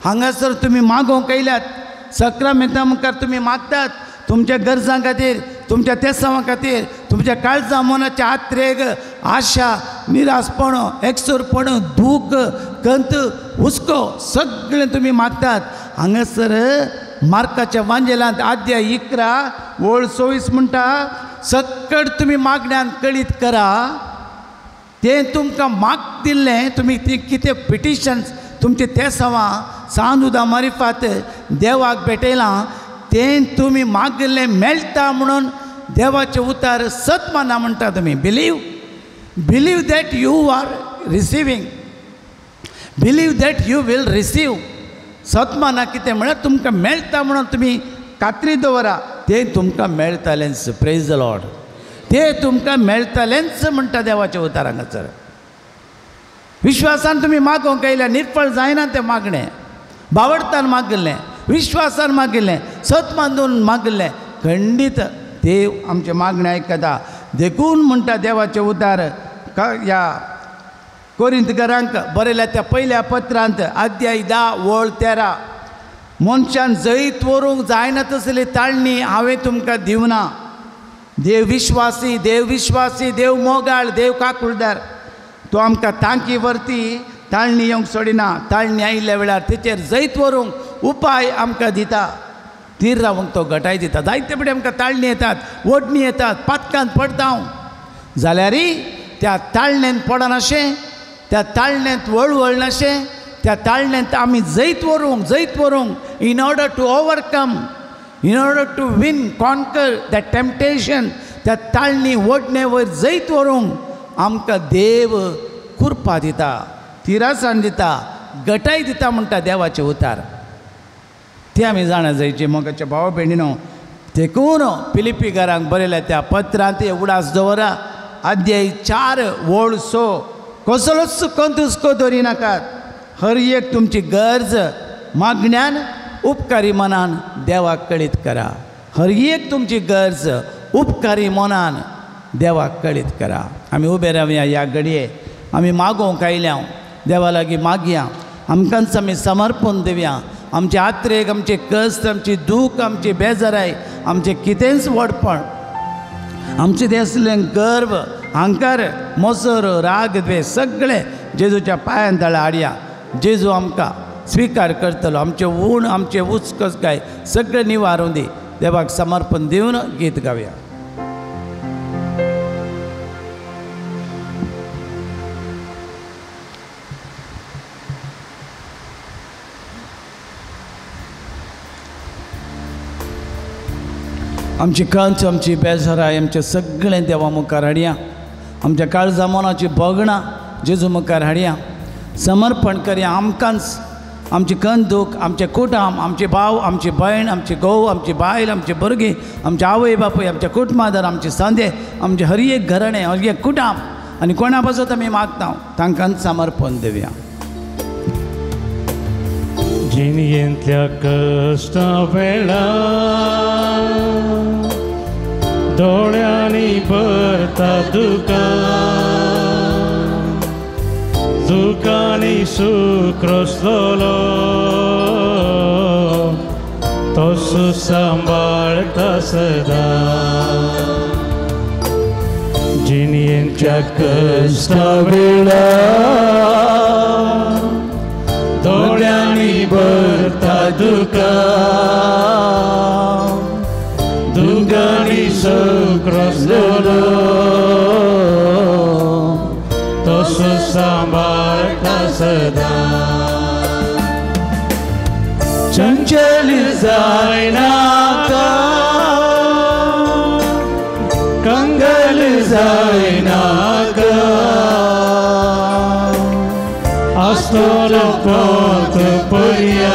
हांगासर तुमी मागोवंक आयल्यात, सक्रामेंता मुखार तुमी मागतात तुमच्या गरजां खातीर, तुमच्या तेसांवा खातीर, तुमच्या काळजा मनाच्या आत्रेग, आशा, निरासपण, एकसुरपण, दूख, कंत, हुस्को सगळें तुमी मागतात. हांगासर मार्काच्या वांजेलांत अध्याय 11 वळ 24 म्हणटा, सक्कड तुमी मागण्यान कळीत करा, तें तुमकां माग दिल्लें, तुमी ती कितें पिटिशन्स तुमचें तेसांवां सांजुदा मारिफात देवाक भेटयलां, तें तुमी मागिल्लें मेळटा म्हणून देवाचें उतार सत माना म्हणटा तुमी. Believe, believe that you are receiving, believe that you will receive. सत माना कितें म्हळ्यार तुमकां मेळटा म्हणून तुमी खात्री दवरा, तें तुमकां मेळटलेंच. प्रेज the Lord. तें तुमकां मेळटलेंच म्हणटा देवाचें उतार हांगासर. विश्वासान तुमी मागोवंक आयल्या, निर्फळ जायना तें मागणें, बावडतान मागिल्लें, विश्वासान मागिल्लें, सत मानून मागिल्लें, खंडीत देव आमचें मागणें आयकता. देखून म्हणटा देवाचें उतार ह्या कोरिंतकारांक बरयल्या त्या पयल्या पत्रांत अध्याय 10 वळ 13, मनशान जैत व्हरूंक जायना तसली ताळणी हांवें तुमकां दिवना. देव विश्वासी, देव विश्वासी, देव मोगाळ, देव काकुळदार, तो आमकां तांकी वरती ताळणी येवंक सोडिना. ताळणी आयिल्ल्या वेळार तेचेर जैत व्हरूंक उपाय आमकां दिता, तीर रावंक तो घटाय दिता. जायते फुडें आमकां ताळणी येतात, ओडणी येतात, पातकांत पडटा हांव, जाल्यारय त्या ताळणेंत पडनाशें, त्या ताळणेंत वळवळनाशें, त्या ताळणेंत आमी जैत व्हरूंक, जैत व्हरूंक, in order to overcome, in order to win, conquer that temptation, त्या ताळणी ओडणे वयर जैत व्हरूंक आमकां देव कृपा दिता, तिरासाण दिता, गटाय दिता म्हणटा देवाचें उतार. ते आमी जाणा जायचे मोगाच्या भावा भयणीनो. देखून फिलिप्पीकारांक बरयल्या त्या पत्रांत उडास दवरा, अध्याय 4 वळ 6, कसलोच कंतुस्को दवरी नाकात, हर एक तुमची गरज मागण्यान उपकारी मनान देवाक कळीत करा. हर एक तुमची गरज उपकारी मनान देवाक कळीत करा. आमी उबे रावया ह्या घडये, आमी मागोवंक आयल्या, देवा लागीं मागया, आमकांच आमी समर्पण दिवया. आमचे आत्रेक, आमचे कश्ट, आमची दूख, आमची बेजाराय, आमचें कितेंच व्हडपण, आमचें तें आसलें गर्व, अहंकार, मोसर, राग, द्वेश सगळें जेजूच्या पांयान तळा हाडया. जेजू आमकां स्विकार करतलो. आमचें ऊण, आमचें उचकस काय सगळें निवारून दी. देवाक समर्पण दिवन गीत गावया. आमची कंच, आमची बेजाराय, आमचे सगळें देवा मुखार हाडया. आमच्या काळजा मनाची भोगणां जेजू मुखार हाडया. समर्पण करया आमकांच आमची कन दूख, आमचे कुटाम, आमचे भाव, आमची भयण, आमची घोव, आमची बायल, आमचे भुरगीं, आमचे आवय बापूय, आमच्या कुटुंबादार, आमचे सांदे, आमचे हर एक घराणें, हर एक कुटाम आनी कोणा पासत आमी मागता तांकां समर्पण दिवया. जिणेंतल्या कश्टा वेळा दोळ्यांनी भरता दुकां, दुकांनी सूख रसलोलो तो सांबाळटा सदां. जिणेंतल्या कश्टा वेळा दोळ्यांनी भरता दुकां, दुकांनी सूख रसलोलो तो सांबाळटा सदां. चंचल जायनाका, कंगल जायनाका, आसतलो पोत पर्यान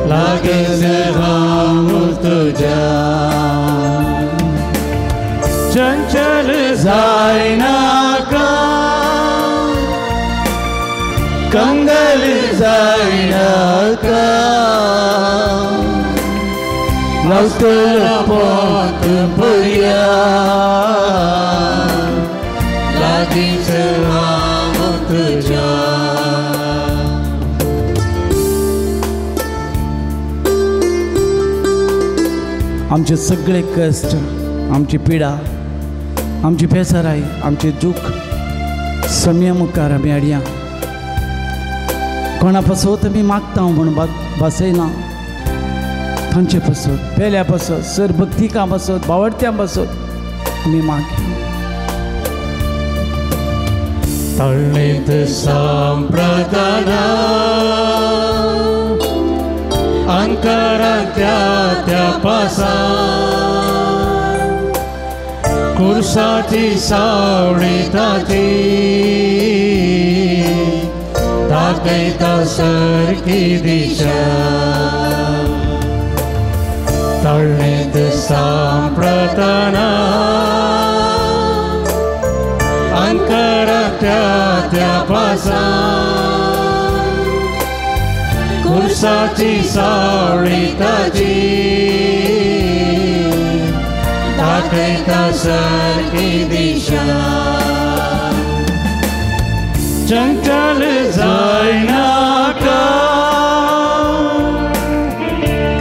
लागींच हांव तुज्या. चंचल जायनाका, कंगल जायनाका, आसतलो पोत पर्यान लागींच हांव तुज्या. आमचे सगळे कश्ट, आमची पिडा, आमची बेजाराय, आमचे दूख सम्या मुखार आमी हाडया. कोणा पासत आमी मागता म्हूण भासयना, तांचे पासत, पेल्या पासत, सर भक्तिकां पासत, बावडत्यां पासत आमी मागया. तळणीत सांप्रदाना अंकारांत्या त्या पासा, कुर्साची सावळी ताची दाखयता सारकी दिशा. तळणीत सांप्रदाना अंकारांत्या त्या पासा, कुर्साची सावळी ताची दाखयता सारकी दिशा. चंचल जायनाका,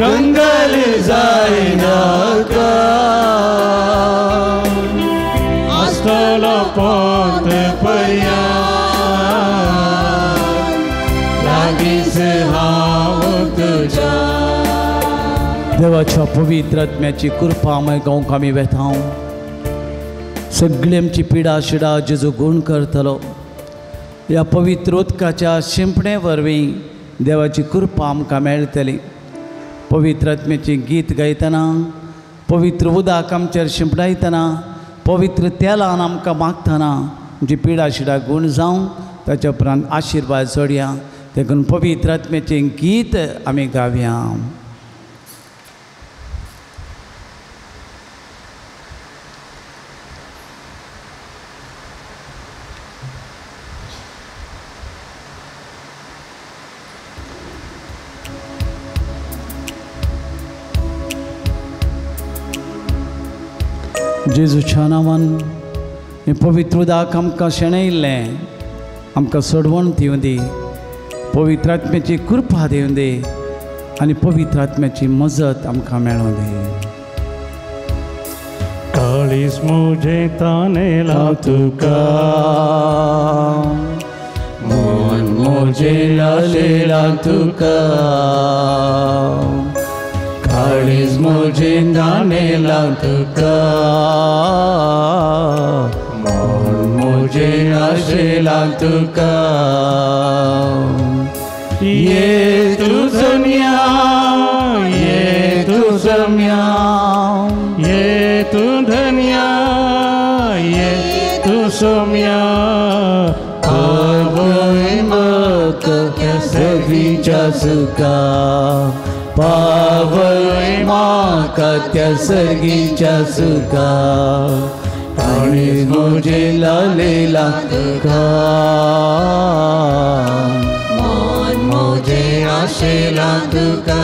कंगल जायनाका, आसतलो पोत पर्यान लागींच हांव तुज्या. देवाच्या पवित्र आत्म्याची कृपा आमी गावंक आमी वेता. सगळी आमची पिडा शिडा जेजू गुण करतलो. ह्या पवित्र उदकाच्या शिंपणे वरवीं देवाची कृपा आमकां मेळटली. पवित्र आत्म्याचें गीत गायतना, पवित्र उदक आमचेर शिंपडायतना, पवित्र तेलान आमकां मागतना आमची पिडा शिडा गूण जावं ताच्या उपरांत आशिर्वाद जोडया. देखून पवित्र आत्म्याचें गीत आमी गावया. जेजूच्या नांवान हें पवित्र उदक आमकां शेणयल्लें आमकां सोडवण दिवं दी, पवित्र आत्म्याची कृपा दिवं दी आनी पवित्र आत्म्याची मजत आमकां मेळों दी. काळीज म्हजें तानेलां तुका, मन म्हजें आशेलां तुका, काळीज म्हजें तानेलां तुका, मन म्हजें आशेलां तुका. ये तूं धन्या, ये तूं सोम्या ये तूं धन्या ये तूं सोम्या पावय म्हाका त्या सर्गीच्या सुखा पावय म्हाका त्या सर्गीच्या सुखा काळीज म्हजें लालेला तुका मन म्हजें आशेला तुका.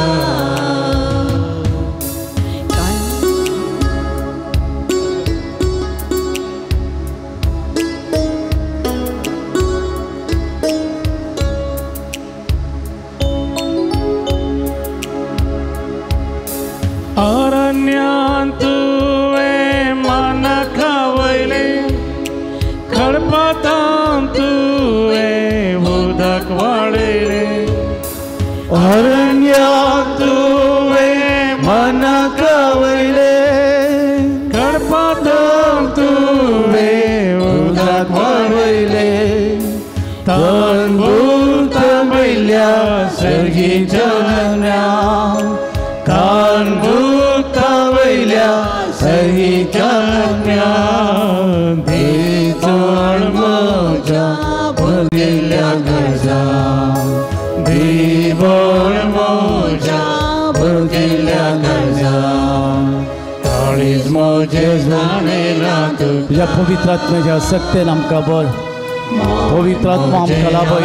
अरण्यांत तुवें माना खावयलें खडपातांत तुवें उदक वाडयलें अरण्यांत तुवें माना खावयलें खडपातांत तुवें उदक वाडयलें तांबूल तांबयल्या सर्गीच्या कानभूतावयल्या सर्गीच्या देचोण म्हज्या भरिल्ल्या गरजा देवण म्हज्या भरिल्ल्या गरजा काळीज म्हजें जाणेला तुज्या पवित्र आत्म्याच्या सक्तेन आमकां बळ पवित्र आत्मा आमकां लाभय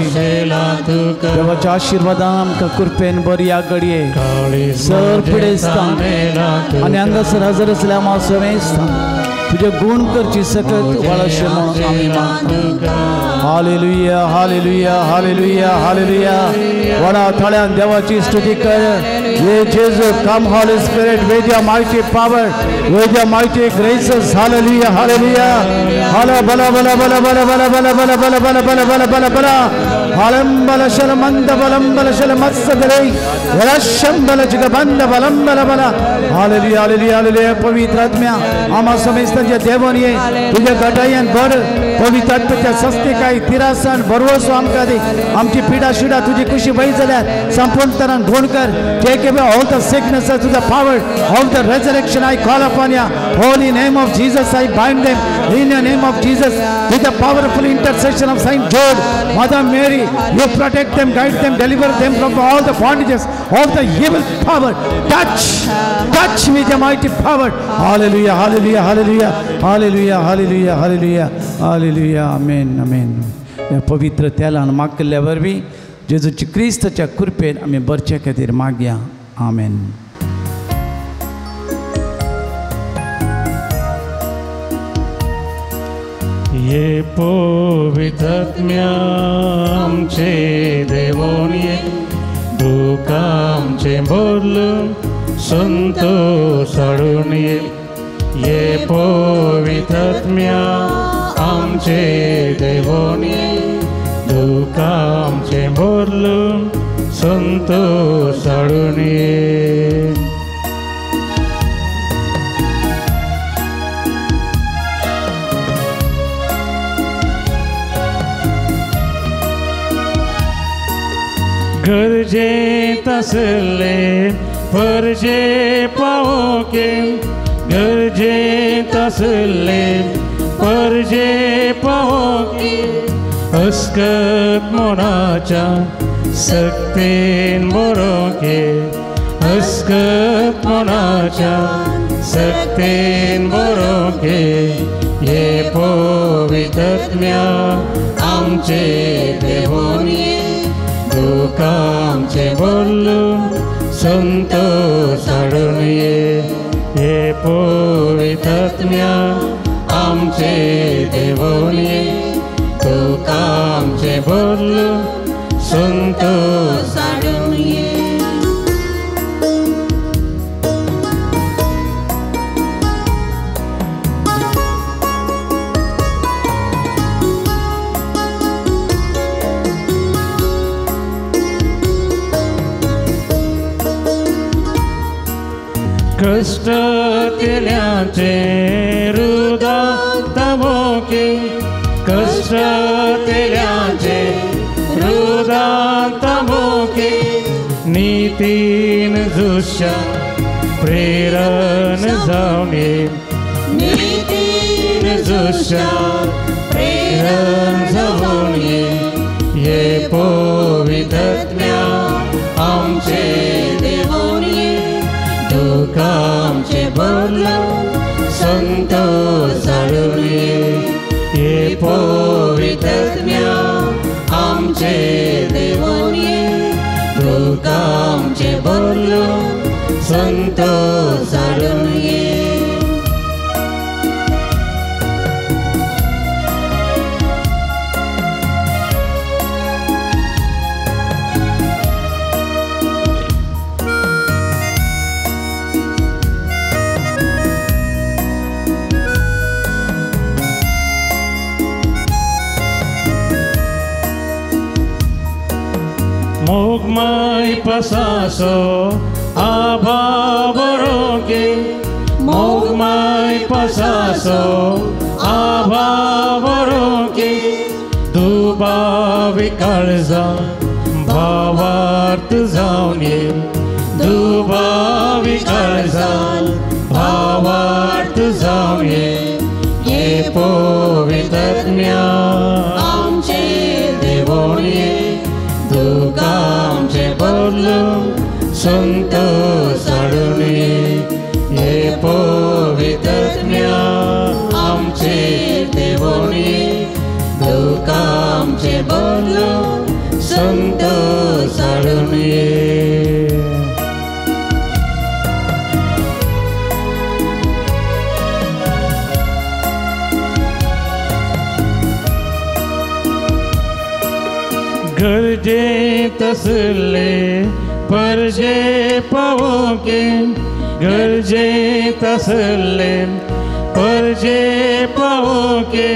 देवाच्या आशिर्वादान आमकां कृपेन बरी ह्या घडये सर पिडेस्तां आनी हांगासर हजर आसल्या आमकां समेस्तां तुजे गुण करची सकत वाळशे म्हणून आमी मागता. Hallelujah hallelujah hallelujah hallelujah. व्हडा थळ्यान देवाची स्तुती कर. ये जेजू come Holy Spirit with your mighty power with your mighty graces. Hallelujah hallelujah. हला बला बला बला बला बला बला बला बला बला बला बला बला बला हलम बल शल मंद बलम बल शल मत्सदरे रशम बल जगबंद बलम बल बला. Hallelujah hallelujah hallelujah. पवित्र आत्म्या आम्हा समेस्तांच्या देवान ये तुझ्या गटायन भर पवित्र आत्म्याच्या सस्तिकाय तिरासन भरवसो आमकां दी. आमची पिडा शिडा तुजी कुशी वय जाल्यार संपूर्ण तरान गुण कर. Take away all the sicknesses to the power of the resurrection. I call upon your holy name of Jesus. I bind them in the name of Jesus with the powerful intercession of Saint Jude, Mother Mary. You protect them, guide them, deliver them from all the bondages of the evil power. Touch, touch with your mighty power. Hallelujah, hallelujah, hallelujah, hallelujah, hallelujah, hallelujah, hallelujah. Amen, amen. ह्या पवित्र तेलान मागल्ल्या वरवीं जेजूच्या क्रिस्ताच्या कृपेन आमी बरचे खातीर मागया. आमेन. ये पवित्र आत्म्या आमचे देवोन ये दुःख आमचें बदलून संतोष हाडून ये ये पवित्र आत्म्या आमचे देवोन ये दुःख आमचें बदलून संतोष हाडून ये. गरजेंत आसले परजे पावोके गरजेंत आसले परजे पावोके अस्कत मोनाच्या सक्तेन बरोके अस्कत मोनाच्या सक्तेन बरोके ये पवित्र आत्म्या आमचे देवोन ये दुःख आमचें बदलून संतोष हाडून ये ये पवित्र आत्म्या आमचे देवोन ये दुःख आमचें बदलून संतोष हाडून ये. कश्ट तेल्याचे रुदा तमोके कश्ट तेल्याचे रुदा तमोके नीतीन झुश्या प्रेम प्रेरण जावन ये नितीन जुशा प्रेरण जावन ये ये पवित्रत्म्या आमचे देवोन ये दुखांचे बदलून संतोष हाडून ये ये पवित्रत्म्या आमचे देवोन ये दुखांचे बदलून संतोष हाडून ये. मोगमय पसासो आभा बरोके मोगमय पसासो आभा बरोके दुबावी काळजा भावार्थ जावन ये दुबावी काळजा भावार्थ जावन ये ये पवित्रत्म्या आमचे देवोन ये दुखांचे बदलून संतोष हाडून ये ये पवित्रत्म्या आमचे देवोन ये दुखांचे बदलून संतोष हाडून ये. गरजे तसले परजे पावोके गरजे तसले परजे पावोके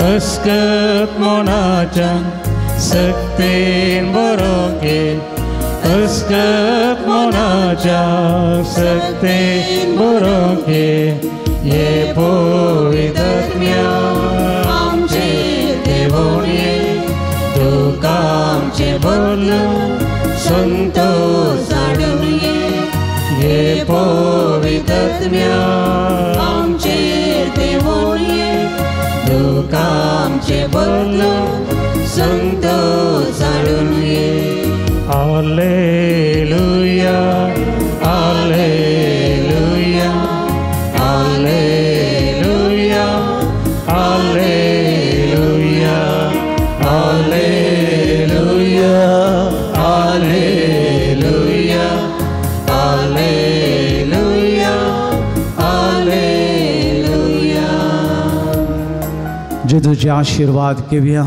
अस्कत मोनाच्या सक्तेन बरोके अस्कत मोनाच्या सक्तेन बरोके ये पवित्रत्म्या आमचे देवोन ये दुखांचे बदलून संतोष हाडून ये ये पवित्रत्म्या आमचे देवोन ये दुखांचे बदलून संतोष हाडून ये. Alleluia, alleluia, alleluia, alleluia, alleluia, alleluia, alleluia, alleluia. जेजूचे आशीर्वाद घेवया.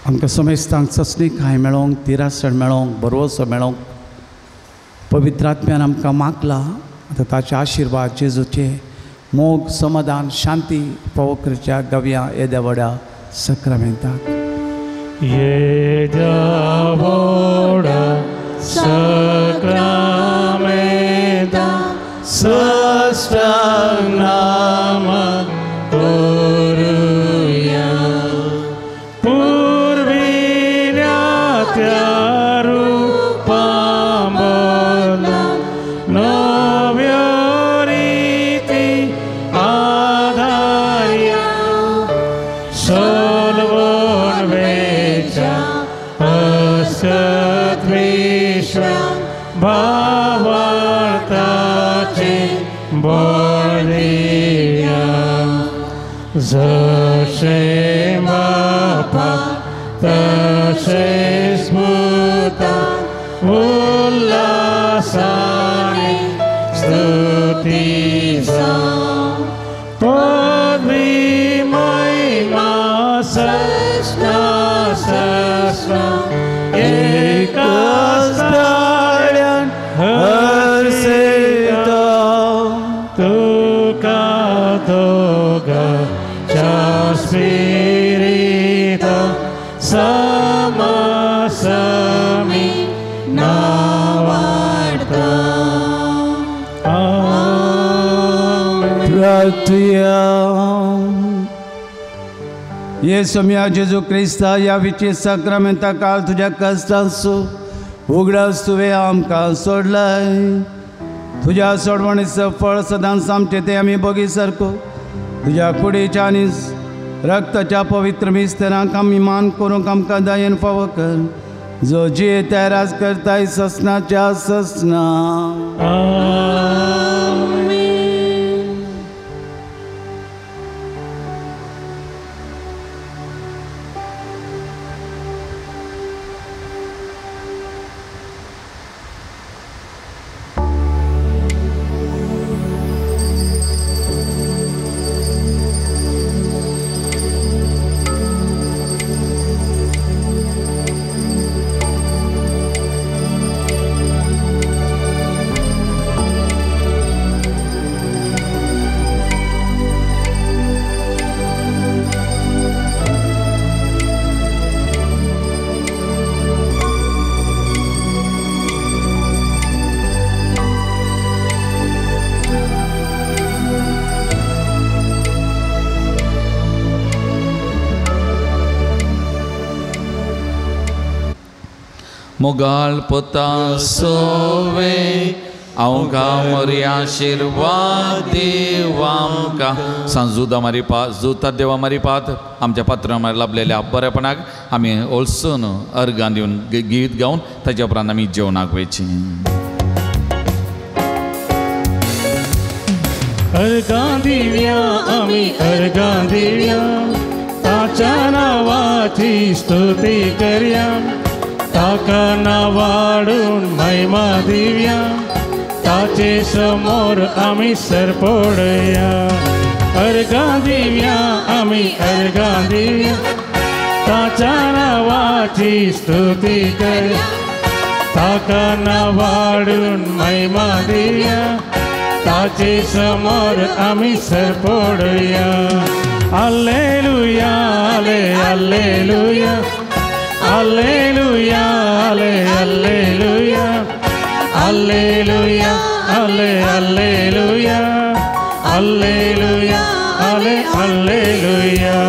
आमकां समेस्तांक सस्निकाय मेळोंक, तिरासण मेळोंक, भरवसो मेळोंक पवित्र आत्म्यान आमकां मागला. आतां ताचे आशिर्वाद जेजूचे मोग, समाधान, शांती पवकरच्या गव्या येद्या व्हड्या सक्रामेंताक. येद्या व्हडा सक्रामेंता साष्टांग नाम करुया पुर्विल्या त्या रुपांबला नव्यो रिती आधार्या सोलवण वेच्या अस्कत विश्व भावार्थाचे बळिया जशें बापा तशेंच पुता उल्हासाने स्तुती जावं पदवी महिमा सस्ना सस्ना एकाच ताळ्यान हर्षेता तुका दोगांच्या स्पिरिता समासमी नावाडता. आमेन. प्रार्थुया. येसू म्या जेजू क्रिस्ता ह्या विची साक्रामेंता काल तुज्या कश्टांचो उगडास तुवें आमकां सोडलाय. तुज्या सोडवणीचो फळ सदांच आमचें तें आमी बगी सारको तुज्या कुडीच्या आनी रक्ताच्या पवित्र मिस्तरांक आमी मान करूंक आमकां दयेन फावो कर, जो जियेता राज करताय ससनाच्या ससना. मोगाळ पोता सोवे आमकां मोरी आशिर्वाद देव आमकां. सांजुदा मारी पात जुता देवा मारी पात आमच्या पात्रां मारी लाभलेल्या बरेपणाक आमी ओलसून अर्गां दिवन गीत गावन ताच्या उपरांत आमी जेवणाक वयची. अर्गां दिव्या आमी अर्गां दिव्या, ताच्या नांवाची स्तुती करया, ताका नावाडून महिमा दिव्या, ताचे समोर आमी सरपडया. अर्गां दिव्या आमी अर्गां दिव्या, ताच्या नांवाची स्तुती करया, ताका नावाडून महिमा दिव्या, ताचे समोर आमी सरपडया. Alleluia alle alleluia, alleluia alle alleluia, alleluia alle alleluia, alleluia alle alleluia.